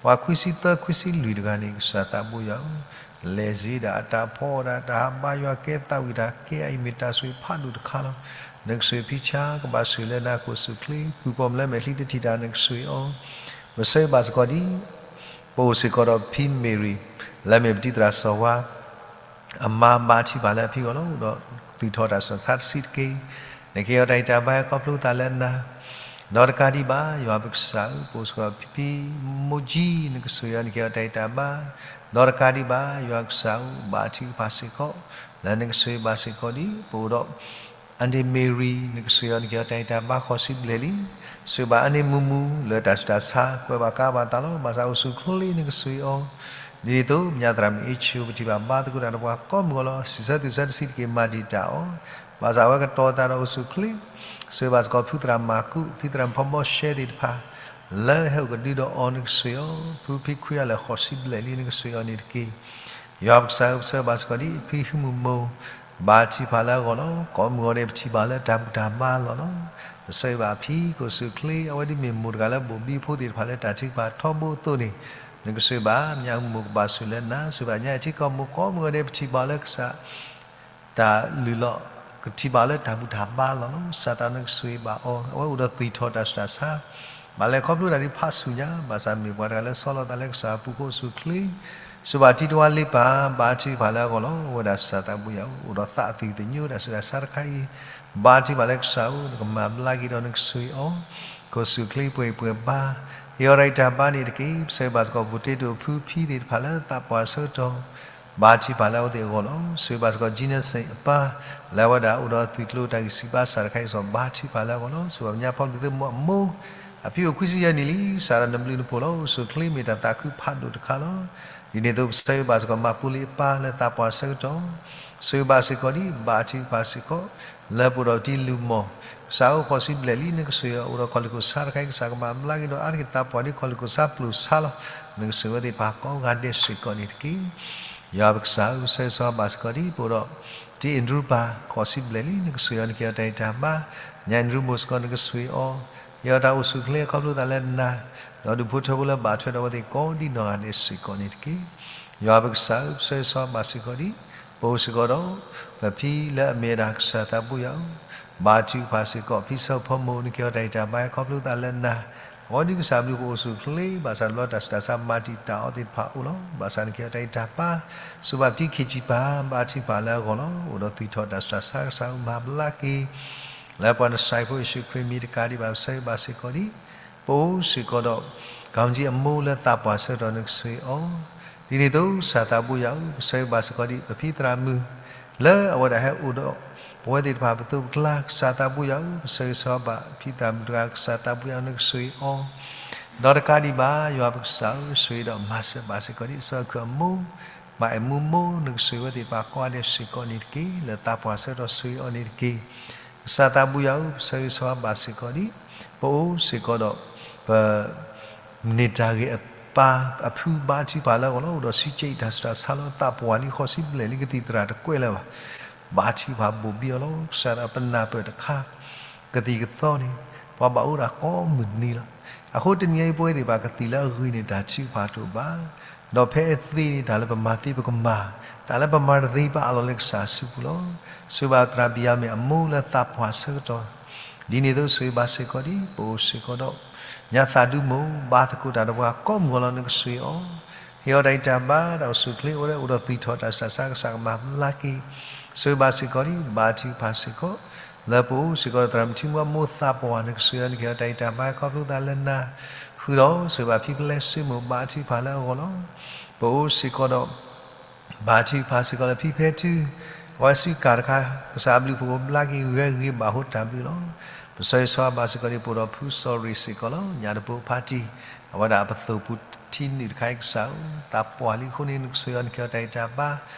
ပှၤခွံဆံသၢ ခွံဆံလွံၢ်တဂၤန့ၣ် ကစၢ်သးဘိယွၤဧၢ, လဲၤစ့ဒၣ်အတၢ်ဖီအီၣ်ဒၣ် တၢ်ဟးဘါယွၤကဲသးဝံၣ်တၢ်ကဲအံၤမ့ၢ်တၢ်ဆိၣ်ဂ့ၤဖးဒိၣ်တခါလီၤ. နကစၢ်ဖံဆါကဘၣ်ဆိၣ်ဂ့ၤလၢနၤကအိၣ်ဆူၣ်အိၣ်ချ့, ပူၤပီၣ်မလၢမဲာ်ချံတထံၣ်တၢ် နကစၢ်အီၤ, ပဆၢဂ့ၤဘၣ်စ့ၢ်ကီးဒံး ပအိၣ်စ့ၢ်ကီးဒီးဖံမ့ၢ်ရံၤ လၢမ့ၢ်ပတံၤသရၣ်စီၤဝါ အမါ ဘါထုကဖၣ်လၢအဖံအဂီၢ်လီၤ. အိၣ်ဒီးသွံၣ်ထီၣ်တၢ်ဆူးတၢ်ဆါတဆံးတက့ၢ်, နက့ၤအီၤတၢ်ဂံၢ်တၢ်ဘါ ခီဖျိသးလၢနၤ, ဒီးတကးဒံးဘၣ် ယွၤပကစၢ်ဧၢ, ပအိၣ်စ့ၢ်ကီးဖံဖံမိၢ်ကၠံ နကစၢ်ယွၤ နက့ၤအီၤတၢ်ဂံၢ်တၢ်ဘါ, ဒီးတကးဒံးဘၣ် ယွၤကစၢ်ဧၢ, ဘါထုကဖၣ်စ့ၢ်ကီး လၢနကစၢ်ဘါစ့ၢ်ကီးဒံး ပအိၣ်ဒီး အန့ၣ်မ့ၢ်ရံၤ နကစၢ်ယွၤ နက့ၤအီၤတၢ်ဂံၢ်တၢ်ဘါ ဃိးဆံဘျဲၣ်လံ, စံးဘၣ်အန့ၣ်မုာ်မုာ် လၢတၢ်ဆူးတၢ်ဆါ ကွဲးဘၣ်ကါဘၣ်သးလီၤ. ဘၣ်ဆၣ်အိၣ်ဆူၣ်အိၣ်ချ့ နကစၢ်အီၤ, ဒ်န့ၣ်အသိး မညါသရၣ်မုၣ်အ့ၣ်ဆူၣ် ပထံၣ်ဘၣ်ဘါသကိးတၢ်ဒီးပှၤကိးမုၢ်ဂီၤလီၤ. စံးဆၢသွံၣ်ဆၢတဆံးတက့ၢ် မၤတံာ်တာ်အီၤ, ဘၣ်ဆၣ်အဝဲကတီၤသးဒီးအိၣ်ဆူၣ်အိၣ်ချ့, စံးဘၣ်စ့ၢ်ကီးဖုသရၣ်မၤကူး ဖံသရၣ်ဖီဘီရှဲသ့ၣ်တဖၣ် လၢဟဲအိၣ်ကဒုဒီးအီၤ နကစၢ်အီၤ, ဖုဖံခွံအလၢာ် ဃိးဆံဘျဲၣ်လံ နကစၢ်အီၤန့ၣ်တက့ၢ်. ယွၤပကစၢ်ဧၢ, ပဆၢဂ့ၤဘၣ်စ့ၢ်ကီးဒံး ဖံဟုမုၢ်မိၢ် ဘါထုကဖၣ်လၢအဂီၢ်လီၤ. ကိးမုၢ်ဂီၤန့ၣ် ပထံၣ်ဘၣ်လၢတၢ်ဘူၣ်တၢ်ဘါလီၤလီၤ. ပဆၢဂ့ၤဘၣ်ဖံ ကအိၣ်ဆူၣ်အိၣ်ချ့, အဝဲဒ်မ့ၢ်မိၢ်တဂၤလၢဘိၣ်ဘံဖိသ့ၣ်တဖၣ်လၢတၢ်ထုကဖၣ်ထီဘိအသိးန့ၣ်, နကစၢ်ဘၣ် မညါမိၢ်ကဘၣ်ဆိၣ်ဂ့ၤလၢနၤ, စံးဘၣ်ညါအထံကီၢ်မိၢ် ကိးမုၢ်ဂီၤန့ၣ် ပထံၣ်ဘၣ်လၢကစၢ် တၢ်လုၢ်လီၢ် ကထံၣ်ဘၣ်လၢတၢ်ဘူၣ်တၢ်ဘါလီၤလီၤ. စၢ်သးနကစၢ်ဘၣ်အီၤ, အဝဲအိၣ်ဒီးသွံၣ်ထီၣ်တၢ်ဆူးတၢ်ဆါ, ဘၣ်လဲၤခီဖျိတၢ်ဒ်ဖးဆူၣ်ညါ, ဘၣ်ဆၣ်မ့ၢ်ပှၤတဂၤလၢဆီလီၤသးလၢကစၢ်အပူၤ ကအိၣ်ဆူၣ်အိၣ်ချ့, စံးဘၣ်တံၤတဝါလ့ပၢ် ဘါထုကဖၣ်လၢအဂီၢ်လီၤ. အဝဲဒၣ်စၢ်သးဘိယွၤ အိၣ်ဒီးသးအသွံၣ်သညိ တၢ်ဆူးတၢ်ဆါတခါအံၤ, ဘါထုကဖၣ်လၢကစၢ်ဧၢ, နကမၤဘျါက့ၤဒီးနကစၢ်အီၤ, ကအိၣ်ဆူၣ်အိၣ်ချ့ပှဲၤပှဲၤဘါ, ဟ့ၣ်အီၤတၢ်ဂံၢ်တၢ်ဘါန့ၣ်တက့ၢ်. ပဆၢဂ့ၤဘၣ်စ့ၢ်ကီး ပူၤတ့တိာ်ဖုဖံသ့ၣ်တဖၣ်လၢသးပှၢ်ဆၢကတီၢ် ဘါထုကဖၣ်လၢအဝဲသ့ၣ်အဂီၢ်လီၤ. စံးဘၣ်စ့ၢ်ကီး ကၠံနၢ်စ့ၣ်အပၢ် လၢအဝဲဒၣ်အိၣ်ဒီးသွံၣ်ကျိၤတၢ်ဂံၢ်စၢ်ဘါစၢ်တခါအံၤ ဘါထုကဖၣ်လၢအဂီၢ်လီၤ. စံးဘၣ်ညါဖီဘျံးသုးမိၢ်အမိၢ် အဖံအိၣ်ခွံဆံယဲၢ်နံၣ်လံ, စၢ်သးနဘျုးနဖှိၣ်လီၤ. အိၣ်ဆူၣ်အိၣ်ချ့မ့ၢ်တၢ်သးခုဖးဒိၣ်တခါလီၤ. ဒ်န့ၣ်အသိး ပဆၢဂ့ၤဘၣ်စ့ၢ်ကီး မၤပူၤလံအပၢ်လၢသးပှၢ်ဆၢကတီၢ်, စံးဘၣ်စ့ၢ်ကီးဒ် ဘါထုကဖၣ်စ့ၢ်ကီး လၢပအိၣ်ဒီးတံၤလုၢ်မီၢ်, ကစၢ်ဧၢ ဃိးဆံဘျဲၣ်လံ နကစၢ်ယွၤအိၣ်ဒီးခီၣ်လ့ၣ်ခိၣ်ဆါတခါအံၤ ကစၢ်ကမၤဘျါက့ၤဒီးအါတက့ၢ်သးပှၢ်ဒ်ခီၣ်လ့ၣ်ခိၣ်ဆါပျိၢ်ဆါလီၤ. နကစၢ်ဝဲသ့ၣ်တဖၣ်ကိးဂၤဒဲးစ့ၢ်ကီးန့ၣ်တက့ၢ်. ယွၤပကစၢ်ဧၢ, ပဆၢဂ့ၤဆၢဝါဘၣ်စ့ၢ်ကီးဒ်ပအိၣ်ဒီး တံၤအ့ၣ်ဒရူပၢ် ဃိးဆံဘျဲၣ်လံ နကစၢ်ယွၤ နက့ၤအီၤတၢ်ဂံၢ်တၢ်ဘါ, ညၣ်အ့ၣ်ဒရူမိၢ်စ့ၢ်ကီး နကစၢ်အီၤ, ဟ့ၣ်အီၤတၢ်အိၣ်ဆူၣ်အိၣ်ချ့ခီဖျိသးလၢနၤ, ဒီးဒူၣ်ဖိထၢဖိလၢဘၣ်ထွဲဒီးအဝဲသ့ၣ်ကိးဒ်နီၢ်ဂၤဒဲးစ့ၢ်ကီးန့ၣ်တက့ၢ်. ယွၤပကစၢ်ဧၢ, ပဆၢဂ့ၤဆၢဝါဘၣ်စ့ၢ်ကီးဒ် ပအိၣ်စ့ၢ်ကီးဒီး ပဖံလၢအမ့ၢ်ဝဲဒၣ်ကစၢ်သးဘိယွၤဧၢ, ဘါထုကဖၣ်စ့ၢ်ကီး ဖံဆၢဖိမိၢ် နက့ၤအီၤတၢ်ဂံၢ်တၢ်ဘါခီဖျိသးလၢနၤ, အဝဲဒ်ကစၢ်ဘျုးကအိၣ်ဆူၣ်အိၣ်ချ့ ဘၣ်ဆၣ်တဘျီတၢ်ဆူးတၢ်ဆါမၤတံာ်တာ်အီၤသ့ၣ်တဖၣ်အိၣ်လီၤ. ဘၣ်ဆၣ်နက့ၤအီၤတၢ်ဂံၢ်တၢ်ဘါ, စံးဘၣ်ပတံၤခံဆံပၢ် ဘါထုကဖၣ်လၢအဂီၢ်လီၤ. အိၣ်ဒီးသွံၣ်ထီၣ်တၢ်ဆူးတၢ်ဆါ ကစၢ်မၤဘျါက့ၤ လၢပှၤနစၢ်ဖိယ့ၣ်ၡူးခရံာ်မံၤတကးဒံးဘၣ် ပဆၢဂ့ၤဘၣ်စ့ၢ်ကီးဒ် ပအိၣ်စ့ၢ်ကီးဒီး ကံၣ်ကၠံအမိၢ်လၢသးပှၢ်ဆၢကတီၢ် နကစၢ်အီၤ, ဒ်န့ၣ်အသိး ကစၢ်သးဘိယွၤဧၢ, ပဆၢဂ့ၤဘၣ်စ့ၢ်ကီးဒံး ပဖံသရၣ်မုၣ် လၢအဝဲဒၣ်ဟဲအိၣ်ဒီးပဝဲသ့ၣ်တဖၣ်ပသိးပကျါ, ကစၢ်သးဘိယွၤဧၢ, ပဆၢဂ့ၤဆၢဝါဘၣ်ဖံသရၣ်မုၣ်တဂၤ, ကစၢ်သးဘိယွၤဧၢ နကဆိၣ်ဂ့ၤအီၤ, ဒီးတကးဒံးဘၣ် ယွၤပကစၢ်ဧၢ, ဆိၣ်ဂ့ၤဒီးမၤစၢၤဘၣ်စ့ၢ်ကီးဒံး စီၤခုၣ်အမိၢ်, ဘၣ်အဲၣ်မူမိၢ် နကဆိၣ်ဂ့ၤဝဲသ့ၣ်တဖၣ်ကိးဂၤဒဲးစ့ၢ်ကီးန့ၣ်တက့ၢ်. လၢသးပှၢ်ဆၢကတီၢ်ဆိၣ်ဂ့ၤအီၤန့ၣ်တက့ၢ်. ကစၢ်သးဘိယွၤဧၢ, ပဆၢဂ့ၤဆၢဝါဘၣ်စ့ၢ်ကီးဒံး ပအိၣ်စ့ၢ်ကီးဒီး ပ န့ၢ်တၢ်ဂ့ၤအပၢ်အဖု ဘါထုကဖၣ်လၢအဂီၢ်လီၤ. အိၣ်ဒီးဆံးကဲးတၢ်ဆူးတၢ်ဆါလီၤ. သးပှၢ်လံ ဃီၤဆံဘျဲၣ်လံ ကသံၣ်သရၣ်တကွဲးလၢၤဘၣ်. ဘါထုကဖၣ်ဘိၣ်ဘံအီၤလီၤ. ကစၢ်သးပနၢ်ပၢၢ်တခါ ကသံၣ်ကသီန့ၣ် ပှၤဘၣ်အိၣ်ဒၣ်ကိးမုၢ်နံၤလီၤ. အဃိတနံၤအံၤ ပဝဲသ့ၣ်တဖၣ်ကသံၣ်လၢအဂ့ၤန့ၣ် တၢ်ထုကဖၣ်တအိၣ်ဘၣ်. ဒီးဖဲအသ့န့ၣ် တၢ်လၢပမၤသ့ပကမၤ, တၢ်လၢပမၤတသ့ဘၣ်အလီၢ်လၢကစၢ်အစုပူၤလီၤ. ဆိၣ်ဂ့ၤဘၣ်သရၣ်ဘံၣ်ယၤမ့ၣ်အမိၢ်လၢသးပှၢ်ဆၢကတီၢ် ဒ်န့ၣ်အသိးဆိၣ်ဂ့ၤဘၣ်စ့ၢ်ကီးဒံး ပအိၣ်စ့ၢ်ကီးဒီး ညါသးဒူမိၢ် ဘါသကိးတၢ်ဒီးပှၤကိးမုၢ်ဂီၤလီၤ နကဆိၣ်ဂ့ၤအီၤ, ဟ့ၣ်အီၤတၢ်ဂံၢ်တၢ်ဘါ တၢ်အိၣ်ဆူၣ်အိၣ်ချ့ အိၣ်ဒၣ်အိၣ်ဒီးသွံၣ်ထီၣ်တၢ်ဆူးတၢ်ဆါ ကစၢ်ကမၤဘျါက့ၤ, ဆိၣ်ဂ့ၤဘၣ်စ့ၢ်ကီးဒံး ဘါထုကဖၣ်စ့ၢ်ကီး လၢပအိၣ်စ့ၢ်ကီးဒီးသရၣ်မုၣ်ထံမွအမိၢ်သးပှၢ် နကဆိၣ်ဂ့ၤအီၤ နကဟ့ၣ်အီၤတၢ်ဂံၢ်တၢ်ဘါ ခီဖျိသးလၢနၤ, ဃုာ်ဒီးဆိၣ်ဂ့ၤဘၣ်ဖံကလဲစ့မိၢ် ဘါထုကဖၣ်လၢအဂီၢ်လီၤ. ပအိၣ်စ့ၢ်ကီးဒီး ဘါထုကဖၣ်စ့ၢ်ကီးလၢဖံဖဲထု, အဝဲစုကၢ်တခါ ကစၢ်အဘျုးဖှိၣ်ဘျါက့ၤ ဂဲၤဂ့ၤဘၣ်ဟိတၢ်ဘျုးလီၤ. ပဆၢဂ့ၤဆၢဝါဘၣ်စ့ၢ်ကီးဒံး ပအိၣ်ဒီးဖုစီၤရ့ၣ်စ့ၢ်ကီးလီၤ. ညါတပူၤဖါတံၢ် အဝဲဒၣ်ပသိၣ်ပူၤထံနုာ်တခါအံၤ ကစၢ်ဧၢ, သးပှၢ်လံအဃိန့ၣ် နကဆိၣ်ဂ့ၤအီၤ နကဟ့ၣ်အီၤတၢ်ဂံၢ်တၢ်ဘါ,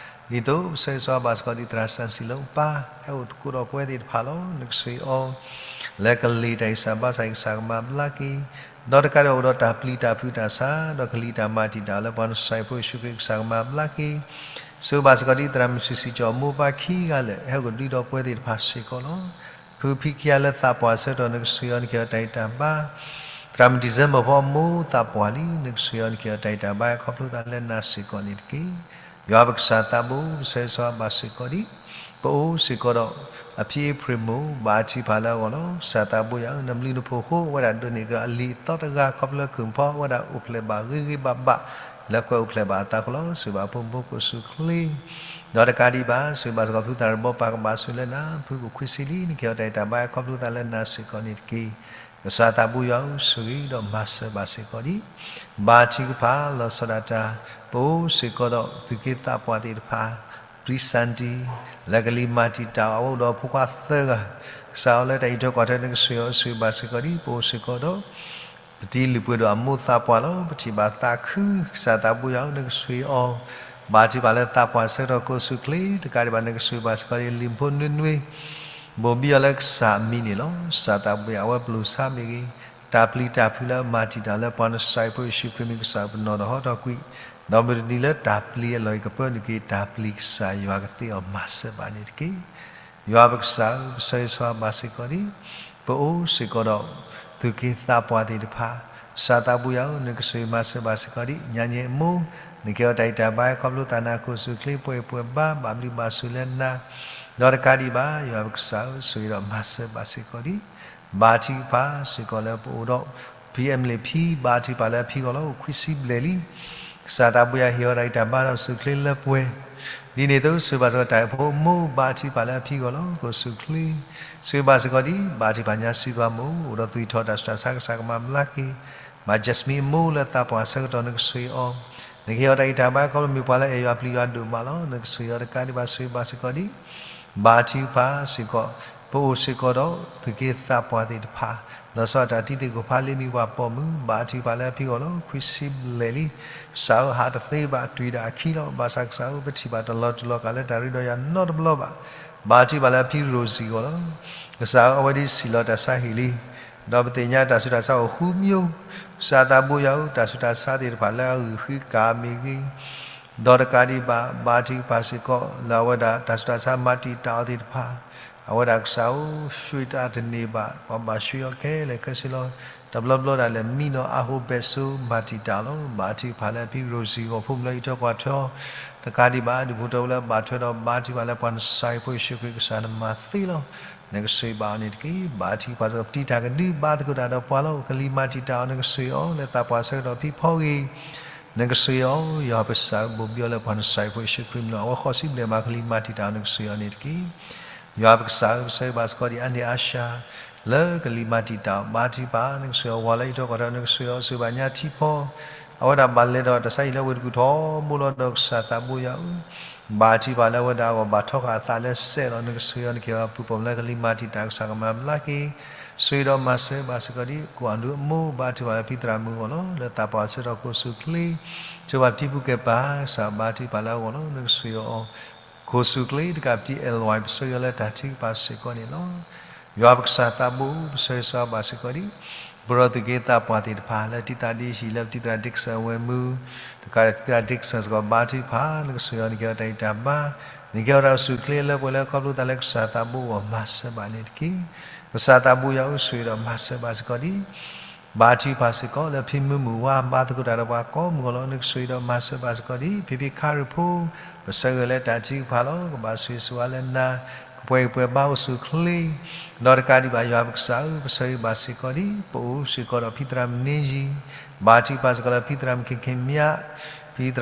ဒ်သိးပဆၢဂ့ၤဆၢဝါဘၣ်စ့ၢ်ကီးဒံး သရၣ်စၣ်စံၣ်လၢအိၣ်ပၢ် ဟဲအိၣ်သကိးဒီးပဝဲသ့ၣ်တဖၣ်လီၤ. နကဆိၣ်ဂ့ၤအီၤ လၢကလ့ၤတၢ်အံၤ ကစၢ်ဘါစၢ်အံၤ ကစၢ်ကမၤဘျါက့ၤ, ဒီးတကးဒံးဘၣ်အိၣ်ဒီးတၢ်ပျံၤတၢ်ဖုးတၢ်ဆါ ဒီးကလံၤတၢ်မၤတံာ်တာ်အီၤလၢပှၤနစၢ်အံၤဖိယ့ၣ်ၡူးခရံာ် ကစၢ်ကမၤဘျါက့ၤ, ဆိၣ်ဂ့ၤဘၣ်စ့ၢ်ကီးဒံး သရၣ်မုၣ်စံၣ်စံၣ်ကၠီၣ်အမိၢ်ပၢ်ခံဂၤလၢာ် ဟဲအိၣ်ကဒုဒီးပဝဲသ့ၣ်တဖၣ်စ့ၢ်ကီးလီၤ. ဖုဖံခံဂၤလၢသးပှၢ်ဆၢကတီၢ် နကဆိၣ်ဂ့ၤအီၤ နကဟ့ၣ်အီၤတၢ်ဂံၢ်တၢ်ဘါ, သရၣ်မုၣ် December ဖိအမိၢ်သးပှၢ်လံ နကဆိၣ်ဂ့ၤအီၤ နကဟ့ၣ်အီၤတၢ်ဂံၢ်တၢ်ဘါ ခီဖျိသးလၢနၤစ့ၢ်ကီးန့ၣ်တက့ၢ်. ယွၤပကစၢ်သးဘိ ပဆၢဂ့ၤဆၢဝါဘၣ်စ့ၢ်ကီးဒံး ပအိၣ်စ့ၢ်ကီးဒီး အဖံအ့ဖြ့ၣ်မိၢ် ဘါထုကဖၣ်လၢအဂီၢ်လီၤ. ကစၢ်သးဘိယွၤဧၢ, နဘျုးနဖှိၣ်အဃိ အဝဲဒၣ်ဒိးန့ၢ်ကဒီးအလံာ်အသီတဂၤ ခီဖျိလၢခုၣ်ဖီ အဝဲဒၣ်အိၣ်ဖျဲၣ်ဘၣ်ဂ့ၤဂ့ၤဘၣ်ဘၣ် လၢကွဲးအိၣ်ဖျဲၣ်ဘၣ်အသးအဃိလီၤ. ဆိၣ်ဂ့ၤဘၣ်ဖိမုၣ်ဖိကိးဆူၣ်ချ့ ဒီးတကးဒံးဘၣ် ဆိၣ်ဂ့ၤဘၣ်စ့ၢ်ကီးဖုသရၣ်တဘီ ပၢ်ကဘၣ်ဆိၣ်လၢနၤ, ဖုအိၣ်ခွံဆံလံ နကဟ့ၣ်အီၤတၢ်ဂံၢ်တၢ်ဘါ ခီဖျိသးလၢနၤစ့ၢ်ကီးန့ၣ်တက့ၢ်. ကစၢ်သးဘိယွၤဧၢ, ဆိၣ်ဂ့ၤဒီးမၤစၢၤဘၣ်စ့ၢ်ကီးဒံး ဘါထုကဖၣ်လီၤဆီဒၣ်တၢ်, ပအိၣ်စ့ၢ်ကီးဒီး သုးက့သးပှၢ်သ့ၣ်တဖၣ် ပြံစၣ်တံၢ် လၢကလံၤမၤတံာ်တာ်အီၤ အဝဲအိၣ်ဒီးဖိခွါသၢဂၤ, ကစၢ်အီၤလၢတၢ်အံးထွဲကွၢ်ထွဲ နကဆိၣ်ဂ့ၤအီၤ ဆိၣ်ဂ့ၤဘၣ်စ့ၢ်ကီးဒံး ပအိၣ်စ့ၢ်ကီးဒီး ပတံၤလုၢ်ပှ့ၤဒိၣ်အမိၢ်သးပှၢ်လီၤ. ပထံၣ်ဘၣ်သးခု ကစၢ်သးဘိယွၤဧၢ, နကဆိၣ်ဂ့ၤအီၤ ဘါထုကဖၣ်လၢသးပှၢ်ဆၢကတီၢ်ကိးဆူၣ်ချ့ တကးဒံးဘၣ် နကဆိၣ်ဂ့ၤဘၣ်စ့ၢ်ကီးဒံး လံၤဖိနွ့နွ့ ဘိၣ်ဘံအီၤလၢကစၢ်အမံၤန့ၣ်လီၤ. ကစၢ်သးဘိယွၤ အဝဲပျိၢ်ဆါမ့ၢ်ဂ့ၤ, တၢ်ပျံၤတၢ်ဖုးလၢအမၤတံာ်တာ်လၢပှၤနစၢ်အံၤဖိယ့ၣ်ၡူးခရံာ်မံၤ ကစၢ်ပနီၣ်ထီၣ်ဟီထီၣ်ကွံာ်, ဒီးမုၢ်တနံၤလၢတၢ်ပျံၤအလီၢ်အံၤကပၢနုာ်က့ၤ တၢ်ပျံၤကစၢ်ယွၤကသ့အီၤမၤစၢၤဘၣ်န့ၣ်တက့ၢ်. ယွၤပကစၢ်ဧၢ, ပဆၢဂ့ၤဆၢဝါဘၣ်စ့ၢ်ကီးဒံး ပအိၣ်စ့ၢ်ကီးဒီး သုးက့သးပှၢ်သ့ၣ်တဖၣ်, ကစၢ်သးဘိယွၤဧၢ, နကဆိၣ်ဂ့ၤမၤစၢၤဘၣ်စ့ၢ်ကီးဒံး ညါညဲအမိၢ်, နကဟ့ၣ်အီၤတၢ်ဂံၢ်တၢ်ဘါ ခီဖျိသးနၤကိးဆူၣ်ချ့ ပှဲၤပှဲၤဘါ ဘၣ်ဘျုးဘၣ်ဆိၣ်လၢနၤ, ဒီးတကးဒံးဘၣ် ယွၤပကစၢ်ဧၢ, ဆိၣ်ဂ့ၤဒီးမၤစၢၤဘၣ်စ့ၢ်ကီးဒံး ဘါထုကဖၣ်စ့ၢ်ကီးလၢပအိၣ်ဒီး ဖံအဲမလ့ၣ်ဖံ ဘါထုကဖၣ်လၢအဖံအဂီၢ်လီၤ, အိၣ်ခွံဆံဘျဲၣ်လံ. ကစၢ်သးဘိယွၤဟ့ၣ်အီၤတၢ်ဂံၢ်တၢ်ဘါဒီး ဆူၣ်ချ့လၢပှဲၤ, ဒ်န့ၣ်အသိး ဆိၣ်ဂ့ၤဘၣ်စ့ၢ်ကီးတၢ်အဲၣ်ဖိမိၢ် ဘါထုကဖၣ်လၢအဖံအဂီၢ်လီၤ, ကိးဆူၣ်ချ့, ဆိၣ်ဂ့ၤဘၣ်စ့ၢ်ကီးဒံး ဘါထုကဖၣ်ညါစံးပှၤမိၢ် အိၣ်ဒီးသွံၣ်ထီၣ်တၢ်ဆူးတၢ်ဆါ ကစၢ်ကမၤဘျါက့ၤ, မၤ Jasmine အမိၢ်လၢသးပှၢ်ဆၢကတီၢ် နကဆိၣ်ဂ့ၤအီၤ, နကဟ့ၣ်အီၤတၢ်ဂံၢ်တၢ်ဘါ ခီဖျိမ့ၢ်ပှၤလၢအဲၣ်ယွၤပျံၤယွၤဒိၣ်မးလီၤ, နကဆိၣ်ဂ့ၤအီၤတကးဒံးဘၣ် ဆိၣ်ဂ့ၤဘၣ်စ့ၢ်ကီးဒံး ဘါထုကဖၣ်စ့ၢ်ကီး, ပအိၣ်စ့ၢ်ကီးဒီး သုးက့သးပှၢ်သ့ၣ်တဖၣ်, လီၤဆီဒၣ်တၢ်တံၤသကိးဖးလ့မံၤပှၢ်ပိာ်မုၣ် ဘါထုကဖၣ်လၢအဖံအဂီၢ်လီၤ, ခွံဆံဘျဲၣ်လံ. ကစၢ်ဧၢ ဟးတသ့ဘၣ် တုၤဒၣ်အခံလီၤ. ဘၣ်ဆၣ်ကစၢ်ဧၢ ပထံၣ်ဘၣ်တလီၤတူာ်လီၤကာ်လၢတၢ်ရ့ဒီးယၤနီတဘျီဘၣ်. ဘါထုကဖၣ်လၢအဖံရိၣ်စံဂီၢ်လီၤ. ကစၢ်ဧၢ အဝဲဒၣ်စံၣ်လီၤတၢ်ဆါဟံၣ်လံ, ဒီးပသ့ၣ်ညါတၢ်ဆူးတၢ်ဆါအိၣ်ဃုမျိုး, ကစၢ်သးဘိယွၤဧၢ တၢ်ဆူးတၢ်ဆါသ့ၣ်တဖၣ်လၢအဂုာ်ဃံကၤမ့ၢ်ဂ့ၤ ဒီးတကးဒံးဘၣ် ဘါထုကဖၣ်စ့ၢ်ကီး လၢအဝဲဒၣ်တၢ်ဆူးတၢ်ဆါမၤတံာ်တာ်အီၤသ့ၣ်တဖၣ်, အဝဲဒၣ်ကစၢ်ဧၢ ရွှေတၢ်တန့ၢ်ဘၣ် ပှၤဘၣ်ရွှေအီၤခဲလၢာ်ခဲဆ့လီၤ. တဘျီဘျီဒၣ်လဲာ် မံနီၤအါဟိဘဲၣ်စိမၤတံာ်တာ်လီၤ. ဘါထုကဖၣ်လၢအဖံရိၣ်စံဂီၢ် ဖိမုၣ်လၢအံးထွဲကွၢ်ထွဲအီၤ, တကးဒံးဘၣ် ဒူၣ်ဖိထၢဖိလၢအဘၣ်ထွဲဒီး ဘါထုကဖၣ်လၢပှၤနစၢ်အံၤဖိယ့ၣ်ၡူးခရံာ်ကစၢ်နမၤသ့လီၤ. နကဆိၣ်ဂ့ၤဘၣ်အီၤန့ၣ်တက့ၢ်. ဘါထုကဖၣ်စ့ၢ်ကီး ပတံၤတၢ်ကဒုဘါသကိးတၢ်ဒီးပှၤလီၤ. ကလံၤမၤတံာ်တာ်အီၤ နကဆိၣ်ဂ့ၤအီၤ လၢသးပှၢ်ဆၢကတီၢ်ဖံဖီဂ့ၤ နကဆိၣ်ဂ့ၤအီၤ, ယွၤပကစၢ်ဧၢ ဘိၣ်ဘံအီၤလၢပှၤနစၢ်အံၤဖိယ့ၣ်ၡူးခရံာ်မံၤလီၤ. အဝဲဃီၤစံဘျဲၣ်မၤကလံၤမၤတံာ်တာ်အီၤ နကဆိၣ်ဂ့ၤအီၤန့ၣ်တက့ၢ်. ယွၤပကစၢ်ဧၢ ပဆၢဂ့ၤဘၣ်စ့ၢ်ကီးဒံး အါန့ၢ်အါစှၤ လၢကလံၤမၤတံာ်တာ်အီၤ ဘါထုကဖၣ် နကဆိၣ်ဂ့ၤအီၤ, ဝၤလၢအံးထွဲကွၢ်ထွဲအီၤ နကဆိၣ်ဂ့ၤအီၤ, ဆိၣ်ဂ့ၤဘၣ်ညါထံဖီ အဝဲဒၣ်ဘၣ်လဲၤဒီးတၢ်ဆါဟံၣ်လၢဝ့ၢ်တကူၣ်ထီဘိလီၤ. ဒီးကစၢ်သးဘိယွၤဧၢ, ဘါထုကဖၣ်လၢအဝဲဒၣ်အဂီၢ် ဘၣ်ထီဃာ်အသးလၢစဲးလီၤ. နကဆိၣ်ဂ့ၤအီၤ နကဟ့ၣ်အီၤပုၢ်ပိာ်မုၣ်လၢကလံၤမၤတံာ်တာ် ကစၢ်ကမၤဘျါက့ၤ, ဆိၣ်ဂ့ၤဒီးမၤစၢၤဘၣ်စ့ၢ်ကီးဒ် ကိၣ်အဒူအမိၢ် ဘါထုကဖၣ်လၢဖံသရၣ်မုၣ်အဂီၢ်လီၤ. လၢသးပှၢ်ဆၢထီၣ်ကိးဆူၣ်ချ့ ဆိၣ်ဂ့ၤဘၣ်ပထံပူၤကဲပၢ် ကစၢ်ဘါထုကဖၣ်လၢအဂီၢ်လီၤ. နကဆိၣ်ဂ့ၤအီၤ ကိးဆူၣ်ချ့တကး ပတံၤအဲၣ်လွဲၣ် ပဆၢဂ့ၤအီၤလၢတၢ်ထုကဖၣ်စ့ၢ်ကီးန့ၣ်လီၤ. ယွၤပကစၢ်သးဘိ ပဆၢဂ့ၤဆၢဝါဘၣ်စ့ၢ်ကီးဒ် ပရိသုးက့သးပှၢ်သ့ၣ်တဖၣ် လၢတံာ်သးဒ့ဟံၣ် လၢပတံၤသရၣ်ဒ့ကစၢၣ်ဝဲၢ်မုၢ် တကးဒံးတံၤသရၣ်ဒ့ကစၢၣ်စ့ၢ်ကီး ဘါထုကဖၣ် နကဆိၣ်ဂ့ၤအီၤ နကဟ့ၣ်အီၤတၢ်ဂံၢ်တၢ်ဘါ, နကဟ့ၣ်အီၤတၢ်အိၣ်ဆူၣ်အိၣ်ချ့လၢပှဲၤလၢခီဖျိသးလၢကစၢ်သးဘိအဂီၢ် မၤစၢၤဘၣ်န့ၣ်တက့ၢ်. ကစၢ်သးဘိယွၤဧၢ ဆိၣ်ဂ့ၤဒီးမၤစၢၤဘၣ်စ့ၢ်ကီးဒ် ဘါထုကဖၣ်စ့ၢ်ကီး လၢဖံမုၢ်မုၢ်ဝါ ဘါသကိးတၢ်ဒီးပှၤကိးမုၢ်ဂီၢ်လီၤ. နကဆိၣ်ဂ့ၤဒီးမၤစၢၤဘၣ်စ့ၢ်ကီးဒ် ဖံဖံခါရံၣ်ဖိ ပဆၢဂ့ၤလၢတၢ်ထုကဖၣ်လီၤ. ကဘၣ်ဆိၣ်ဂ့ၤဆိၣ်ဝါလၢနၤ ကပှဲၤဂံၢ်ပှဲၤဘါအိၣ်ဆူၣ်အိၣ်ချ့ ဒီးတကးဒံးဘၣ် ယွၤပကစၢ်ဧၢ ပဆၢဂ့ၤဘၣ်စ့ၢ်ကီးဒ် ပအိၣ်စ့ၢ်ကီးဒီးဖံသရၣ်မုၣ်န့ၣ်ယံၤ ဘါထုကဖၣ်စ့ၢ်ကီးလၢဖံသရၣ်မုၣ်ခ့ခ့မၠး ဖံသရၣ်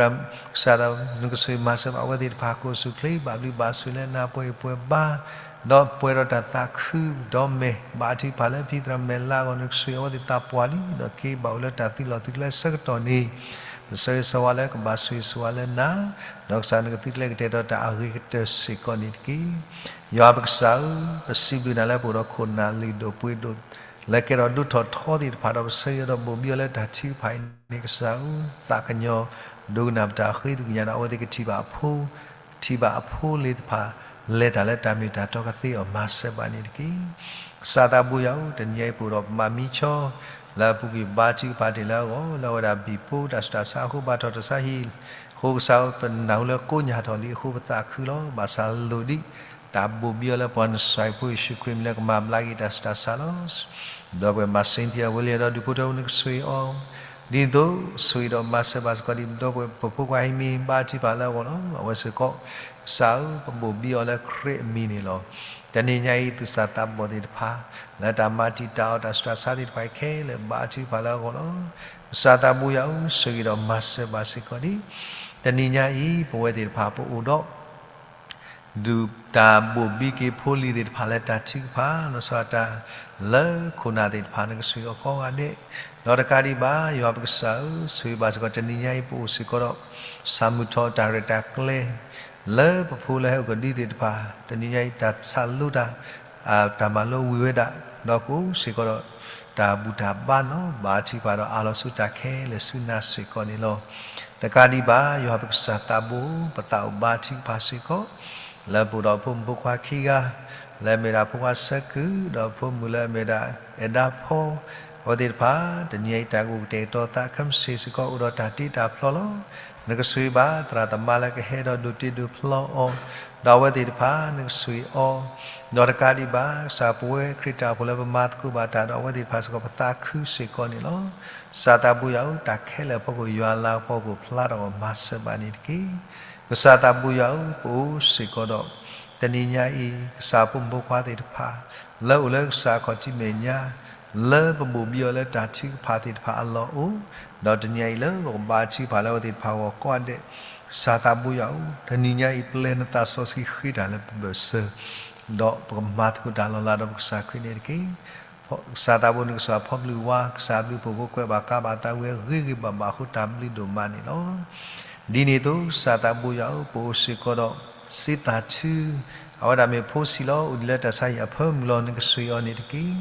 ကစၢ်သး နကဆိၣ်ဂ့ၤမၤစၢၤဘၣ်အဝဲသ့ၣ်တဖၣ် ကအိၣ်ဆူၣ်အိၣ်ချ့ ဘၣ်ဘျုးဘၣ်ဆိၣ်လၢနၤ ပှဲၤဂံၢ်ပှဲၤဘါ ဒီးပှဲၤဒီးတၢ်သးခုဒီးမဲာ် ဘါထုကဖၣ်လၢဖံသရၣ်မဲာ်လါအဂီၢ် နကဆိၣ်ဂ့ၤအဝဲသ့ၣ်သးပှၢ်လံ ဒီးက့ၤဘၣ်အိၣ်လၢတၢ်သုးလီၢ်သုးကျဲဆၢကတီၢ်န့ၣ် ပဆၢဂ့ၤဆၢဝါလၢကဘၣ်ဆိၣ်ဂ့ၤဆိၣ်ဝါလၢနၤ ဒီးကစၢ်နကသုးကျဲကတဲာ်ဒီးတၢ်အဂ့ၤကတၢၢ်စ့ၢ်ကီးန့ၣ်တက့ၢ်. ယွၤပကစၢ်ဧၢ, ပစံးဘျုးနၤလၢပအိၣ်ဒီးခိၣ်နၢ်လုၢ်ဒိၣ်ပှ့ၤဒိၣ် လၢကဲထီၣ်ဒိၣ်ထီၣ်ထီသ့ၣ်တဖၣ်ဒီး ပဆၢဂ့ၤဒီးဘိၣ်ဘံအီၤလၢတၢ်ထုကဖၣ်အံၤန့ၣ် ကစၢ်ဧၢ, သးကညီၤ ဒိကနၣ်ပတၢ်ဃ့သကွံာ်ညါဒီး အဝဲသ့ၣ်ကထံၣ်ဘၣ်အဖိ ထံၣ်ဘၣ်အဖိလ့ၤတဖၣ် လဲၤတၢ်လၢတၢ်မ့ၢ်တၢ်တီကသ့အီၤ မၤစၢၤဘၣ်န့ၣ်တက့ၢ်. ကစၢ်သးဘိယွၤဧၢ, တနံၤညါအံၤပအိၣ်ဒီးပမၤမံဆီ လၢအပူၤကွံာ်ဘါထုကဖၣ်တ့ၢ်လၢအဂီၢ် လၢအဝဲဒၣ်ဘံၣ်ဖိတၢ်ဆူးတၢ်ဆါအဃိ ဘၣ်ထီၣ်တၢ်ဆါဟံၣ်အဃိ ကစၢ်ဧၢ, ပနၢ်ဟူလၢကိးညါထီၣ်လံအဃိ ပသးခုလီၤ. ဘၣ်ဆၣ်လိၣ်ဒံး တၢ်ဘိၣ်ဘံအီၤလၢပှၤနစၢ်ဖိယ့ၣ်ၡူးခရံာ်အမံၤလၢကမၤဘျါက့ၤတၢ်ဆူးတၢ်ဆါလီၤ. ဒီပုၢ်ဝဲၢ်မၤစ့ထံအဝဲလံဒီး ဒုးဖိထၢဖိ နကဆိၣ်ဂ့ၤအီၤ ဒ်န့ၣ်အသိး ဆိၣ်ဂ့ၤဒီးမၤစၢၤဘၣ်စ့ၢ်ကီးဒ် ဒီပုၢ်ဝဲၢ်ပဖိခွါဟံးမံၤ ဘါထုကဖၣ်လၢအဂီၢ်လီၤ. အဝဲစ့ၢ်ကီး ကစၢ်ဧၢ, ပဘိၣ်ဘံအီၤလၢခရံာ်အမံၤန့ၣ်လီၤ. တနံၤညါအံၤ သူၣ်စၢ်သးဘီၣ်သ့ၣ်တဖၣ် လၢတၢ်မၤတံာ်တာ်အီၤ တၢ်ဆူးတၢ်ဆါသ့ၣ်တဖၣ်ခဲလၢာ် ဘါထုကဖၣ်လၢအဂီၢ်လီၤ. ကစၢ်သးဘိယွၤဧၢ, ဆိၣ်ဂ့ၤဒီးမၤစၢၤဘၣ်စ့ၢ်ကီးဒ် တနံၤညါအံၤ ပဝဲသ့ၣ်တဖၣ်ပအိၣ်ဒီး ဒုးတၢ်ဘိၣ်ဘံက့ၤဖိလံၤသ့ၣ်တဖၣ်လၢတၢ်ထုကဖၣ် လီၤဆီဒၣ်တၢ် လၢခိၣ်နၢ်သ့ၣ်တဖၣ် နကဆိၣ်ဂ့ၤအီၤကိးဂၤဒဲး, ဒီးတကးဒံးဘၣ် ယွၤပကစၢ်ဧၢ, ဆိၣ်ဂ့ၤဘၣ်စ့ၢ်ကီး တနံၤညါအံၤ ပအိၣ်စ့ၢ်ကီးဒီး ဆၣ်မုၢ်ထီၣ်တၢ်ရဲၣ်တၢ်ကျဲၤ လၢပဖိလၢဟဲအိၣ်ကဒုသ့ၣ်တဖၣ် တနံၤညါအံၤ တၢ်ဆးလိတၢ် တၢ်မၤလိဝံၤဝဲဒၣ် ဒီးကအိၣ်စ့ၢ်ကီးဒီး တၢ်ဘူၣ်တၢ်ဘါနီၢ် ဘါထုကဖၣ်ဒီးအးလီၤဆူတၢ်ခဲလၢာ်ဆူနၤစ့ၢ်ကီးန့ၣ်လီၤ. တကးဒံးဘၣ် ယွၤပကစၢ်သးဘိ ပသးအိၣ်ဘါထုကဖၣ်စ့ၢ်ကီး လၢပအိၣ်ဒီးဖိမုၣ်ဖိခွါခံဂၤ လၢအမ့ၢ်ဒၣ်ဖိခွါဆၢကုၢ် ဒီးဖိမုၣ်လၢအမ့ၢ်ဒၣ်အဲၣ်ဒါဖီ အဝဲသ့ၣ်တဖၣ် တနံၤညါအံၤ တၢ်ကအိၣ်ကတဲာ်ကတီၤသးခဲမုၢ်ဆ့ၣ်စ့ၢ်ကီး အိၣ်ဒီးတၢ်တ့တၢ်ဖျီလီၤ. နကဆိၣ်ဂ့ၤဘၣ် သရၣ်သမါလၢကဟဲဒီးဒိးတ့ဒိးဖျီအီၤ ဒီးအဝဲသ့ၣ်တဖၣ် နကဆိၣ်ဂ့ၤအီၤ ဒီးတကးဒံးဘၣ် ကစၢ်ပဝဲခရံာ်တၢ်အိၣ်ဖှိၣ်လၢ ပမၤသကိးဘၣ်တၢ်ဒီးအဝဲသ့ၣ်တဖၣ်စ့ၢ်ကီး ပသးခုစ့ၢ်ကီးန့ၣ်လီၤ. ကစၢ်သးဘိယွၤဧၢ, တၢ်ခဲလၢာ်အဖီခိၣ် ယွၤလၤကပီၤကအိၣ်ဖျါထီၣ်အီၤ မၤစၢၤဘၣ်န့ၣ်တက့ၢ်. ကစၢ်သးဘိယွၤဧၢ, ပအိၣ်စ့ၢ်ကီးဒီး တနံၤညါအံၤ ကစၢ်ဖိမုၣ်ဖိခွါသ့ၣ်တဖၣ် လၢအိၣ်လၢကစၢ်အခီၣ်ထံးမဲာ်ညါ လၢပဘိၣ်ဘံအီၤလၢတၢ်ထုကဖၣ်သ့ၣ်တဖၣ်အလီၢ်အိၣ်, ဒီးတနံၤညါအံၤလၢပကဘါထုကဖၣ်လၢအဝဲသ့ၣ်တဖၣ်အဂီၢ်ကိးဂၤဒဲး, ကစၢ်သးဘိယွၤဧၢ, တနံၤညါအံၤ ပျဲနသးစီဆှံဃ့တၢ်လၢပဘၢၣ်စၢၤ ဒီးပကမၤသကိးတၢ်လီၤလးဒီးပကစၢ်ခရံာ်န့ၣ်တက့ၢ်. ကစၢ်သးဘိ နကစၢ်ဖီဘျုးဝါ, ကစၢ်ဘျုးဖှိၣ်ဖိကွဲးဘၣ်ကါဘၣ်သးဝံၤ ဂ့ၤဂ့ၤဘၣ်ဘၣ်အဃိ တၢ်ဘျုးဒိၣ်မးန့ၣ်လီၤ. ဒ်န့ၣ်အသိး ကစၢ်သးဘိယွၤဧၢ, ပအိၣ်စ့ၢ်ကီးဒီး စ့သးထု, အဝဲဒၣ်မ့ၢ်ဖိဆံးလီၤ, အိၣ်ဒံးလၢတၢ်ဆါဟံၣ်အဖၢမုၢ်လီၤ, နကဆိၣ်ဂ့ၤအီၤန့ၣ်တက့ၢ်.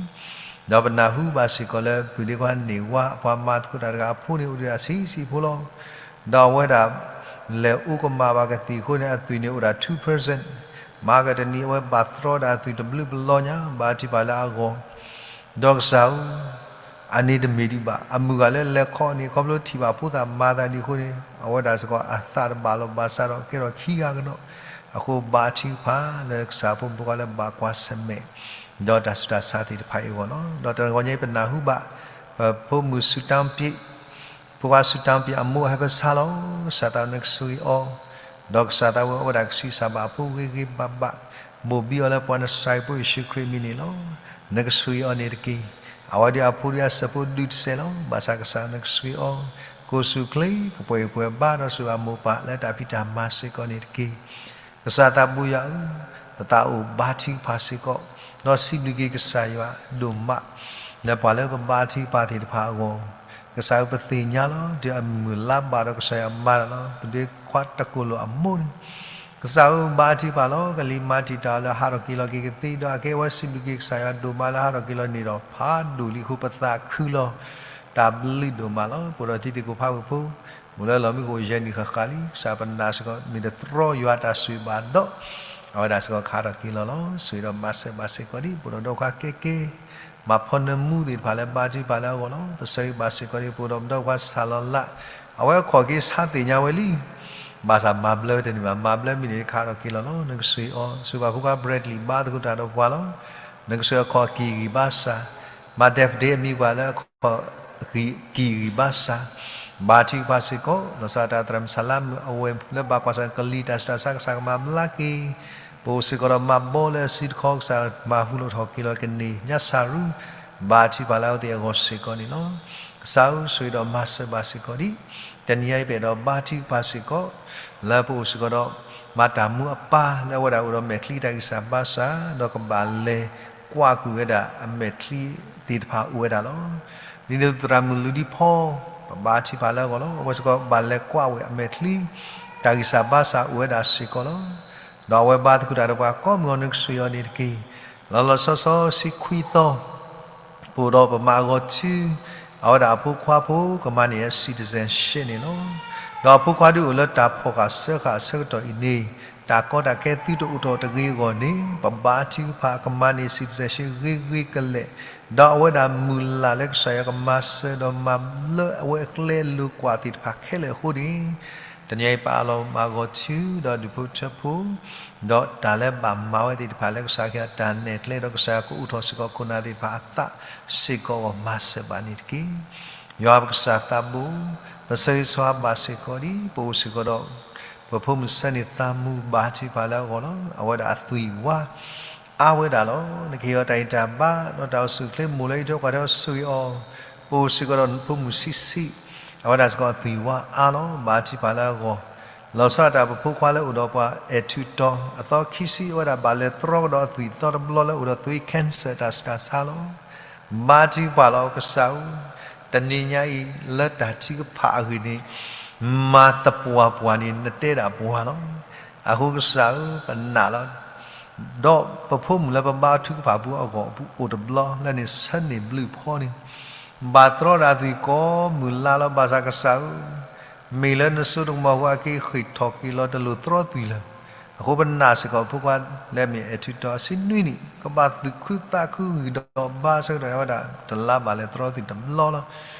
ဒီးပနၢ်ဟူဘၣ်စ့ၢ်ကီးလၢ ပုၢ်ဒ့ခွါန့ၢ်ဝါ အပှၤမၤသကိးတၢ်တဂၤအဖိန့ၣ် အိၣ်ဒံးဒၣ်ဆံးဆံးဖိလီၤ. ဒီးအဝဲဒၣ် လဲၤအိၣ်ကမၣ်ဘၣ်ကသံၣ်အဃိန့ၣ် အသွံၣ်န့ၣ်အိၣ်ဒၣ် two percent, မၤကတနံၤအဝဲဘၣ်သရီဒၣ်အသွံၣ်တဘျုးပလီညါ ဘါထုကဖၣ်လၢအဂီၢ်, ဒီးကစၢ်ဧၢ, အန့ၣ်တမ့ၢ်ဒံးဘၣ်, အမုၢ်ဂၤလၢလဲၤခီန့ၣ် ခီဖျိထံၣ်ဘၣ်ဖိသၣ်မၤသးဒ်အဃိန့ၣ် အဝဲဒၣ်စ့ၢ်ကီးအသးတဘၣ်လီၤ, ဘၣ်ဆၣ်ဒီးကဲထီၣ်ခံဂၤကဒီး, အဃိဘါထုကဖၣ်လၢကစၢ်ဖိမုၣ်ဖိခွါလၢဘၣ်ကွၢ်ဆၢၣ်မဲာ် ဒီးတၢ်ဆူးတၢ်ဆါသ့ၣ်တဖၣ်အံၤအဂီၢ်လီၤ. ဒီးတနံၤညါအံၤပနၢ်ဟူဘၣ် ပဖိမုၣ်စူးတၢ်ပ့း ဖိခွါစူးတၢ်ပ့းအမိၢ်အဟဲပၢဆါလီၤ, ကစၢ်သးနကဆိၣ်ဂ့ၤအီၤ, ဒီးကစၢ်သးဝဲအဝဲဒၣ်ကဆံးစၢ်ဘၣ်အဖိဂ့ၤဂ့ၤဘၣ်ဘၣ်, ဘိၣ်ဘံအီၤလၢပှၤနစၢ်ဖိယ့ၣ်ၡူးခရံာ်အမံၤန့ၣ်လီၤ. နကဆိၣ်ဂ့ၤအီၤန့ၣ်တက့ၢ်. အဝဲဒၣ်အဖိဒ်အစၢဖိဒုးတစဲးလီၤ, ဘၣ်ဆၣ်ကစၢ်နကဆိၣ်ဂ့ၤအီၤ, ကိးဆူၣ်ချ့ ကပှဲၤဂံၢ်ပှဲၤဘါဒီးစူၢ်အမိၢ်ပၢ်လၢတၢ်ဖံးတၢ်မၤစ့ၢ်ကီးန့ၣ်တက့ၢ်. ကစၢ်သးဘိယွၤဧၢ, ပသးအိၣ်ဘါထုကဖၣ်စ့ၢ်ကီး, ဒီးစံးဘျုးက့ၤကစၢ်ယွၤဒိၣ်မး, လၢပှၤလၢပဘါထုကဖၣ်သ့ၣ်တဖၣ်အဂီၢ်, ကစၢ်ဧၢ ပသ့ၣ်ညါလီၤ တုၤအမုၢ်လါဘၣ်ဒီး ကစၢ်ယွၤမၤတၢ်လီၤ ပဒ့ခွါတကိၢ်လိာ်အမိၢ်န့ၣ်, ကစၢ်ဧၢ ဘါထုကဖၣ်လီၤ ကလံၤမၤတံာ်တာ်လၢဟးထီၣ်က့ၤလီၤက့ၤကသ့ ဒီးအကဲဝဲစံးဘျုးက့ၤကစၢ်ယွၤဒိၣ်မးလၢဟးထီၣ်က့ၤလီၤန့ၣ်ဒီး ဖးဒိၣ်လံအဃိ ပသးခုလီၤ တၢ်ဘျုးဒိၣ်မးလီၤ. ပအိၣ်ဒီးတံၤသကိးဖးဝ့ၢ်ဖိ အိၣ်လၢလီၢ်မံခိၣ်ယဲၢ်နံၣ်ဃၣ်ဃၣ်လံ ကစၢ်ပနာ်စ့ၢ်ကီး မ့ၢ်တတြီယွၤတၢ်ဆိၣ်ဂ့ၤဘၣ်ဒီး အဝဲဒၣ်စ့ၢ်ကီးကဟးထီၣ်က့ၤလီၤလီၤ. ဆိၣ်ဂ့ၤဒီးမၤစၢၤဘၣ်စ့ၢ်ကီးဒံး ပအိၣ်ဒီးဒီးခွါကဲက့ၤ မၤဖီနၢမူသ့ၣ်တဖၣ်လၢဘါထုကဖၣ်လၢအဂီၢ်လီၤ. ပဆၢဂ့ၤဘၣ်စ့ၢ်ကီးဒံး ပအိၣ်ဒီးပဒီပုၢ်ဝဲၢ်ဆၣ်လီၤလး အဝဲအခီၣ်က့ၤဆါသ့ၣ်ညါဝဲလံ ဘၣ်ဆၣ်မၤဘျၢဝဲတန့ၢ်ဘၣ် မၤဘျၢမ့ၢ်န့ၣ် ကဟးထီၣ်က့ၤလီၤလီၤ. နကဆိၣ်ဂ့ၤအီၤ ဆိၣ်ဂ့ၤဘၣ်ဖိခွါ Bradley ဘါသကိးတၢ်ဒီးပှၤလီၤ. နကဆိၣ်ဂ့ၤအခီၣ်ကံၢ်ဂံၢ်ဘါစၢ် မၤ Def Day အမံၤပှၤလၢအခီၣ်ကံၢ်ဂံၢ်ဘါစၢ် ဘါထုကဖၣ်စ့ၢ်ကီး လီၤဆီဒၣ်တၢ်သရၣ်မုၣ်ဆၣ်လါမုၣ်အဝဲၢ်လၢဘၣ်ကွၢ်ဆၢၣ်ကလံၤတၢ်ဆူးတၢ်ဆါ ကစၢ်ကမၤဘျါက့ၤ ပအိၣ်စ့ၢ်ကီးဒီးမၤဘီလၢအစုတခီ ကစၢ်မၤဟူးလိာ်ထီၣ်က့ၤလီၤကန့ၢ်ညါစၢ်ရူ ဘါထုကဖၣ်လၢအဝဲသ့ၣ်အဂီၢ်စ့ၢ်ကီးန့ၣ်လီၤ. ကစၢ်ဧၢ ဆိၣ်ဂ့ၤဒီးမၤစၢၤဘၣ်စ့ၢ်ကီးဒံး တနံၤအံၤပအဲၣ်ဒိးဘါထုကဖၣ်စ့ၢ်ကီး လၢပအိၣ်စ့ၢ်ကီးဒီး မၤတၢ်မူအပၢ်လၢအဝဲဒၣ်အိၣ်ဒီးမဲာ်ချံတၢ်ဂံၢ်စၢ်ဘါစၢ် ဒီးကဘၣ်လဲၤကွၢ်ကွံာ်ဝဲဒၣ်အမဲာ်ချံသ့ၣ်တဖၣ်အိၣ်ဝဲဒၣ်လီၤ. ဒ်န့ၣ်သရၣ်မုၣ်လူၤဒံဖီ ပဘါထုကဖၣ်လၢအဂီၢ်လီၤ. အဝဲစ့ၢ်ကီးဘၣ်လဲၤကွၢ်ဝဲအမဲာ်ချံ တၢ်ဂံၢ်စၢ်ဘါစၢ်အိၣ်ဝဲဒၣ်စ့ၢ်ကီးလီၤ. ဒီးအဝဲဘါသကိးတၢ်ဒီးပှၤကိးမုၢ်ဂီၤ နကဆိၣ်ဂ့ၤအီၤန့ၣ်တက့ၢ်. လီၤလီၤဆီဆီဆံခွံသီ ပအိၣ်ဒီးပမၤအဂီၢ်ထု အဝဲဒၣ်အဖိခွါဖိကမၤန့ၢ်အ citizenship န့ၣ်လီၤ. ဒီးအဖိခွါဒုးအိၣ်လၢတၢ်ဖီၣ်ဃာ်စၢဃာ်အဆၢကတီၢ်အံၤန့ၣ် တၢ်ကီတၢ်ခဲသုတအိၣ်ထီၣ်တဂ့ၤအဂီၢ်န့ၣ် ပဘါထုကဖၣ်ကမၤန့ၢ် citizenship ဂ့ၤဂ့ၤကလဲာ်, ဒီးအဝဲဒၣ်မုၢ်လၢ်လၢကစၢ်ယွၤကမၤစၢၤဒီးမၤလၢအဝဲအကျဲအလိၤကွၢ်သ့ၣ်တဖၣ်ခဲလၢာ်အဃိန့ၣ် တနံၤအံၤပအးလီၤမၤဂီၤထု ဒီးဒူၣ်ဖိထၢဖိ ဒီးတၢ်လၢဘၣ်မၤဝဲသ့ၣ်တဖၣ်လၢကစၢ်ခ့အတၢ်နဲၣ်ကျဲ ဒီးကစၢ်ယွၤကအိးထီၣ်စ့ၢ်ကီးခိၣ်နၢ်သ့ၣ်တဖၣ်အသးစ့ၢ်ကီးအဂီၢ် မၤစၢၤဘၣ်န့ၣ်တက့ၢ်. ယွၤပကစၢ်သးဘိ, ပဆၢဂ့ၤဆၢဝါဘၣ်စ့ၢ်ကီးဒံး ပအိၣ်စ့ၢ်ကီးဒီး ပဖိမုၣ်ဆၢန့ၢ်သးမူဘါထုကဖၣ်လၢအဂီၢ်လီၤ. အဝဲဒၣ်အသွံၣ်ဝါအါဝဲဒၣ်လီၤ. နကဟ့ၣ်အီၤတၢ်ဂံၢ်တၢ်ဘါ ဒီးတၢ်အိၣ်ဆူၣ်အိၣ်ချ့ မိၢ်လၢအံးထွဲကွၢ်ထွဲအီၤဆိၣ်ဂ့ၤအီၤ, ပအိၣ်စ့ၢ်ကီးဒီးဖိမုၣ်ဆံးဆံး, အဝဲဒၣ်စ့ၢ်ကီးအသွံၣ်ဝါအါလီၤ. ဘါထုကဖၣ်လၢအဂီၢ် လီၤဆီဒၣ်တၢ်ပဖိခွါလၢအိၣ်ဒီးပှၤအဲၣ်ထုးတီၤ အသီခံဆံ အဝဲဒၣ်ဘၣ်လဲၤတြီကဒီးအသွံၣ်သီတဘျီလၢအိၣ်ဒီးသွံၣ် cancer တၢ်ဆူးတၢ်ဆါလီၤ. ဘါထုကဖၣ်လီၤကစၢ်ဧၢ, တနံၤညါအံၤလၢတၢ်ထုကဖၣ်အဂ့ၢ်န့ၣ် မၤသပှၢ်ပှၢ်န့ၣ် နတဲဒၣ်ပှၤလီၤ. အဃိကစၢ်ဧၢ ပနာ်လီၤ. ဒီးပဖိမုၣ်လၢပဘါထုကဖၣ်ပူၤအဂီၢ်အိၣ်တဘျီလၢန့ၣ် ဆၢန့ၢ်ဘျုးဖီန့ၣ် ဘၣ်တြီဒၣ်သွံၣ်ကိးမုၢ်လါလီၤ. ဘၣ်ဆၣ်ကစၢ်ဧၢ, မ့ၢ်လၢနစိတၢ်ကမီၤအဃိအက့ၤဃ့ၢ်ထီၣ်က့ၤလီၤတလိၣ်တြီသွံၣ်လၢၤ. အဃိပနာ်စ့ၢ်ကီးဖိခွါလၢအမ့ၢ်အဲၣ်ထုးတီၤအဆံနွံနံၣ် ကဘၣ်သူၣ်ခုသးခုဂံၢ်ဒီးဘါဆၢကတီၢ်န့ၣ် အဝဲဒၣ်တလါဘၣ်လဲၤတြီသွံၣ်တဘျီလီၤ.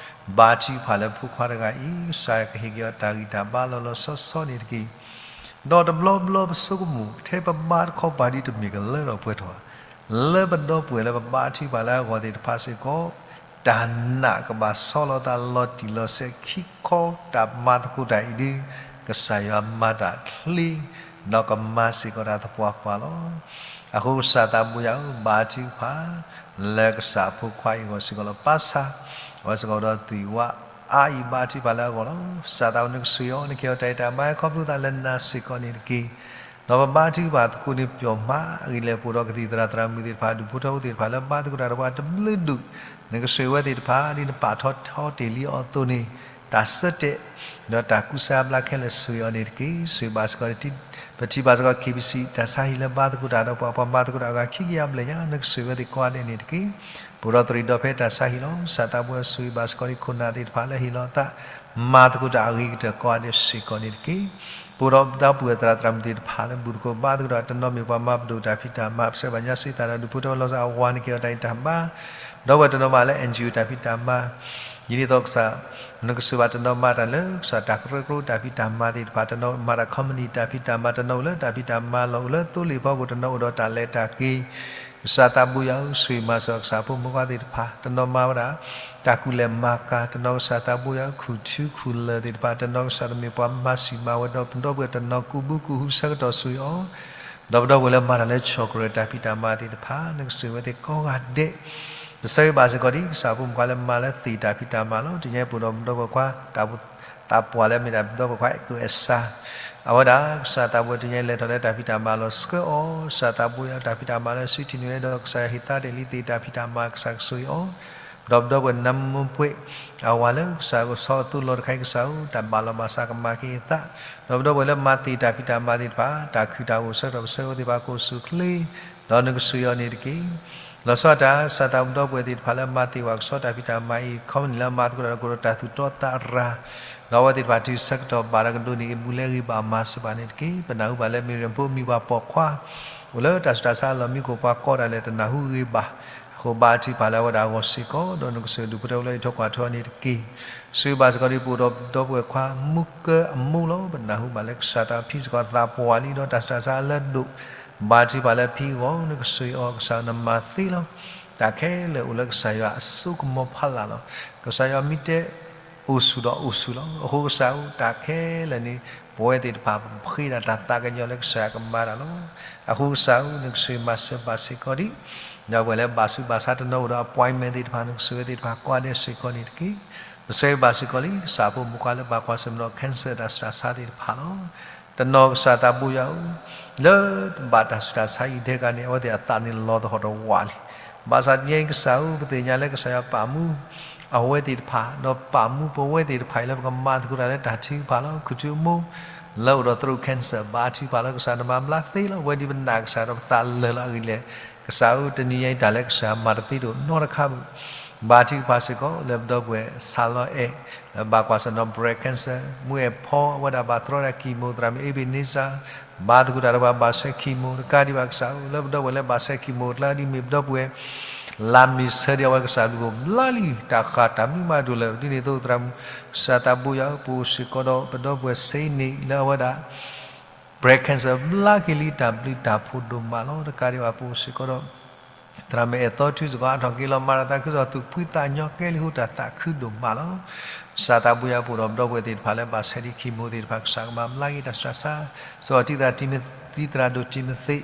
ဘါထုကဖၣ်လၢဖိခွါတဂၤအံၤ ကစၢ်ယွၤကဟ့ၣ်က့ၤအီၤတၢ်ဂံၢ်တၢ်ဘါလီၤလီၤဆီဆီန့ၣ်တက့ၢ်. ဒီးတဘျီဘျီပဆိကမိၣ် ထဲပဘါတခီပၤဒ်တမ့ၢ်ကလၢထီၣ်ပှဲၤထီၣ်ဧါ, လၢပဒီပုၢ်ဝဲၢ်လၢပဘါထုကဖၣ်လၢအဂီၢ်သ့ၣ်တဖၣ်စ့ၢ်ကီး တၢ်နာ်ကဘၣ်ဆီလီၤသးလီၤတံၢ်လီၤဆဲး ခံခီတၢ်မၤသကိးတၢ်အံၤဒုး ကစၢ်ယွၤမၤတၢ်ချ့ ဒီးကမၤစ့ၢ်ကီးတၢ်သပှၢ်ပှၢ်လီၤ. အဃိကစၢ်သးဘိယွၤဧၢ, ဘါထုကဖၣ် လၢကစၢ်အဖိခွါအံၤအဂီၢ်စ့ၢ်ကီးလီၤ. ဘၣ်ဆၣ် အဝဲစ့ၢ်ကီးဒီးသွံၣ်ဝါအါအံၤ ဘါထုကဖၣ်လၢအဂီၢ်လီၤ. ကစၢ်သးဘိ နကဆိၣ်ဂ့ၤအီၤ နကဟ့ၣ်အီၤတၢ်ဂံၢ်တၢ်ဘါ ခီဖျိသးလၢနၤစ့ၢ်ကီးန့ၣ်တက့ၢ်. ဒီးပဘါထုကဖၣ်သကိးန့ၣ်ပျီမးအဂ့ၢ်လဲၣ် ပအိၣ်ဒီးကသံၣ်သရၣ်သရၣ်မုၣ်သ့ၣ်တဖၣ် ဒူၣ်ဖိထၢဖိသ့ၣ်တဖၣ်လၢဘါသကိးတၢ်ဒီးပှၤတဘျုးဒူၣ်, နကဆိၣ်ဂ့ၤဝဲသ့ၣ်တဖၣ် ဒ်နပာ်ထီၣ်ထီတ့ၢ်လံအီၤအသိးန့ၣ် တၢ်ဆၢတဲာ် ဒီးတၢ်ကူစါအဘျါခဲလၢာ်ဆိၣ်ဂ့ၤအီၤန့ၣ်တက့ၢ်. ဆိၣ်ဂ့ၤဘၣ်စ့ၢ်ကီး ပထံၣ်ဘၣ်စ့ၢ်ကီး KBC တၢ်ဆါဟံၣ်လၢဘါသကိးတၢ်ဒီးပှၤ ပှၤမၤသကိးတၢ်အဂၤခံကယၤဘျဲၣ်ညါ နကဆိၣ်ဂ့ၤဝဲသ့ၣ်ကိးဂၤဒဲးန့ၣ်တက့ၢ်. ပအိၣ်ဒီးသရံးဒီဖဲတၢ်ဆါဟံၣ်လီၤ. ကစၢ်သးဘိယွၤဆိၣ်ဂ့ၤဘၣ်စ့ၢ်ကီး ခိၣ်နၢ်သ့ၣ်တဖၣ်လၢဟ့ၣ်လီၤအသး မၤသကိးတၢ်အဂ့ၤကတၢၢ်ကိးဂၤဒဲးစ့ၢ်ကီးန့ၣ်တက့ၢ်. ပအိၣ်ဒီးဒီပုၢ်ဝဲၢ်သရၣ်သရၣ်မုၣ်သ့ၣ်တဖၣ်လၢဘူၣ်သကိးဘါသကိးတၢ် တနီၤမ့ၢ်ပှၤမၤပဒိၣ်တၢ်ဖံးတၢ်မၤ ပဆၢဘၣ်ညါစံးသးဒီး ဒူၣ်ဖိထၢဖိလီၤဆီအဝၤ နကဟ့ၣ်အီၤတၢ်ဂံၢ်တၢ်ဘါ ဒီပုၢ်ဝဲၢ်တနီၤမးလၢ NGO တၢ်ဖံးတၢ်မၤ ဒ်န့ၣ်အသိးကစၢ် နကဆိၣ်ဂ့ၤဘၣ်တနီၤမးတၢ်လၢ ကစၢ်တၢ်ကရၢကရိတၢ်ဖံးတၢ်မၤသ့ၣ်တဖၣ် တနီၤမးတၢ် company တၢ်ဖံးတၢ်မၤ တနီၤအိၣ်လၢတၢ်ဖံးတၢ်မၤလီၢ် အိၣ်လၢသိလ့ၣ်ဖီခိၣ် တနီၤအိၣ်ဒီးတၢ်လဲၤတၢ်က့ၤ ကစၢ်သးဘိယွၤဧၢ ဆိၣ်ဂ့ၤမၤစၢၤကစၢ်ဖိမုၣ်ခွါသ့ၣ်တဖၣ် တနီၤမၤဝဲဒၣ် တၢ်ကူၣ်လဲၤမၤကၤ တနီၤကစၢ်သးဘိယွၤဧၢ ခူၣ်ထူခူၣ်လၢၢ်သ့ၣ်တဖၣ် တနီၤကစၢ်တမ့ၢ်ပှၤမၤစံၣ်မၤဝဲ ဒီးပဒီပုၢ်ဝဲၢ်တနီၤကူးဘုကူးဟုဆၢကတီၢ်ဆိၣ်ဂ့ၤအီၤ ဒီးပဒီပုၢ်ဝဲၢ်လၢမၤတၢ်လၢ chocolate တၢ်ဖံးတၢ်မၤသ့ၣ်တဖၣ် နကဆိၣ်ဂ့ၤဝဲသ့ၣ်ကိးဂၤဒဲး ပဆၢဂ့ၤဘၣ်စ့ၢ်ကီးဒ် ကစၢ်ဖိမုၣ်ခွါလၢမၤလၢသ့ၣ်တၢ်ဖံးတၢ်မၤလီၤ. တနံၤအံၤပအိၣ်ဒီးပဒီပုၢ်ဝဲၢ်ခွါ တၢ်သးပှၢ်လၢအမ့ၢ်ဒၣ်ပဒီပုၢ်ဝဲၢ်ခွါ အဲၣ်ကူအဲၣ်ဆၢ အဝဲဒၣ် ကစၢ်သးဘိယွၤ တနံၤအံၤလဲၤထီၣ်လၢတၢ်ဖံးတၢ်မၤလီၢ်ဆှၢအီၤ ကစၢ်သးဘိယွၤ တၢ်ဖံးတၢ်မၤလၢစုထံၣ်န့ၢ်ဝဲဒီး ကစၢ်ယွၤဟ့ၣ်သါတ့ၢ်လံသ့ၣ်တၢ်ဖံးတၢ်မၤ ကစၢ်ကဆိၣ်ဂ့ၤအီၤ ဒီးပဒီပုၢ်ဝဲၢ်နၢမူပှဲၤ အဝၤလၢကစၢ်ကဆီအသိးလီၤတခါအံၤကစၢ်ဧၢ, တၢ်ဘၣ်လီၤဘၣ်စးကမၤက့ၤအသး, ဒီးပဒီပုၢ်ဝဲၢ်လၢမၤသ့ၣ်တၢ်ဖံးတၢ်မၤသ့ၣ်တဖၣ် တၢ်ခုၣ်တၢ်အိၣ်ဆၢကတီၢ်ပဆၢကဝဲသ့ၣ်တဖၣ်ကအိၣ်ဆူၣ်ချ့, ဒီးနကဆှၢအီၤန့ၣ်တက့ၢ်. လီၤဆီဒၣ်တၢ် ကစၢ်သးပဒီပုၢ်ဝဲၢ်သ့ၣ်တဖၣ်လၢမၤသ့ၣ်ဝဲကဆီတၢ်ဖံးတၢ်မၤအံၤ ခီပနံၣ်လၢအမၤသကိးတၢ်ဒီးကအိၣ်ဒီးတၢ်သူၣ်တီသးရၤ, ဒီးအဝဲသ့ၣ်တဖၣ်တုၤဆၢကတီၢ်ဘၣ်တၢ်ကဒိးန့ၢ်အဘူးလဲဂ့ၤဘၣ်မၤစၢၤဘၣ်န့ၣ်တက့ၢ်. ပနၢ်ဟူဘၣ်လၢမ့ၢ်ရၣ်ဖိမံၤပှၤပိာ်ခွါ အိၣ်လၢတၢ်ဆူးတၢ်ဆါအလီၢ်မံခိၣ် ပှၤကိးတၢ်လဲၣ်တနၢ်ဟူဂ့ၤဘၣ်, အဃိဘါထုကဖၣ်လၢအဝဲဒၣ်အဂီၢ်စ့ၢ်ကီး ဒီးနကစၢ်ဒုးဖိတၢ်အိၣ်လၢအံးထွဲကွၢ်ထွဲအီၤန့ၣ်တက့ၢ်. ဆှၢဘၣ်စ့ၢ်ကီးဒ်ပအိၣ်ဒီးပဒီပုၢ်ဝဲၢ်ခွါမူကၢအမိၢ်လီၤ. ပနၢ်ဟူဘၣ်လၢကစၢ်သးဖံးစ့ၢ်ကီးသးပှၢ်လံ ဒီးတၢ်ဆူးတၢ်ဆါလၢအဒိၣ်, ဘါထုကဖၣ်လၢဖံအဂီၢ် နကစၢ်အီၤ ကစၢ်နမၤသ့လီၤ. တၢ်ခဲလၢာ်အိၣ်လၢကစၢ်ယွၤအစိကမီၤဖီလာ်လီၤ. ကစၢ်ယွၤမ့ၢ်တဲ အိၣ်ဆူၣ်ဒီးအိၣ်ဆူၣ်လီၤ. အဃိကစၢ်ဧၢ တၢ်ခဲလၢာ်န့ၣ် ပဝဲသ့ၣ်တဖၣ်ပဃ့ဒၣ်တၢ်သးကညီၤလၢကစၢ်ယွၤကမၤတၢ်လီၤ. အဃိကစၢ်ဧၢ နကစၢ်မၤစၢၤဘၣ်စ့ၢ်ကီးဒ် ဒီပုၢ်ဝဲၢ်လၢဘၣ်ဆူးဘၣ်ဆါတနီၤအိၣ်ဒီး appointment သ့ၣ်တဖၣ် နကစၢ်ဝဲသ့ၣ်တဖၣ်ကိးဂၤဒဲးစ့ၢ်ကီးန့ၣ်တက့ၢ်. ပဆၢဂ့ၤဘၣ်စ့ၢ်ကီးလံ ကစၢ်ဖိမုၣ်ခွါလၢဘၣ်ကွၢ်ဆၢၣ်မဲာ်ဒီး cancer တၢ်ဆူးတၢ်ဆါသ့ၣ်တဖၣ်လီၤ. တနီၤကစၢ်သးဘိယွၤဧၢ, လၢဘၣ်တၢ်ဆူးတၢ်ဆါအံၤဒဲးကါန့ၣ် အဝဲသ့ၣ်အသးန့ၣ်လီၤသဟီၣ်တဝးလံ. ဘၣ်ဆၣ်တနံၤအံၤကစၢ်ဧၢ ပသ့ၣ်ညါလၢကစၢ်ယွၤပာ်မူ အဝဲသ့ၣ်တဖၣ် ဒီးပာ်မူပဝဲသ့ၣ်တဖၣ်အံၤလၢပကမၤသကိးတၢ်လၢတၢ်ထုကဖၣ်လီၤ. ခူၣ်ထူအမိၢ် လၢအိၣ်ဒီး throat cancer ဘါထုကဖၣ်လၢကစၢ်နမၤဘျါသ့လီၤ. ပဝဲဒ်ပနာ်ကစၢ်ဒီးပသးလၢာ်လီၤအဂ့ၢ်လဲၣ်, ကစၢ်ဧၢ တနံၤညါအံၤတၢ်လၢကစၢ်မၤတသ့ဒိၣ်နီတခါဘၣ်. ဘါထုကဖၣ်စ့ၢ်ကီးလၢပဒီပုၢ်ဝဲၢ် ဆၣ်လီၤအဲၣ် လၢဘၣ်ကွၢ်ဆၢၣ်မဲာ်ဒီး breast cancer, မုၢ်အဲၣ်ဖီ အဝဲဒၣ်ဘၣ်သတြီတၢ် chemo, သရၣ်မုၣ် Ebenezer ဘါသကိးတၢ်ဒီးပှၤဘၣ်ဆှၢ chemo တကးဒံးဘၣ်ကစၢ်ဧၢ လၢပဒီပုၢ်ဝဲၢ်လၢဘၣ်ဆှၢ chemo ကျါဒ်မ့ၢ်ပဒီပုၢ်ဝဲၢ် လါမ့ၤဆၢဒံး အဝဲကစၢ်ဘျုးအိၣ်ဘျါလံ တၢ်ဃၣ်တၢ်မံမးဒိၣ်လၢာ် ဒ်န့ၣ်အသိးသရၣ်မုၣ် ကစၢ်သးဘိယွၤဧၢ ပအိၣ်စ့ၢ်ကီးဒီးပဒီပုၢ်ဝဲၢ် စ့န့ၣ် လၢအဝဲဒၣ် breast cancer ဘျါက့ၤလံ တၢ်ဘျုးတၢ်ဖှိၣ်ဒိၣ်မးလီၤ. တကးဒံးဘၣ်ပအိၣ်စ့ၢ်ကီးဒီး သရၣ်မုၣ်အဲၣ်သီထုစ့ၢ်ကီး အါထီၣ်က့ၤလီၤ မၤတၢ်သးခုကစီၣ် သူၣ်ဖှံသးညီ ကဲလံာ်ဟူတၢ်သးခုဒိၣ်မးလီၤ. ကစၢ်သးဘိယွၤ ပအိၣ်ဒီးပဒီပုၢ်ဝဲၢ်သ့ၣ်တဖၣ်လၢဘၣ်ဆှၢဒံး chemo သ့ၣ်တဖၣ် ကစၢ်ကမၤဘျါက့ၤတၢ်ဆူးတၢ်ဆါ, စ့ၢ်ကီးတံၤသရၣ် တံၤသရၣ်ဒိၣ်တံၤမသ့း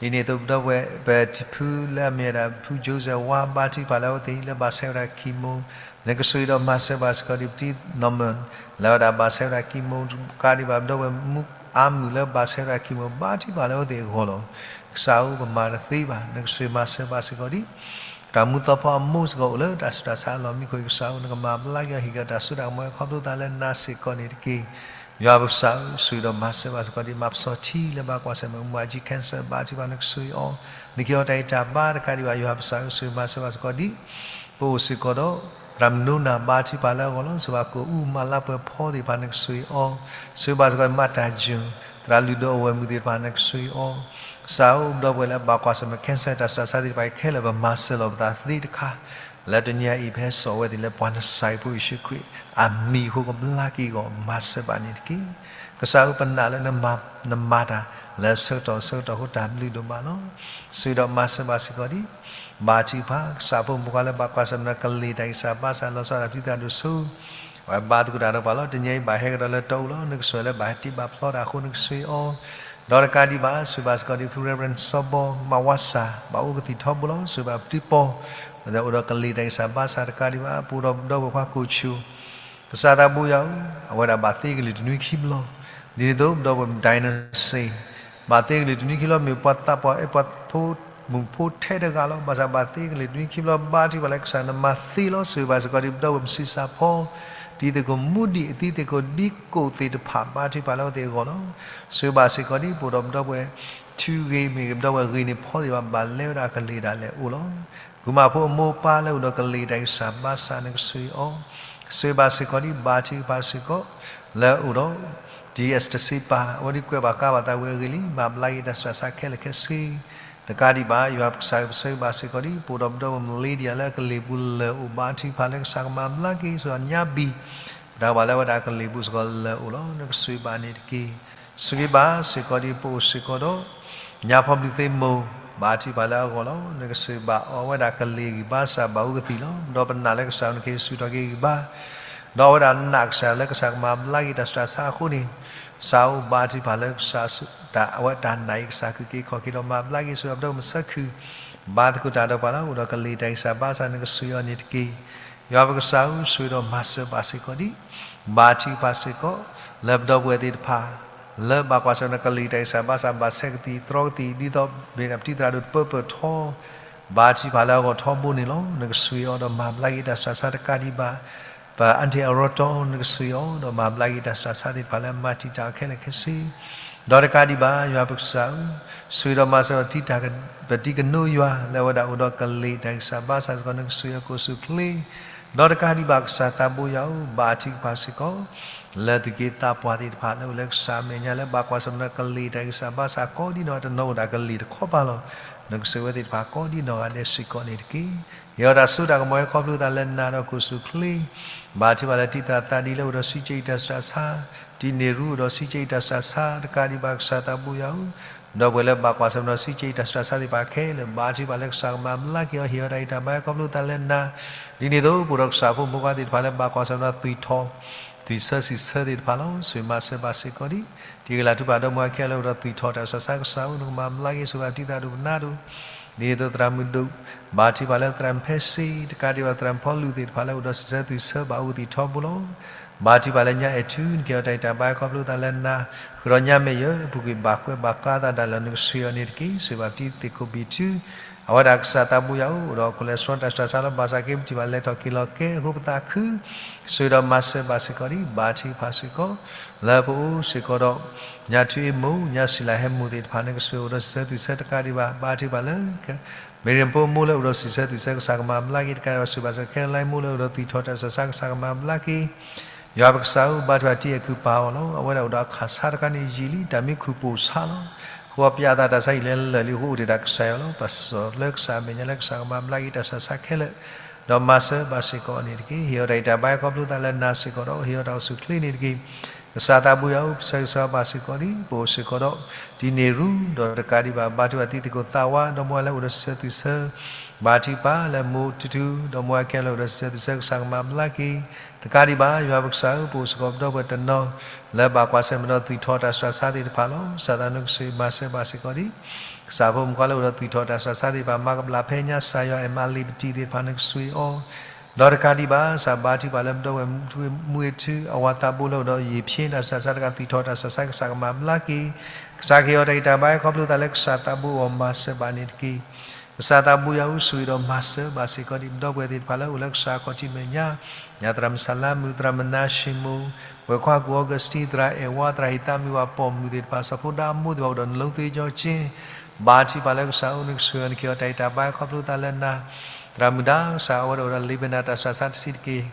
ဒ်န့ၣ်အသိးပဒီပုၢ်ဝဲၢ် ပတံၤဖုလၢအမ့ၢ်ဝဲဒၣ်ဖု Joseph ဝါ ဘါထုကဖၣ်လၢအဝဲသ့ၣ်လၢဘၣ်ဆှၢဝဲဒၣ် chemo, နကဆိၣ်ဂ့ၤဒီးမၤစၢၤဘၣ်စ့ၢ်ကီးဒံးပတံၤ Norman လၢအဝဲဒၣ်ဘၣ်ဆှၢဝဲဒၣ် chemo တကးဒံးဘၣ် ပဒီပုၢ်ဝဲၢ်မူအါမုၢ်လၢဘၣ်ဆှၢဝဲဒၣ် chemo ဘါထုကဖၣ်လၢအဝဲသ့ၣ်အဂီၢ်လီၤ. ကစၢ်ဧၢ ပမၤတသ့ဘၣ် နကဆိၣ်ဂ့ၤမၤစၢၤဘၣ်စ့ၢ်ကီးဒံး တၢ်မူသီဖီအမိၢ်စ့ၢ်ကီးအိၣ်လၢတၢ်ဆူးတၢ်ဆါအလီၢ်မံခိၣ် ကစၢ်ဧၢ နကမၤဘျါက့ၤအီၤ ဟ့ၣ်က့ၤတၢ်စိတၢ်ကမီၤ ခီဖျိသးလၢနၤစ့ၢ်ကီးန့ၣ်တက့ၢ်. ယွၤပကစၢ်ဧၢ ဆိၣ်ဂ့ၤဒီးမၤစၢၤဘၣ်စ့ၢ်ကီးဒံး မၤပစီထံလၢဘၣ်ကွၢ်ဆၢၣ်မဲာ် မူအကံ cancer ဘါထုကဖၣ် နကဆိၣ်ဂ့ၤအီၤ, နကဟ့ၣ်အီၤတၢ်ဂံၢ်တၢ်ဘါ တကးဒံးဘၣ် ယွၤပကစၢ်ဧၢ ဆိၣ်ဂ့ၤမၤစၢၤဘၣ်စ့ၢ်ကီးဒံး ပအိၣ်စ့ၢ်ကီးဒီး သရၣ်မုၣ်နိနၢ် ဘါထုကဖၣ်လၢအဂီၢ်လီၤ. ဆိၣ်ဂ့ၤဘၣ်ကိၣ်အူမၤလါပှဲၤဖီသ့ၣ်တဖၣ် နကဆိၣ်ဂ့ၤအီၤ, ဆိၣ်ဂ့ၤဘၣ်စ့ၢ်ကီးဒံး မၤတၢ်ယုၢ် သရၣ်လုၢ်ဒိၣ်အဝဲၢ်မုၣ်သ့ၣ်တဖၣ် နကဆိၣ်ဂ့ၤအီၤ, ကစၢ်ဧၢ ပဒီပုၢ်ဝဲၢ်လၢဘၣ်ကွၢ်ဆၢၣ်မဲာ် cancer တၢ်ဆူးတၢ်ဆါသ့ၣ်တဖၣ်အံၤခဲလၢာ် ပမၤစၢၤလီၤပသးသ့တခါ လၢတနံၤအံၤ ပဟဲစိာ်အဝဲသ့ၣ်လၢပှၤနစၢ်အံၤဖိယ့ၣ်ၡူးခရံာ် အမံၤအဃိ ကဘျါက့ၤအဂီၢ် မၤစၢၤဘၣ်န့ၣ်တက့ၢ်. ကစၢ်ဧၢ ပနာ်လၢ နမၤတၢ်လၢဆၢကတီၢ်ဆၢကတီၢ်အဃိ တၢ်ဘျုးဒိၣ်မးလီၤ. ဆိၣ်ဂ့ၤဒီးမၤစၢၤဘၣ်စ့ၢ်ကီးဒံး ဘါထုကဖၣ် ကစၢ်ဖိမုၣ်ဖိခွါလၢဘၣ်ကွၢ်ဆၢၣ်မဲာ်ဒီးကလံၤတၢ်ဂံၢ်စၢ်ဘါစၢ် လီၤဆီဒၣ်တၢ်ပတံၤသရၣ်ဒိၣ်စိ အဝဲဘါသကိးတၢ်ဒီးပှၤလီၤ. တနံၤအံၤဘၣ်ဟဲကဒီးလၢတၢ်အိၣ်လီၤ နကဆိၣ်ဂ့ၤလၢဘၣ်ဟဲတ့ဘၣ်ဖျီတၢ်အဃိ နကဆိၣ်ဂ့ၤအီၤ, ဒီးတကးဒံးဘၣ် ဆိၣ်ဂ့ၤဘၣ်စ့ၢ်ကီးဒံး ဖု Reverend စီၤဘီ မးဝါစၢ် ဘၣ်အိၣ်ကသံၣ်ထီဘိလီၤ. ဆိၣ်ဂ့ၤဘၣ်ပတံၤပီၢ် လၢအိၣ်ဒီးကလံၤတၢ်ဂံၢ်စၢ်ဘါစၢ် တကးဒံးဘၣ် ပအိၣ်ဒီးပဒီပုၢ်ဝဲၢ်ခွါကိၣ်ဆူၣ် ကစၢ်သးဘိယွၤဧၢ အဝဲဒၣ်ဘၣ်သ့ကလုာ်တနွံခံဘျီ, ဒ်န့ၣ်အသိး ပဒီပုၢ်ဝဲၢ် Dynasty ဘၣ်သ့ကလုာ်တနွံခံဘျီ မ့ၢ်ပှၤသးပှၢ်အဲၣ်ပှၤဖိမုၣ်ဖိထဲတဂၤလီၤ. ဘၣ်ဆၣ်ဘၣ်သ့ကလုာ်တနွံခံဘျီ ဘါထုကဖၣ်လၢကစၢ်နမၤသ့လီၤ. ဆိၣ်ဂ့ၤဘၣ်စ့ၢ်ကီးဒံးပဒီပုၢ်ဝဲၢ် မုၢ်ဆံးစၢ်ဖီ တံၤသကိးမူဒံး အတံၤသကိးဒံကိၣ်သ့ၣ်တဖၣ် ဘါထုကဖၣ်လၢအဝဲသ့ၣ်အဂီၢ်လီၤ. ဆိၣ်ဂ့ၤဘၣ်စ့ၢ်ကီးဒံး ပအိၣ်ဒီးပဒီပုၢ်ဝဲၢ် ထုဂ့ၤ မ့ၢ်ဂ့ၤ ပဒီပုၢ်ဝဲၢ်ဂ့ၤန့ၣ်ဖီသ့ၣ်တဖၣ် ဘၣ်လဲဝဲဒၣ်ကလံၤဒၣ်လဲာ်အိၣ်လီၤ. ကုၢ်မးဖိအမိၢ်ပၢ်လၢအိၣ်ဒီးကလံၤတၢ်ဂံၢ်စၢ်ဘါစၢ် နကဆိၣ်ဂ့ၤအီၤ, ဆိၣ်ဂ့ၤဘၣ်စ့ၢ်ကီးဒံး ဘါထုကဖၣ်စ့ၢ်ကီး လၢအိၣ်ဒီး ဒ်အစတစ့ပၢ် အဝဲဒ်ကွဲးဘၣ်ကါဘၣ်သးဝံၤအဂ့ၢ်လံ မၤဘျါက့ၤတၢ်ဆူးတၢ်ဆါခဲလၢာ်ခဲဆ့ တကးဒံးဘၣ် ယွၤပကစၢ်ဧၢ ပဆိၣ်ဂ့ၤဘၣ်စ့ၢ်ကီးဒံး ပအိၣ်ဒီးပဒီပုၢ်ဝဲၢ် Lydia လၢအကလံၤပူၤလၢာ်အိၣ် ဘါထုကဖၣ်လၢကစၢ်ကမၤဘျါက့ၤ ဆိၣ်ဂ့ၤအီၤညါဘံၣ် ပတၢ်ဘၣ်လၢအဝဲဒၣ်ကလံၤပူၤစ့ၢ်ကီးလၢာ်အိၣ်လီၤ. နကဆိၣ်ဂ့ၤဘၣ်စ့ၢ်ကီးဒံး ပအိၣ်စ့ၢ်ကီးဒီး ညါဖီဘျုးသ့မိၢ် ဘါထုကဖၣ်လၢအဂီၢ်လီၤ. နကဆိၣ်ဂ့ၤဘၣ်အီၤ အဝဲဒၣ်ကလံၤဂံၢ်ဘါစၢ်ဘၣ်အိၣ်ကသံၣ်လီၤ. ဒီးပနာ်လၢကစၢ်နကဟ့ၣ်ဆူၣ်ထီၣ်က့ၤဂံၢ်ဘါ ဒီးအဝဲဒၣ်နာ်ကစၢ်လၢကစၢ်ကမၤဘျါက့ၤတၢ်ဆူးတၢ်ဆါအဃိန့ၣ် ကစၢ်ဧၢ ဘါထုကဖၣ်လၢကစၢ် တၢ်အဝဲတၢ်နာ်အံၤ ကစၢ်ကက့ၤခီၣ်က့ၤဒီးမၤဘျါက့ၤ ဆိၣ်ဂ့ၤအီၤ ပဒီပုၢ်ဝဲၢ်မုၣ်ဆၢခုၣ် ဘါသကိးတၢ်ဒီးပှၤလၢအိၣ်ဒီးကလံၤတၢ်ဂံၢ်စၢ်ဘါစၢ် နကဆိၣ်ဂ့ၤအီၤန့ၣ်တက့ၢ်. ယွၤပကစၢ်ဧၢ ဆိၣ်ဂ့ၤဒီးမၤစၢၤဘၣ်စ့ၢ်ကီးဒံး ဘါထုကဖၣ်စ့ၢ်ကီး လၢပဒီပုၢ်ဝဲၢ်သ့ၣ်တဖၣ် လၢဘၣ်ကွၢ်ဆၢၣ်မဲာ်ကလံၤတၢ်ဂံၢ်စၢ်ဘါစၢ် ဘၣ်ဆှၢကသံၣ်သရီကသံၣ် ဒ်သိးမ့ၢ်ဒၣ်ပတံၤသရၣ်ဒိၣ်တပၢပၢၢ်ထီ ဘါထုကဖၣ်လၢအဂီၢ်ထီဘိန့ၣ်လီၤ. နကဆိၣ်ဂ့ၤအီၤဒီးမၤဘျါက့ၤတၢ်စှၤဆါတကးဒံးဘၣ်. ပ aunty အရီတီ နကဆိၣ်ဂ့ၤအီၤဒီးမၤဘျါက့ၤတၢ်စှၤဆါသ့ၣ်တဖၣ်လၢအမၤတံာ်တာ်အီၤခဲလၢာ်ခဲဆ့ ဒီးတကးဒံးဘၣ် ယွၤပကစၢ်ဧၢ, ဆိၣ်ဂ့ၤဒီးမၤစၢၤအီၤတံာ်တာ် ပတံၤကနိယွၤ လၢအဝဲဒၣ်အိၣ်ဒီးကလ့ၢ်တၢ်ဂံၢ်စၢ်ဘါစၢ်စ့ၢ်ကီး နကဆိၣ်ဂ့ၤအီၤကိၣ်ဆူၣ်ချ့ ဒီးတကးဒံးဘၣ်ကစၢ်သးဘိယွၤဧၢ, ဘါထုကဖၣ်စ့ၢ်ကီး လၢသုးက့သးပှၢ်သ့ၣ်တဖၣ်လၢအိၣ်လၢကစၢ်အမဲာ်ညါလၢဘၣ်ကွၢ်ဆၢၣ်မဲာ်ဒီးကလ့ၢ်တၢ်ဂံၢ်စၢ်ဘါစၢ်ကိးဒံနီၢ်ဂၤဒဲး တနီၤအိၣ်ဒၣ်ကလ့ၢ်တခီပၤလီၤ. နကဆိၣ်ဂ့ၤဝဲသ့ၣ်တဖၣ်ကိးဒံနီၢ်ဂၤဒဲးစ့ၢ်ကီးန့ၣ်တက့ၢ်. ဟ့ၣ်အီၤတၢ်စိတၢ်ကမီၤဟဲခီဖျိသးလၢနၤဒီးကိၣ်ဆူၣ်ချ့ ဘါထုကဖၣ်လၢတံၤသရၣ်သးဒံလၢအိၣ်ဒီးဆံးကဲအံၤတၢ်စှၤဆါ, တံၤန့ၢ်ရူအိၣ်ဒီးဆံးကဲအံၤတၢ်စှၤဆါ တကးဒံးဘၣ်ကစၢ်သးဘိယွၤဧၢ, ဒီပုၢ်ဝဲၢ်လၢဘၣ်ကွၢ်ဆၢၣ်မဲာ်ဒီးဆံးကဲအံၤတၢ်စှၤဆါသ့ၣ်တဖၣ်ခဲလၢာ် ဘါထုကဖၣ်လၢကစၢ်ကမၤဘျါက့ၤအီၤ ဟ့ၣ်အီၤတၢ်ဂံၢ်တၢ်ဘါဟဲခီဖျိသးလၢနၤ, ဒ်န့ၣ်အသိး ပအိၣ်ဒီးကစၢ်ဖိမုၣ်ဖိခွါသ့ၣ်တဖၣ်လၢဘၣ်ကွၢ်ဆၢၣ်မဲာ်ဒီးသွံၣ်ထီၣ် သွံၣ်ဆၢစံၣ်ဆၢသ့ၣ်တဖၣ်လီၤ. ဆိၣ်ဂ့ၤမၤစၢၤဘၣ်စ့ၢ်ကီးဒံး တံၤကလၤထူပၢ်ဒီမါဝၤခဲလၢာ်အိၣ်ဒီးသွံၣ်ထီၣ်တၢ်စှၤဆါကစၢ်ဧၢ နကမၤဘျါက့ၤဆိၣ်ဂ့ၤဘၣ်တံၤသရၣ်ဒိၣ်ပနၢ်ဒိၣ်, ဒ်န့ၣ်အသိးသရၣ်မုၣ်ဒိၣ်, ဘါထုကဖၣ်လၢသရၣ်ဖဲစ့ တကးဒံးဘၣ်သရၣ်ဖီလူၤသ့ၣ်တဖၣ်လၢအိၣ်ဒီးစံးဆၢသွံၣ်ဆၢဘၣ်အူသံၣ်ထီဘိလီၤ. ဘါထုကဖၣ်လၢညါအဲၣ်ထူ နကဟ့ၣ်အီၤတၢ်ဂံၢ်တၢ်ဘါဟဲခီဖျိသးလၢနၤ, ဃုာ်ဒီးညါမ့ၢ်ယဲၢ် အပူၤကွံာ်ဘၣ်ကွဲးဘၣ်ကါသးဒၣ်လၢနကဆိၣ်ဂ့ၤအီၤန့ၣ်တက့ၢ်. ဆိၣ်ဂ့ၤဘၣ်ပတံၤသ့ၣ်ခိၣ်ဘံၣ်ထူ အဝဲဒၣ်ကစၢ်သးဘိယွၤဧၢ, အိၣ်ဒီး cholesterol တၢ်စှၤဆါလီၤ ဘၣ်ဆၣ်က့ၤပထံၣ်ဘၣ်လဲၤထီၣ်က့ၤလီၤကဲအဃိပသးခု, ဆိၣ်ဂ့ၤဒီးမၤစၢၤဘၣ်စ့ၢ်ကီးဒံး ဘါထုကဖၣ်စ့ၢ်ကီး လၢပအိၣ်စ့ၢ်ကီးဒီး ညါထူအ့မိၢ် ညါစံလၤဟဲမိၢ်သ့ၣ်တဖၣ် နကဆိၣ်ဂ့ၤအိၣ်ဒီးစံးဆၢသွံၣ်ဆၢတကးဒံးဘၣ် ဘါထုကဖၣ်လၢ မ့ၢ်ရ့ၣ်ဖိမိၢ်လၢအိၣ်ဒီးစံးဆၢသွံၣ်ဆၢကစၢ်ကမၤဘျါက့ၤတကးဒံးဘၣ် ဆိၣ်ဂ့ၤဘၣ်စ့ၢ်ကီး ခဲလၢာ်မိၢ်လၢအိၣ်ဒီးသွံၣ်ထီၣ်တၢ်စှၤဆါကစၢ်ကမၤဘျါက့ၤ ယွၤပကစၢ်ဧၢ ဘါထုကဖၣ်တံၤအဲၣ်ခုၣ်ပၢ်အီၤလီၤ. အဝဲဒၣ်အိၣ်ဒီးအခၣ်ဆါတခါန့ၣ်ယံာ်လံ တၢ်မံခူၣ်ပိာ်ဆါလီၤ. အဃိပျဲအသးတၢ်ဆါဟံၣ်လၢလၢာ်လံအဃိအိၣ်တ့ၢ်ဒၣ်ကစၢ်ယွၤလီၤ. ပစံးလၢကစၢ်အမဲာ်ညါလၢကစၢ်ကမၤဘျါက့ၤတၢ်စှၤဆါခဲလၢာ် ဒီးမၤစၢၤဘၣ်စ့ၢ်ကီးအီၤန့ၣ်တက့ၢ်. ဟ့ၣ်အီၤတၢ်ဂံၢ်တၢ်ဘါဟဲခီဖျိသးလၢနၤစ့ၢ်ကီးဒီး ဟ့ၣ်အီၤတၢ်အိၣ်ဆူၣ်ချ့န့ၣ်တက့ၢ်. ကစၢ်သးဘိယွၤဧၢ ပဆၢဂ့ၤဆၢဝါဘၣ်စ့ၢ်ကီးဒံး ပအိၣ်စ့ၢ်ကီးဒီး တံၤန့ၢ်ရူ ဒီးတကးဒံးဘၣ် ဘါထုကဖၣ်တံၤသကိးသးဝါ ဒီမါဝၤလၢအိၣ်ဒီးစံးဆၢသွံၣ်ဆၢ ဘါထုကဖၣ်လၢမိၢ်ထူထူ ဒီမါဝၤခဲလၢာ်အိၣ်ဒီးစံးဆၢသွံၣ်ဆၢကစၢ်ကမၤဘျါက့ၤ တကးဒံးဘၣ် ယွၤပကစၢ်ဧၢ ပအိၣ်စ့ၢ်ကီးပဒီပုၢ်ဝဲၢ်တနီၤ လၢဘၣ်ကွၢ်ဆၢၣ်မဲာ်ဒီးသွံၣ်ထီၣ်တၢ်စှၤဆါသ့ၣ်တဖၣ်လီၤ. ကစၢ်သးနကဆိၣ်ဂ့ၤမၤစၢၤဘၣ်စ့ၢ်ကီးဒံး ကစၢ်ဖိမုၣ်ဖိခွါလၢအိၣ်ဒီးသွံၣ်ထီၣ်တၢ်စှၤဆါသ့ၣ်တဖၣ် မၤကဘျၣ်ဖဲညါ ကစၢ်ယွၤအဲၣ်မးလံာ်ပတံၤသ့ၣ်တဖၣ် နကဆိၣ်ဂ့ၤအီၤ ဒီးတကးဒံးဘၣ် ကစၢ်ဘါထုကဖၣ်လၢပဒီပုၢ်ဝဲၢ်မူဝဲထူ အဝၤသးဘိလၢအိၣ်ဒီးယံာ်ဖျ့တၢ်စှၤဆါတကး သွံၣ်ထီၣ်တၢ်စှၤဆါကစၢ်ကမၤဘျါက့ၤ ကစၢ်ကဟ့ၣ်အီၤတၢ်ဂံၢ်တၢ်ဘါဟဲခီဖျိသးလၢကစၢ်သးဘိအဂီၢ်မၤစၢၤဘၣ်န့ၣ်တက့ၢ်. ကစၢ်သးဘိယွၤဧၢ ဆိၣ်ဂ့ၤဒီးမၤစၢၤဘၣ်စ့ၢ်ကီးဒံး ပဒီပုၢ်ဝဲၢ်သ့ၣ်တဖၣ်လၢအိၣ်လၢကစၢ်အခီၣ်ထံးမဲာ်ညါ ညါသရၣ်မုၣ်စၢ်လါမုၣ် သရၣ်မုၣ်နါၡ့မိၢ် ဝဲၢ်ခွါကူၣ်အီကူးစတံ သရၣ်အဲၣ်ဝါ သရၣ်ဟံၣ်သးမုၢ်ဝၤပိာ်မုၣ်သ့ၣ်တဖၣ် စီၤဖိဒါအမိၢ်သ့ၣ်တဖၣ်အိၣ်ဒီးနလိသ့ကၠီကၠ့ ဘါထုကဖၣ်လၢကစၢ်ဧၢ နကဆိၣ်ဂ့ၤအီၤ နကဟ့ၣ်အီၤတၢ်ဂံၢ်တၢ်ဘါဟဲခီဖျိသးလၢနၤ သရၣ်မုၣ်ဒါကစၢ် အဝဲဒၣ်အိၣ်ဒီးလံာ်ဘဲနၤတၢ်စှၤဆါတဆံးတက့ၢ်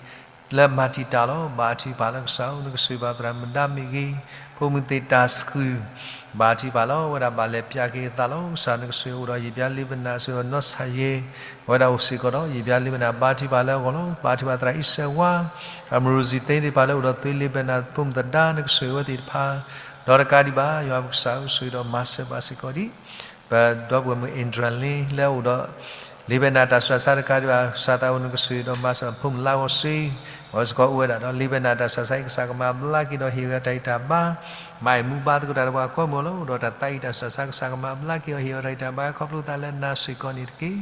လၢမၤတံာ်တာ်လီၤ. ဘါထုကဖၣ်လၢကစၢ်ဧၢ နကဆိၣ်ဂ့ၤဘၣ်သရၣ်မုၣ်ဒါမ့ၢ်ဂ့ၤ ဖိမုၣ်သ့ၣ်တၢ်စကုၢ် ဘါထုကဖၣ်လီၤ အဝဲဒၣ်ဘၣ်လဲၤပျးက့ၤအသးလီၤ. ကစၢ်နကဆိၣ်ဂ့ၤအိၣ်ဒီးယံာ်ဘျါလံာ်ဘဲနၤ ဆိၣ်ဂ့ၤအီၤနီၢ်ဆၣ်ယဲ အဝဲဒၣ်အိၣ်စ့ၢ်ကီးဒီးယံာ်ဘျါလံာ်ဘဲနၤ ဘါထုကဖၣ်လၢအဂီၢ်လီၤ. ဘါထုကဖၣ်သရၣ်အံၣ်စဲးဝါ သရၣ်မုၣ်ရူၢ်စံၣ်သ့သ့ၣ်တဖၣ်လၢအိၣ်ဒီးသွံၣ်လံာ်ဘဲနၤ ဖိမုၣ်သဒါ နကဆိၣ်ဂ့ၤဝဲသ့ၣ်တဖၣ် ဒီးတကးဒံးဘၣ် ယွၤပကစၢ်ဧၢ ဆိၣ်ဂ့ၤဒီးမၤစၢၤဘၣ်စ့ၢ်ကီးဒံး ပဒီပုၢ်ဝဲၢ်မုၣ် Andrew Lin လၢအအိၣ်ဒီး လံာ်ဘဲနၤတၢ်စှၤဆါတကးဒံးဘၣ် ကစၢ်သးဘိနကဆိၣ်ဂ့ၤဒီးမၤစၢၤ ဖိမုၣ်လါဂီၤစ့ အဝဲစ့ၢ်ကီးအိၣ်ဝဲဒၣ်ဒီး လံာ်ဘဲနၤတၢ်စှၤဆါအံၤ ကစၢ်ကမၤဘျါက့ၤဒီးဟ့ၣ်ဝဲတၢ်ဂံၢ်တၢ်ဘါ မၤအံၤမူဘါသကိးတၢ်ဒီးပှၤကိးမုၢ်လီၤ. အိၣ်ဒီးတၢ်သးအံၤတၢ်စှၤဆါ ကစၢ်ကမၤဘျါက့ၤအီၤ ဟ့ၣ်ဝဲတၢ်ဂံၢ်တၢ်ဘါဟဲခီဖျိသးလၢနၤစ့ၢ်ကီးန့ၣ်တက့ၢ်.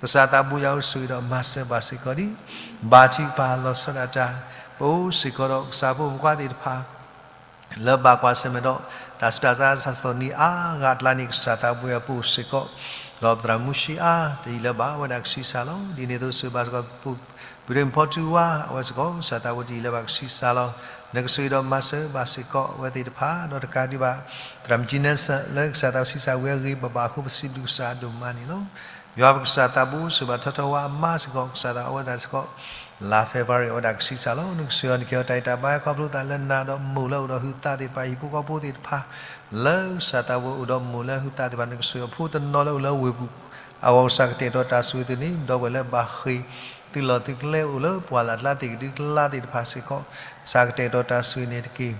ကစၢ်သးဘိယွၤဧၢ ဆိၣ်ဂ့ၤဒီးမၤစၢၤဘၣ်စ့ၢ်ကီးဒံး ဘါထုကဖၣ်လီၤဆီဒၣ်တၢ် ပအိၣ်စ့ၢ်ကီးဒီးကစၢ်ဖိမုၣ်ဖိခွါသ့ၣ်တဖၣ် လၢဘၣ်ကွၢ်ဆၢၣ်မဲာ်ဒီး တၢ်ဆူးတၢ်ဆါ တၢ်ဆီၣ်သနံးအါဂၤအကျါန့ၣ် ကစၢ်သးဘိယွၤ ပအိၣ်စ့ၢ်ကီး ဒီးပသရၣ်မူၡံအါ တယံာ်လၢၤဘၣ် အဝဲဒၣ်ကဆံးစၢ်လီၤ. ဒ်န့ၣ်အသိး ဆိၣ်ဂ့ၤဘၣ်စ့ၢ်ကီး ပူၤရ့ၣ်ဖီထူဝါ အဝဲစ့ၢ်ကီး ကစၢ်သးဘိတယံာ်လၢၤဘၣ် ကဆံးစၢ်လီၤ. နကဆိၣ်ဂ့ၤဒီးမၤစၢၤဘၣ်စ့ၢ်ကီးအဝဲသ့ၣ်တဖၣ် ဒီးတကးဒံးဘၣ် သရၣ်မုၣ်ကၠံနၢစၢၣ် လၢကစၢ်သးဘိဆံးစၢ်ဝံၤအဂ့ၤဘၣ်ဘၣ်အဃိ ပစံးဘျုးကစၢ်အဒိၣ်မးန့ၣ်လီၤ. ယွၤပကစၢ်သးဘိ ဆိၣ်ဂ့ၤဘၣ်ထီထီဝါအမါစ့ၢ်ကီး ကစၢ်သးဘိအဝဲဒၣ်စ့ၢ်ကီး လါ February အဝဲဒၣ်ကဆံးစၢ်လီၤ. နကဆိၣ်ဂ့ၤအီၤ နကဟ့ၣ်အီၤတၢ်ဂံၢ်တၢ်ဘါ ခီဖျိသးလၢနၤဒီးမိၢ်လၢအိၣ်ဒီးဟုးသးသ့ၣ်တဖၣ် ဟံၣ်ဖိဃီဖိသ့ၣ်တဖၣ် လၢကစၢ်သးဘိအိၣ်ဒီးမိၢ်လၢဟုးသးသ့ၣ်တဖၣ် နကဆိၣ်ဂ့ၤအဖိတနီၤလၢအိၣ်လၢဝ့ၢ်ပူၤ အဂီၢ်ကစၢ်ကတဲာ်ကတီၤတၢ်ဆိၣ်ဂ့ၤအသိးန့ၣ် ဒီပုၢ်ဝဲၢ်လၢဘၣ်ဃ့ၢ် သုးလီၢ်သုးကျဲအိၣ်လၢပှၢ်လၢ်ကျါသ့ၣ်ကဒုကျါသ့ၣ်တဖၣ်စ့ၢ်ကီး ကစၢ်ကတဲာ်ကတီၤတၢ်ဆိၣ်ဂ့ၤန့ၣ်တက့ၢ်.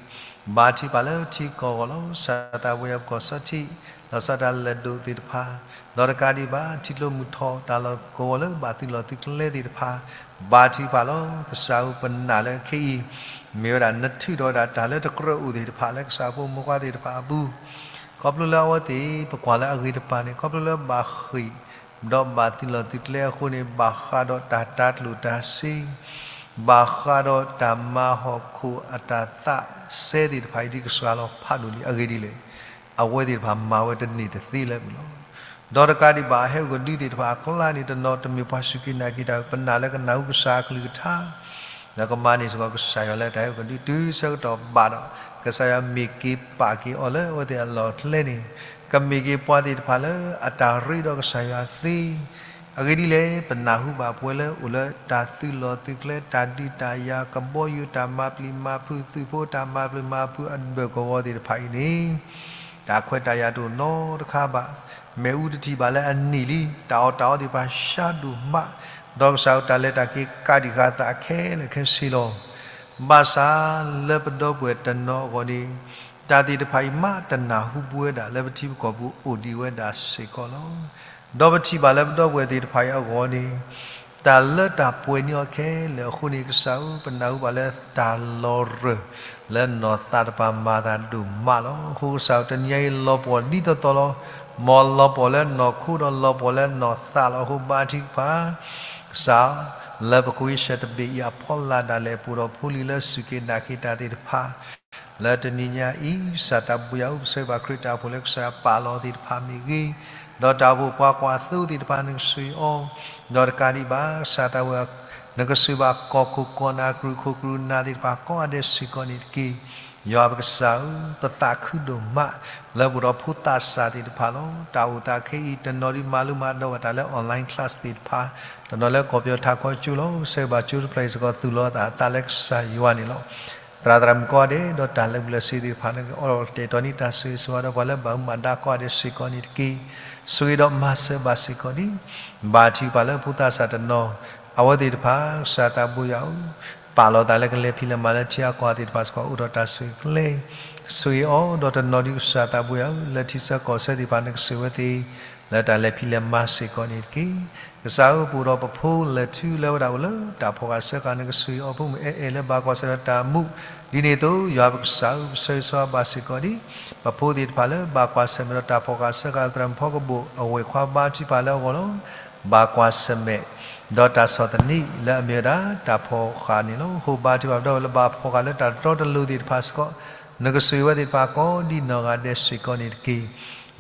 ဘါထုကဖၣ်လၢထံကီၢ်အဂီၢ်လီၤ. ကစၢ်သးဘိယွၤ ပကီၢ်စီထံး လီၤဆီဒၣ်တၢ်လၢၢ်ဒိၣ်သ့ၣ်တဖၣ် ဒီးတကးဒံးဘၣ် ထံကျိမုၢ်ထီၣ် တၢ်လီၢ်ကဝီၤလၢဘၣ်သုးလီၢ်သုးကျဲသ့ၣ်တဖၣ် ဘါထုကဖၣ်လီၤ. ကစၢ်ဧၢ ပနာ်လၢခဲအံၤ မ့ၢ်ဝဲဒၣ်နထုးထီၣ်ဝဲဒၣ်တၢ်လၢတကြၢးအိၣ်သ့ၣ်တဖၣ် လၢကစၢ်ဖိမုၣ်ဖိခွါသ့ၣ်တဖၣ်အပူၤ ခီဖျိလၢအဝဲသ့ၣ် ပကွၢ်လၢအဂ့ၤတပၤန့ၣ် ခီဖျိလၢဘၣ်ဃ့ၢ် ဒီးဘၣ်သုးလီၢ်သုးကျဲအဃိန့ၣ် ဘၣ်ဃးဒီးတၢ်တၤကျိၣ်တၤစ့ ဘၣ်ဃးဒီးတၢ်မၤဟီၣ်ခိၣ်အတၢ်သးစဲသ့ၣ်တဖၣ်အံၤ ဒ်ကစှၤလီၤဖးဒိၣ်လံ အဂ့ၢ်ဒ်လဲၣ်. အဝဲသ့ၣ်တဖၣ်မၤဝဲတန့ၢ်တသ့လၢၤဘၣ်လီၤ. ဒီးတကးဒံးဘၣ် ဟဲအိၣ်ကဒုသ့ၣ်တဖၣ်အကျါန့ၣ် တနီၤတမ့ၢ်ပှၤစူၢ်က့ၤနာ်က့ၤတၢ် ပနာ်လၢကနၢ်ဟူကစၢ်အကလုၢ်ကထါ ဒီးကမၤန့ၢ်စ့ၢ်ကီးကစၢ်ယွၤလၢတၢ်ဟဲအိၣ်ကဒုတုၤဆၢကတီၢ်ဘၣ်ဒီး ကစၢ်ယွၤမ့ၢ်က့ၤပာ်က့ၤအီၤလၢအဝဲသ့ၣ်အလီၢ်အကျဲန့ၣ် ကမ့ၢ်က့ၤပှၤသ့ၣ်တဖၣ်လၢအတၢ်ရ့ဒီးကစၢ်ယွၤသ့ အဂ့ၢ်ဒ်လဲၣ် ပနၢ်ဟူဘၣ်ပဝဲလၢအိၣ်လၢတၢ်သုးလီၢ်သုးကျဲ တၢ်ဒုးတၢ်ယၤ ကဘီယူၤတၢ်မၤပျံၤမၤဖုး သုးဖိတၢ်မၤပျံၤမၤဖုးအဘၢၣ်ကဝီၤသ့ၣ်တဖၣ်အံၤန့ၣ် တၢ်ခွဲးတၢ်ယာ်တအိၣ်နီတခါဘၣ်. မ့ၣ်အူတထံၣ်ဘၣ်လၢအနံၣ်လံ တၢ်အီၣ်တၢ်အီသ့ၣ်တဖၣ်စှၤဒိၣ်မး ဒီးကစၢ်အတၢ်လဲၤတၢ်က့ၤကးဒံးဃာ်သးခဲလၢာ်ခဲဆ့လီၤ. ဘၣ်ဆၣ်လၢပဒီပုၢ်ဝဲၢ်တနီၤအဂီၢ်န့ၣ် တၢ်သ့ၣ်တဖၣ်အံၤမးတနၢ်ဟူပဝဲဒၣ်လၢပထံပကီၢ်ပူၤအိၣ်ဒံးဝဲဒၣ်စ့ၢ်ကီးလီၤ. ဒီးပထံၣ်ဘၣ်လၢပဒီပုၢ်ဝဲၢ်သ့ၣ်တဖၣ်အံၤအဂီၢ်န့ၣ် တၢ်လၢတၢ်ပှဲၤန့ၢ်အီၤခဲလၢာ်အဃိန့ၣ် ကစၢ်ဧၢ ပနၢ်ဟူဘၣ်လၢတၢ်လီၤရၢၢ် လၢနီၢ်သးတပၤမၤသးဒိၣ်မးလီၤ. အဃိကစၢ်ဧၢ တနံၤညါအံၤလီၤပှီၢ်ဒ်သိးသိးလီၤ. မ်လီၤပှီၢ်လၢနီၢ်ခိဒီးလီၤပှီၢ်လၢနီၢ်သးလီၤ. အဃိဘါထုကဖၣ် ကစၢ် လၢပကဝံၡၢၣ်တဘ့ၣ်အံၤအဖီလာ်ဒၣ်လဲာ် ပအိၣ်ဒီးဖိလံၤလၢစူၢ်က့ၤနာ်က့ၤတၢ်သ့ၣ်တဖၣ် လၢတနံၤညါအံၤ ကစၢ်သးဘိယွၤဧၢ ပဆၢဂ့ၤဘၣ်ခရံာ်တၢ်အိၣ်ဖှိၣ်လၢကစၢ်ယွၤပာ်လီၤသ့ၣ်တဖၣ်မ့ၢ်ဂ့ၤ, ဒီးတၢ်အိၣ်ဖှိၣ်ပှၤကွၢ်သိသ့ၣ်တဖၣ်နကဆိၣ်ဂ့ၤအီၤ, ဒီးတကးဒံးဘၣ် ကစၢ်သးဘိယွၤ နကဆိၣ်ဂ့ၤဘၣ်ကီၢ်ခိၣ်ကီၢ်နၢ် ကရူၢ်ခိၣ်ကရူၢ်နၢ်သ့ၣ်တဖၣ်ကိးဂၤဒဲးစ့ၢ်ကီးန့ၣ်တက့ၢ်. ယွၤပကစၢ်ဧၢ, ပသးခုဒိၣ်မး လၢပအိၣ်ဒီးဖိသးစၢ်သ့ၣ်တဖၣ်လီၤ. တၢ်အိၣ်သးခဲအံၤ တနီၤဒုးမၤလိမၤဒိးဘၣ်တၢ်လၢ online class သ့ၣ်တဖၣ်, တနီၤလၢကီၢ်ပယီၤထးခီကၠိလီၤ. ပဆၢဂ့ၤဘၣ်ကၠိတဖျၢၣ်အံၤစ့ၢ်ကီး သူၣ်လီၤအသးအသးလၢကစၢ်ယွၤန့ၣ်လီၤ. သရၣ်သရၣ်မုၣ်ကိးဂၤဒဲး ဒီးတၢ်လၢာ်ဘူၣ်လၢာ်စ့ၤသ့ၣ်တဖၣ် နကအိးထီၣ်တဲာ်တီၤန့ၢ်တၢ်ဆိၣ်ဂ့ၤဆိၣ်ဝါဒီးပှၤလၢဘၣ်မူဘၣ်ဒါကိးဂၤဒဲးစ့ၢ်ကီးန့ၣ်တက့ၢ်. ဆိၣ်ဂ့ၤဒီးမၤစၢၤဘၣ်စ့ၢ်ကီးန့ၣ်, ဘါထုကဖၣ်လၢဖိသးစၢ်တနီၤ အဝဲသ့ၣ်တဖၣ် ကစၢ်သးဘိယွၤဧၢ, ပာ်လီၤသးလၢကလဲၤဖံးလဲၤမၤလၢထံဂၤကီၢ်ဂၤသ့ၣ်တဖၣ်စ့ၢ်ကီး အိးထီၣ်တၢ်ဆိၣ်ဂ့ၤကျဲ ဆိၣ်ဂ့ၤအီၤ, ဒီးတနီၤဒုးကစၢ်သးဘိယွၤဧၢ, လၢထံဆၢကီၢ်ဆၢသ့ၣ်တဖၣ် နကဆိၣ်ဂ့ၤဝဲသ့ၣ် လၢတၢ်လဲၤဖံးလဲၤမၤစ့ၢ်ကီးန့ၣ်တက့ၢ်. ကစၢ်ဧၢ, ပအိၣ်ဒီးပဖိလၢာ်ထူလၢဝဲဒၣ်အိၣ်လၢတၢ်ဖီၣ်ဃာ်ဆှၢဃာ် နကဆိၣ်ဂ့ၤအီၤ ဖိမုၣ်အဲၣ်အဲၣ်လၢဘၣ်ကွၢ်ဆၢၣ်ဒီးတၢ်မူ, ဒ်န့ၣ်အသိး ယွၤပကစၢ်ဧၢ, ပဆၢဂ့ၤဆိၣ်ဂ့ၤဘၣ်စ့ၢ်ကီးဒံး ပဖိသ့ၣ်တဖၣ်လၢဘၣ်ကွၢ်ဆၢၣ်မဲာ်ဒီးတၢ်ဖီၣ်ဃာ်ဆှၢဃာ် သရၣ်မုၣ်ဖီကဘိၣ်အဝဲၢ်ခွါ ဘါထုကဖၣ်လၢအဂီၢ်လီၤ. ဘၣ်ကွၢ်ဆၢၣ်မဲာ် ဒီးတၢ်ဆီၣ်သနံးလၢအမ့ၢ်ဝဲဒၣ်တၢ်ဖီၣ်ဃာ်န့ၣ်လီၤ. အဃိဘါထုကဖၣ်ပဒီပုၢ်ဝဲၢ်လၢဘၣ်ဖီၣ်ဃာ်လၢတၢ်တတီတလိၤသ့ၣ်တဖၣ်စ့ၢ်ကီး နကဆိၣ်ဂ့ၤဝဲသ့ၣ်တဖၣ်ကိးဒ်နီၢ်ဂၤဒဲးစ့ၢ်ကီးန့ၣ်တက့ၢ်.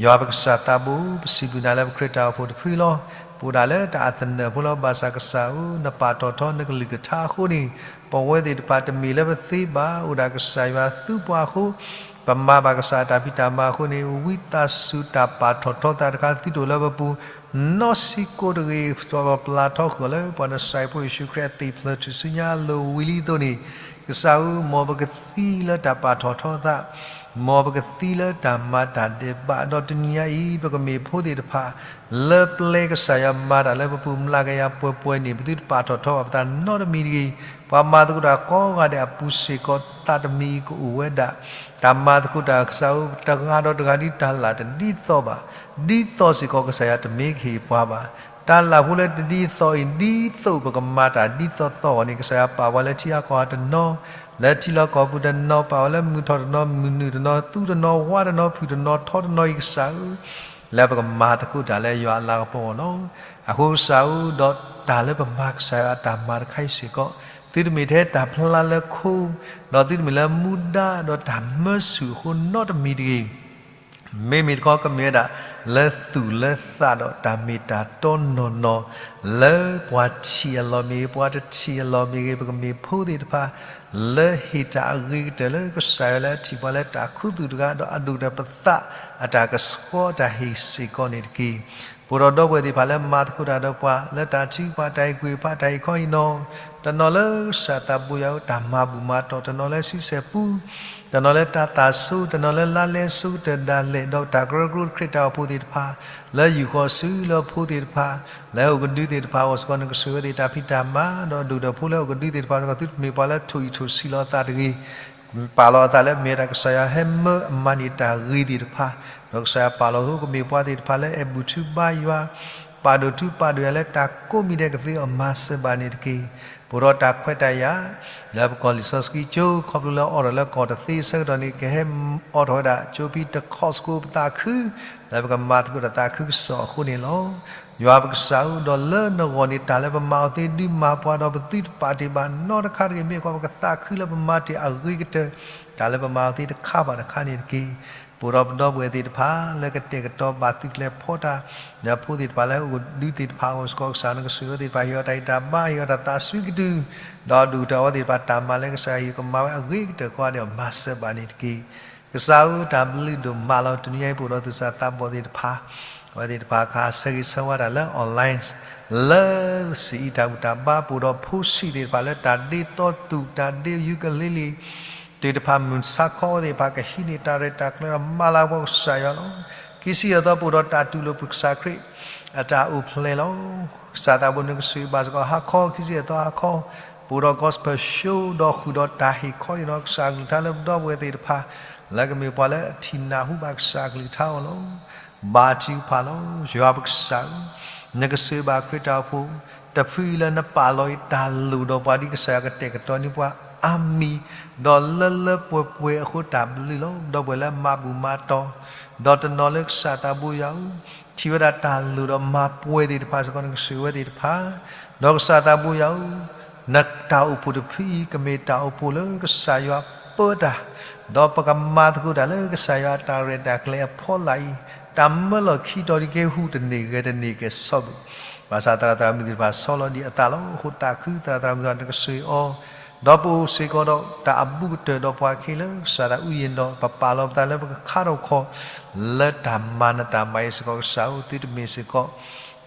ယွၤပကစၢ်သးဘိ, ပစံးဘျုးနၤလၢပခရံာ်တၢ်အိၣ်ဖှိၣ်တဖုလီၤ. ပအိၣ်ဒၣ်လၢတၢ်အသနၢၣ်ဖိလီၤ. ဘၣ်ဆၣ်ကစၢ်ဧၢ, နပာ်ထီၣ်ထီနကလုၢ်ကထါအဃိန့ၣ်, ပဝဲသ့ၣ်တဖၣ်တမ့ၢ်လၢပသ့ဘၣ်, အိၣ်ဒၣ်ကစၢ်ယွၤသူပှၤအဃိ, ပမၤဘၣ်ကစၢ်အတၢ်ဖံးတၢ်မၤအဃိန့ၣ်, ဝံသးစူၤတၢ်ပာ်ထီၣ်ထီသးတခါ သုတအိၣ်လၢပပူၤ နီၢ်ဆံးကိးတဂ့ၤ, ပပျၢ်ထီဃုာ်အီၤလၢပှၤနစၢ်ဖိယ့ၣ်ၡူးခရံာ်အသ့ၣ်ဖျၢၣ်ထူၣ်စုညါအလိၤဝံၤလံအသိးန့ၣ်, ကစၢ်ဧၢ, မ်ပကသံလၢတၢ်ပာ်ထီၣ်ထီသး, မ်ပကသံလၢတၢ်မၤတၢ်ဒဲးဘး, ဒီးတနံၤညါအံၤ ပကမ့ၢ်ဖိသ့ၣ်တဖၣ် လၢပျဲကစၢ်ယွၤမၤတၢ်လၢပပူၤ မျးကယၤပှဲၤပှဲၤန့ၣ် ပသုတပာ်ထီၣ်ထီဘၣ်ပသးနီတမံၤတဂ့ၤ. ပှၤမၤသကိးတၢ်ကိးဂၤဒဲးအပူၤစ့ၢ်ကီး သးတမံၤအံၤကအိၣ်ဝဲဒၣ် တၢ်မၤသကိးတၢ်ကစၢ်ဧၢ, တဂၤဒီးတဂၤဒ်တၢ်လၢ်တဒ်သိးဘၣ်, ဒ်သိးစ့ၢ်ကီးကစၢ်ယွၤတမ့ၢ်ကဟ့ၣ်ပှၤဘၣ်. တၢ်လၢ်ဖိလၢတဒ်သိးအံၤ ဒ်သိးပကမၤတၢ်ဒ်သိးသိးအဂီၢ်န့ၣ် ကစၢ်ယွၤပာ်ဝဲလၢထံအကီၢ်တနီၤ, လၢထံလီၢ်ကီၢ်ပူၤတနီၤ, ပာ်ဝဲလၢမုၢ်ထီၣ်တနီၤ, မုၢ်နုာ်တနီၤ, သူတနီၤ, ဝါတနီၤ, ဖုၣ်တနီၤ, ထီတနီၤအံၤကစၢ်ဧၢ လၢပကမၤသကိးတၢ်လၢယွၤအလၤကပီၤအဂီၢ်လီၤ. အဃိကစၢ်ဧၢ, ဒီးတၢ်လၢပမၤကစၢ်ယွၤအတၢ်မၤတခါအံၤစ့ၢ်ကီး, သုတမ့ၢ်ထဲတၢ်ဖျါလၢခိ, ဒီးသုတမ့ၢ်လၢမူဒါ, ဒီးတၢ်မၢဆူၣ်အဃိနီတမံၤတဂ့ၤ. မ့မ့ၢ်တခီကမ့ၢ်ဝဲဒၣ် လၢသူၣ်လၢသးဒီးတၢ်မ့ၢ်တၢ်တီနီၢ်နီၢ်, လၢပှၤထံၣ်အလီၢ်မ့ၢ်ဂ့ၤ, ပှၤတထံၣ်အလီၢ်မ့ၢ်ဂ့ၤ, ပကမ့ၢ်ဖိသ့ၣ်တဖၣ် လၢဟ့ၣ်တၢ်အဂ့ၤကတၢၢ်လၢကစၢ်ယွၤလၢအထံၣ်ပှၤလၢတၢ်ခူသူၣ်တဂၤ, ဒီးအဒိၣ်ဒီးပသးအတၢ်ကဆှီတၢ်ဟ့ၣ်စ့ၢ်ကီးန့ၣ်တက့ၢ်. ပအိၣ်ဒီးဒီပုၢ်ဝဲၢ်သ့ၣ်တဖၣ်လၢမၤသကိးတၢ်ဒီးပှၤ လၢတၢ်ထုကဖၣ်တၢ်ဟ့ၣ်ကူၣ်ဟ့ၣ်ဖးတၢ်ဟ့ၣ်ခီအံၤနီၤ, တနီၤလၢကစၢ်သးဘိယွၤဧၢ တၢ်မၤဘူၣ်မၤတီၢ်, တနီၤလၢဆံဆဲၣ်ပူ, တနီၤလၢတၢ်သးဆိ, တနီၤလၢလါလဲဆိကတၢၢ်ဒၣ်လဲာ်, ဒီးတၢ်ကရၢကရိတခရံာ်တၢ်အိၣ်ဖှိၣ်သ့ၣ်တဖၣ်, လၢယူၢ်ဃီၤစုလၢဖိသ့ၣ်တဖၣ်, လၢဟဲအိၣ်ကဒုသ့ၣ်တဖၣ်အဂီၢ်စ့ၢ်ကီး နကဆိၣ်ဂ့ၤဝဲသ့ၣ်တၢ်ဖံးတၢ်မၤ, ဒီးဒိၣ်ဒီးဖိလၢဟဲအိၣ်ကဒုသ့ၣ်တဖၣ်စ့ၢ်ကီး သုတမ့ၢ်ပှၤလၢထိၣ်အံၣ်ထိၣ်ဆံးလီၤအသးတဂ့ၤ. ပာ်လီၤအသးလၢမ့ၢ်ဝဲဒၣ်ကစၢ်ယွၤဟဲမၢအမၤန့ၢ်တၢ်ဂ့ၤသ့ၣ်တဖၣ်, ဒီးကစၢ်ယွၤပာ်လီၤအသးကမ့ၢ်ပှၤသ့ၣ်တဖၣ်လၢအဲၣ်ဘူၣ်ထုဘါယွၤ, ပာ်ဒိၣ်ထူပာ်ဒိၣ်ယွၤလၢတၢ်ကိးမံၤဒဲးကသ့အီၤမၤစၢၤဘၣ်န့ၣ်တက့ၢ်. ပအိၣ်ဒီးတၢ်ခွဲးတၢ်ယာ် လၢပကီၢ်လံာ်စီဆှံကၠိ ခီဖျိလၢအအိးထီၣ်လၢကီၢ်တသ့ဆၢကတီၢ်န့ၣ် ကဟဲအိးထီၣ်ဝဲဒၣ်ကၠိဖံးတခီစကိးပသးခု, လၢပကမၤသကိးတၢ်သးခုကစီၣ်အဃိန့ၣ်လီၤ. ယွၤပကစၢ်ဧၢ, ဒီးလၢနဂီၢ်န့ၣ် တၢ်လၢပမၤအီၤသ့ ဒုးမၤပှၤဒီးပသုတပာ်တ့ၢ်ဘၣ်နီတခါတဂ့ၤ. မ့ၢ်ကွၢ်ပကသးခုလၢပမၤတ့ၢ်အဂ့ၤကတၢၢ် တၢ်လၢပမၤအီၤသ့တခါဘၣ်တခါန့ၣ်တက့ၢ်. ပအိၣ်ဒီးပဒီပုၢ်ဝဲၢ်သ့ၣ်တဖၣ် လၢကတဲာ်ကတီၤဘၣ်သုးကျဲၤဖီတၢ်, ဒီးဖိသ့ၣ်တဖၣ်လၢအအိၣ်ဒုသ့ၣ်တဖၣ်အဂီၢ်စ့ၢ်ကီး ကစၢ်နကစၢ်ယွၤသ့ၣ်တဖၣ် ဟ့ၣ်အီၤတၢ်ဂံၢ်တၢ်ဘါ ဟ့ၣ်အီၤတၢ်သးစွံကတုၢ်, ဒီးဒုၣ်တၢ်အဝဲသ့ၣ်တဖၣ်တၢ်မၤလၢကစၢ်ယွၤဟ့ၣ်ကမၤဝဲအဂ့ၤကတၢၢ်ကိးဂၤဒဲး မၤစၢၤဘၣ်န့ၣ်တက့ၢ်. ကစၢ်ဧၢ တၢ်ဘျုးဒိၣ်မးလီၤ. တနံၤအံၤပအိၣ်ဒီးသူၣ်စၢ်သးဘီၣ်သ့ၣ်တဖၣ်, အဝဲသ့ၣ်တဖၣ်ခါဆၢဂ့ၤဆၢဝါတၢ်လၢ online လၢစံးအံၤတၢ်ဘူၣ်တၢ်ဘါ ပအိၣ်ဒီးဖိဆံးသ့ၣ်တဖၣ်လၢတၢ်ဒ့သီတူၣ် တၢ်ဒ့ယူကလ့လံ သ့ၣ်တဖၣ် မုၢ်ဆါခီအဝဲသ့ၣ်တဖၣ် ကဟံးန့ၢ်တၢ်ရဲၣ်တၢ်ကျဲၤဒီးမၤလၤကပီၤကစၢ်ယွၤလီၤ. ခံဆံယဲၢ်သီ ပအိၣ်ဒီးတၢ်တူၢ်လိာ်ပကစၢ်ခရံာ်အတၢ်အိၣ်ဖျဲၣ်လီၤ. ကစၢ်သးဘိ နကစၢ်ယွၤဘၣ်စ့ၢ်ကီးဟါခီ ခံဆံယဲၢ်သီဟါခီ ပအိၣ်ဒီး gospel show ဒီးဃုာ်ဒီးတၢ်ဟ့ၣ်ခီဟ့ၣ်နီၤကစၢ်အကလုၢ်ကထါလၢပဒီပုၢ်ဝဲၢ်သ့ၣ်တဖၣ် လၢကမ့ၢ်ပှၤလၢအထံၣ်နၢ်ဟူဘၣ်ကစၢ်အကလုၢ်ကထါအီၤလီၤ. ဘါထုကဖၣ်လီၤ. ယွၤပကစၢ်ဧၢ, နကစၢ်ဘၣ်ခရံာ်တၢ်အိၣ်ဖှိၣ် တဖုအံၤလၢနပာ်လီၤအံၤ တၢ်လိၣ်ဒီးပှၤဒ်ကစၢ်ယွၤကတဲာ်ကတီၤန့ၢ်ပှၤအါမံၤ, ဒီးလၢလၢပှဲၤပှဲၤအဃိတၢ်ဘျုးလီၤ. ဒီပုၢ်ဝဲၢ်လၢမၤဘူၣ်မၤတီၤ, ဒီးတနီၤလၢကစၢ်သးဘိယွၤဧၢ, ထံၣ်ဝဲဒၣ်တၢ်လိၣ်ဒီးမၤပှဲၤသ့ၣ်တဖၣ်စ့ၢ်ကီး နကစၢ်ဝဲသ့ၣ်တဖၣ်, ဒီးကစၢ်သးဘိယွၤဧၢ, နတၢ်အိၣ်ဖှိၣ်တဖုအံၤ ကမ့ၢ်တၢ်အိၣ်ဖှိၣ်လၢကစၢ်ယွၤပၢတၢ်, ဒီးပကမၤသကိးတၢ်လၢကစၢ်ယွၤအတၢ်ရဲၣ်တၢ်ကျဲၤအဖီလာ်အံၤ, တၢ်မၢလီၢ်ခံတီၤဒ်ကဲ ဟူးတန့ၢ်ဂဲၤတန့ၢ်ကဲၤဆီဘၣ်. ဘၣ်ဆၣ်သရၣ်သရၣ်မုၣ်သ့ၣ်တဖၣ်ဆီလီၤဒံးအသးလီၤ. အဃိသးခုသရၣ်သရၣ်မုၣ်သ့ၣ်တဖၣ် နကစၢ်အီၤ, ဒီးပအိၣ်စ့ၢ်ကီးဒီးတၢ်အဘူးကတၢၢ်ဒီးပှၤခဲလၢာ် ကစၢ်သးအုးယံၤဒီး ပပာ်လီၤပသးလၢပကခါထီၣ်ခီ လၢတၢ်မၤနၢၤတၢ်မၤအံၤစ့ၢ်ကီး ကစၢ်ဧၢ, သုတမ့ၢ်စ့ၢ်ကီး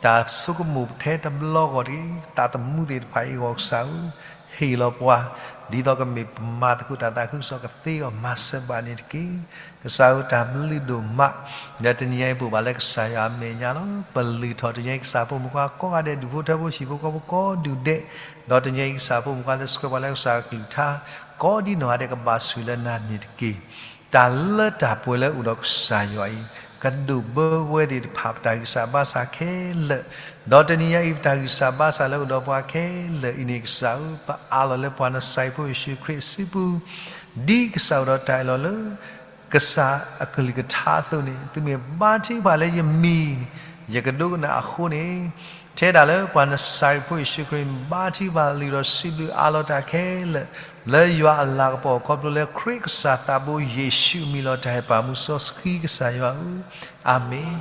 တၢ်ဆိကမိၣ်ထဲတဘျီဂီၢ်တဂ့ၤ. သးသမူသ့ၣ်တဖၣ်အံၤအဂီၢ် ကစၢ်ဧၢ, ဟ့ၣ်လီၤပှၤ ဒ်သိးကမ့ၢ်ပမၤသကိးတၢ်သးခုကစီၣ်ကသ့အဂီၢ် မၤစၢၤဘၣ်န့ၣ်တက့ၢ်. ကစၢ်ဧၢ တၢ်ဘျုးဒိၣ်မး, ဒီးတနံၤညါအံၤပအိၣ်ဘၣ်လၢကစၢ်ယွၤအမဲာ်ညါလီၤ. ပလုၢ်ထီၣ်တနံၤညါအံၤ ကစၢ်ဖိမုၣ်ခွါကိးဂၤဒဲး ဒူၣ်ဖိထၢဖိ ဟံၣ်ဖိဃီဖိကိးဒူၣ်ဒဲး, ဒီးတနံၤညါအံၤ ကစၢ်ဖိမုၣ်ခွါလၢဆှၢပှၤလၢကစၢ်အကလုၢ်ကထါ ကိးဒ်နီၢ်ဂၤဒဲး ကဘၣ်ဆိၣ်ဂ့ၤလၢနၤန့ၣ်တက့ၢ်. တၢ်လၢတၢ်ပှဲၤလၢအိၣ်ဒီးကစၢ်ယွၤအံၤ ကဒိးဘၢဝဲသ့ၣ်တဖၣ် ပတၢ်ဂံၢ်စၢ်ဘါစၢ်ခဲလၢာ်, ဒီးတနံၤညါအံၤ ပတၢ်ဂံၢ်စၢ်ဘါစၢ်လၢအိၣ်ဒီးပှၤခဲလၢာ်အံၤန့ၣ် ကစၢ်ဧၢ, ပအးလီၤလၢပှၤနစၤရ့းဖိယ့ၣ်ၡူးခရံာ်အစုပူၤ, ဒ်ကစၢ်အိၣ်ဒီးတၢ်အၢၣ်လီၤလၢ ကစၢ်အကလုၢ်ကထါအသိးန့ၣ်, သုမ့ၢ်ဘါထုကဖၣ်လၢယမံၤ ယကဒိကနၣ်အဃိန့ၣ်, ထဲဒၣ်လၢပှၤနစၤရ့းဖိယ့ၣ်ၡူးခရံာ် ဘါထုကဖၣ်လုၢ်ဒီးစံးဘျုးအးလီၤတၢ်ခဲလၢာ် လၢယွၤအလၤကပီၤ ခီဖျိလၢခရံာ်ကစၢ်သးဘိယ့ၣ်ၡူးအမံၤလီၤ. တၢ်ဟဲပာ်မူစီဆှံကစၢ်ယွၤဧၢ, အၤမ့ၣ်.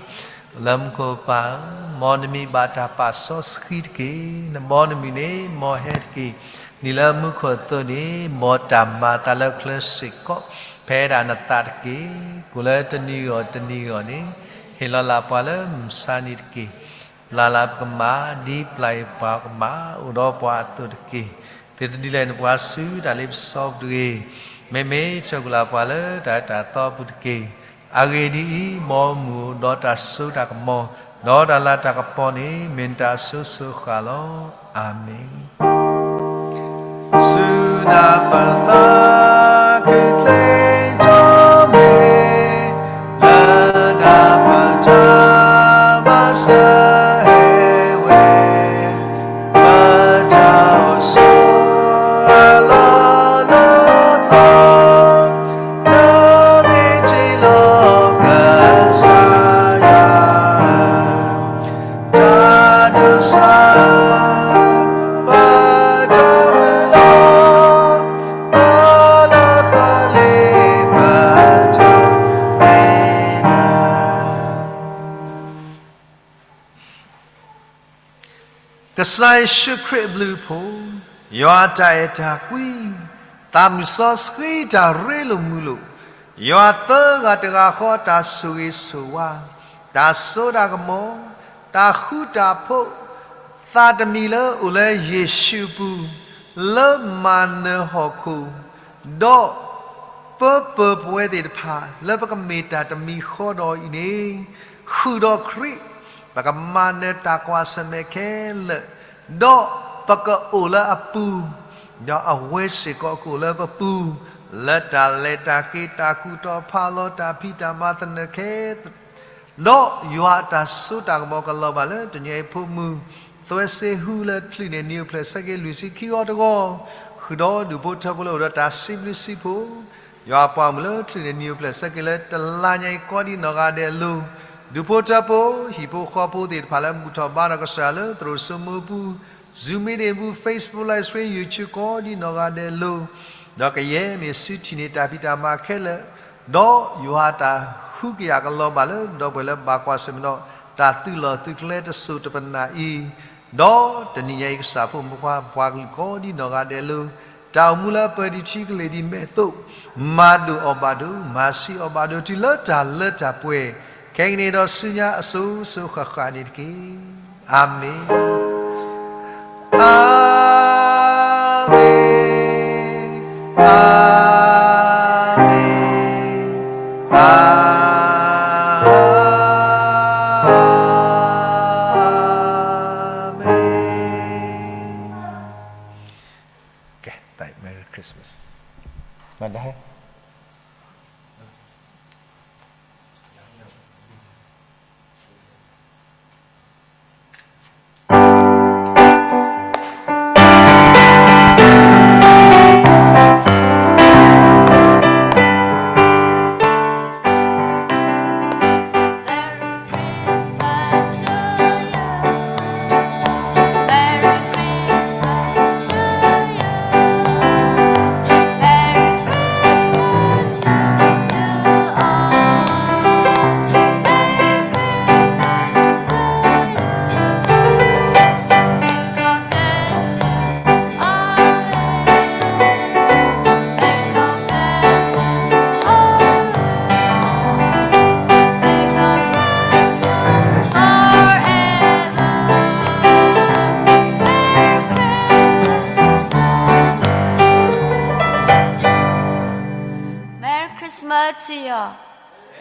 လၢမူခိၣ်ပၢ်ဧၢ, မ်နမံၤဘၣ်တၢ်ပာ်စီဆှံတက့ၢ်. နဘီနမုၢ်န့ၣ် မ်ဟဲတက့ၢ်. ဒ်လၢမူခိၣ်အသိးန့ၣ်, မ်တၢ်မၤအသးလၢချၢစ့ၢ်ကီး ဖဲဒၣ်နသးတက့ၢ်. ကိၣ်လၢတနံၤဂီၢ်တနံၤဂီၢ်န့ၣ်, ဟ့ၣ်လီၤလၢ်ပှၤလၢမုၢ်မဆါနံၤတက့ၢ်. ပျၢ်လၢ်ပကမၣ် ဒ်ပျၢ်အီၤပှၤကမၣ် အိၣ်ဒီးပှၤအသိးတက့ၢ်. သုတဒုးလဲၤနပှၤဆူတၢ်လ့ပစီပူၤတဂ့ၤ. မ့မ့ၢ် ဆှၢကွံာ်လၢ်ပှၤလၢတၢ်အဲၣ်တၢ်သီပူၤတက့ၢ်. အဂ့ၢ်ဒ်အံၤ, မ်မုၢ်အိၣ်ဒီးတၢ်စိတၢ်ကမီၤ, ဒီးတၢ်လၤတၢ်ကပီၤန့ၣ် မ့ၢ်နတၢ်အစိၤစိၤဃၣ်လီၤ. အၤမ့ၣ်. စူၢ်နၤပသးခုချ့ထီၣ်မ့ၢ်, လၢနၤပတၢ်မၤစၢၤဟဲဝဲ, ပတၢ်အိၣ်ဆိးအလီၢ်လၢပျၢၤ, လၢမ့ၢ်တ့ၢ်လီၤကစၢ်ယွၤ တၢ်ဒိးစၢ် ပတၢ်မုၢ်လီၤ ပလၢပလ့ပတၢ်မ့ၢ်နၤ ကစၢ်ယ့ၣ်ၡူးခရံာ်အဘျုးအဖှိၣ်, ယွၤအတၢ်အဲၣ်တၢ်ကွံ, သးမုၢ်စီဆှံတၢ်ရ့လိာ်မုာ်လိာ်, ယွၤသၢဂၤတဂၤဃီအတၢ်ဆိၣ်ဂ့ၤဆိၣ်ဝါ, တၢ်စိတၢ်ကမီၤ, တၢ်ဃူတၢ်ဖိး, သးတမံၤလၢအိၣ်လၢယ့ၣ်ၡူးအပူၤ, လၢမၤနၢၤဟီၣ်ခိၣ်, ဒီး ပၢပၢပဝဲသ့ၣ်တဖၣ် လၢပကမ့ၢ်တၢ်တမံၤဃီဒီးအံၤန့ၣ်, ဃုာ်ဒီးခရံာ်, ပကမၤနၢၤတၢ်ကွၢ်ဆၢၣ်မဲာ်ခဲလၢာ်, ဒီးပကအိၣ်လၢအပူၤ, ဒီးအဝဲစ့ၢ်ကီးကအိၣ်လၢပပူၤ, လၢတၢ်လဲၤတၢ်က့ၤ တၢ်ကူၣ်တီၤဖးလီၤ တၢ်ဖံးတၢ်မၤသနၢၣ်ခဲ ဒီးယွၤအတၢ်စိတၢ်ကမီၤကလီၤဘၣ်လၢတနံၤအံၤဖိမုၣ် သွဲစ့ဟူလၢချုးန့ၣ် နံၣ်အိၣ်ဖျဲၣ်ဆၢက့ၤလွံၢ်ဆံခံဂီၤတဂီၤ, ဃုာ်ဒီးဒူၣ်ဖိထၢဖိလၢအိၣ်ဒီးတၢ်စံးဘျုးစံးဖှိၣ်, ယွၤအပှၤမုၣ်လၢချုးန့ၣ် နံၣ်အိၣ်ဖျဲၣ်ဆၢက့ၤလၢတလါညါအံၤကိးဒံးနီၢ်ဂၤဒဲးအလိၤ, ဒူၣ်ဖိထၢဖိ ဟံၣ်ဖိဃီဖိသ့ၣ်တဖၣ်လၢဘူၣ်ထီၣ်ဘါထီၣ်ကစၢ်လၢသရိာ်စိမိပူၤ, Zoom meeting ပူၤ Facebook live stream YouTube ကိးဒံးနီၢ်ဂၤဒဲးအလိၤ, ဒီးကယဲၢ်မ့ၢ်စုထံၣ်န့ၢ်တၢ်ဖံးတၢ်မၤခဲလၢာ် ဒီးယွၤအတၢ်ဟုကယာ်ကလီၤဘၣ်လၢ ဒီပုၢ်ဝဲၢ်လၢဘၣ်ကွၢ်ဆၢၣ်မဲာ်ဒီး တၢ်သုးလီၢ်သုးကျဲတစိၤတပနၢ်အံၤ, ဒီးတနံၤညါအံၤ ကစၢ်ဖိမုၣ်ခွါ ပှၤကလုာ်ကိးဒံနီၢ်ဂၤဒဲးလၢ တၢ်အိၣ်မူလၢအပၢၢ်ဒံးထံကလ့ၢ်ဒံးမဲာ်အသိး, မၤဒိၣ်အီၤဘၣ်ဒိ, မၤဆံးအီၤဘၣ်ဒိ တုၤလၢတၢ်လၢတၢ်ပှဲၤ, ခဲကနံၣ်ဒီးဆူညါအစိၤစိၤဃၣ်ဃၣ်န့ၣ်တက့ၢ်. အၤမ့ၣ်, အၤမ့ၣ်, အၤမ့ၣ်, အၤမ့ၣ်. Okay, thank, Merry Christmas. Mother. Merry Christmas to you.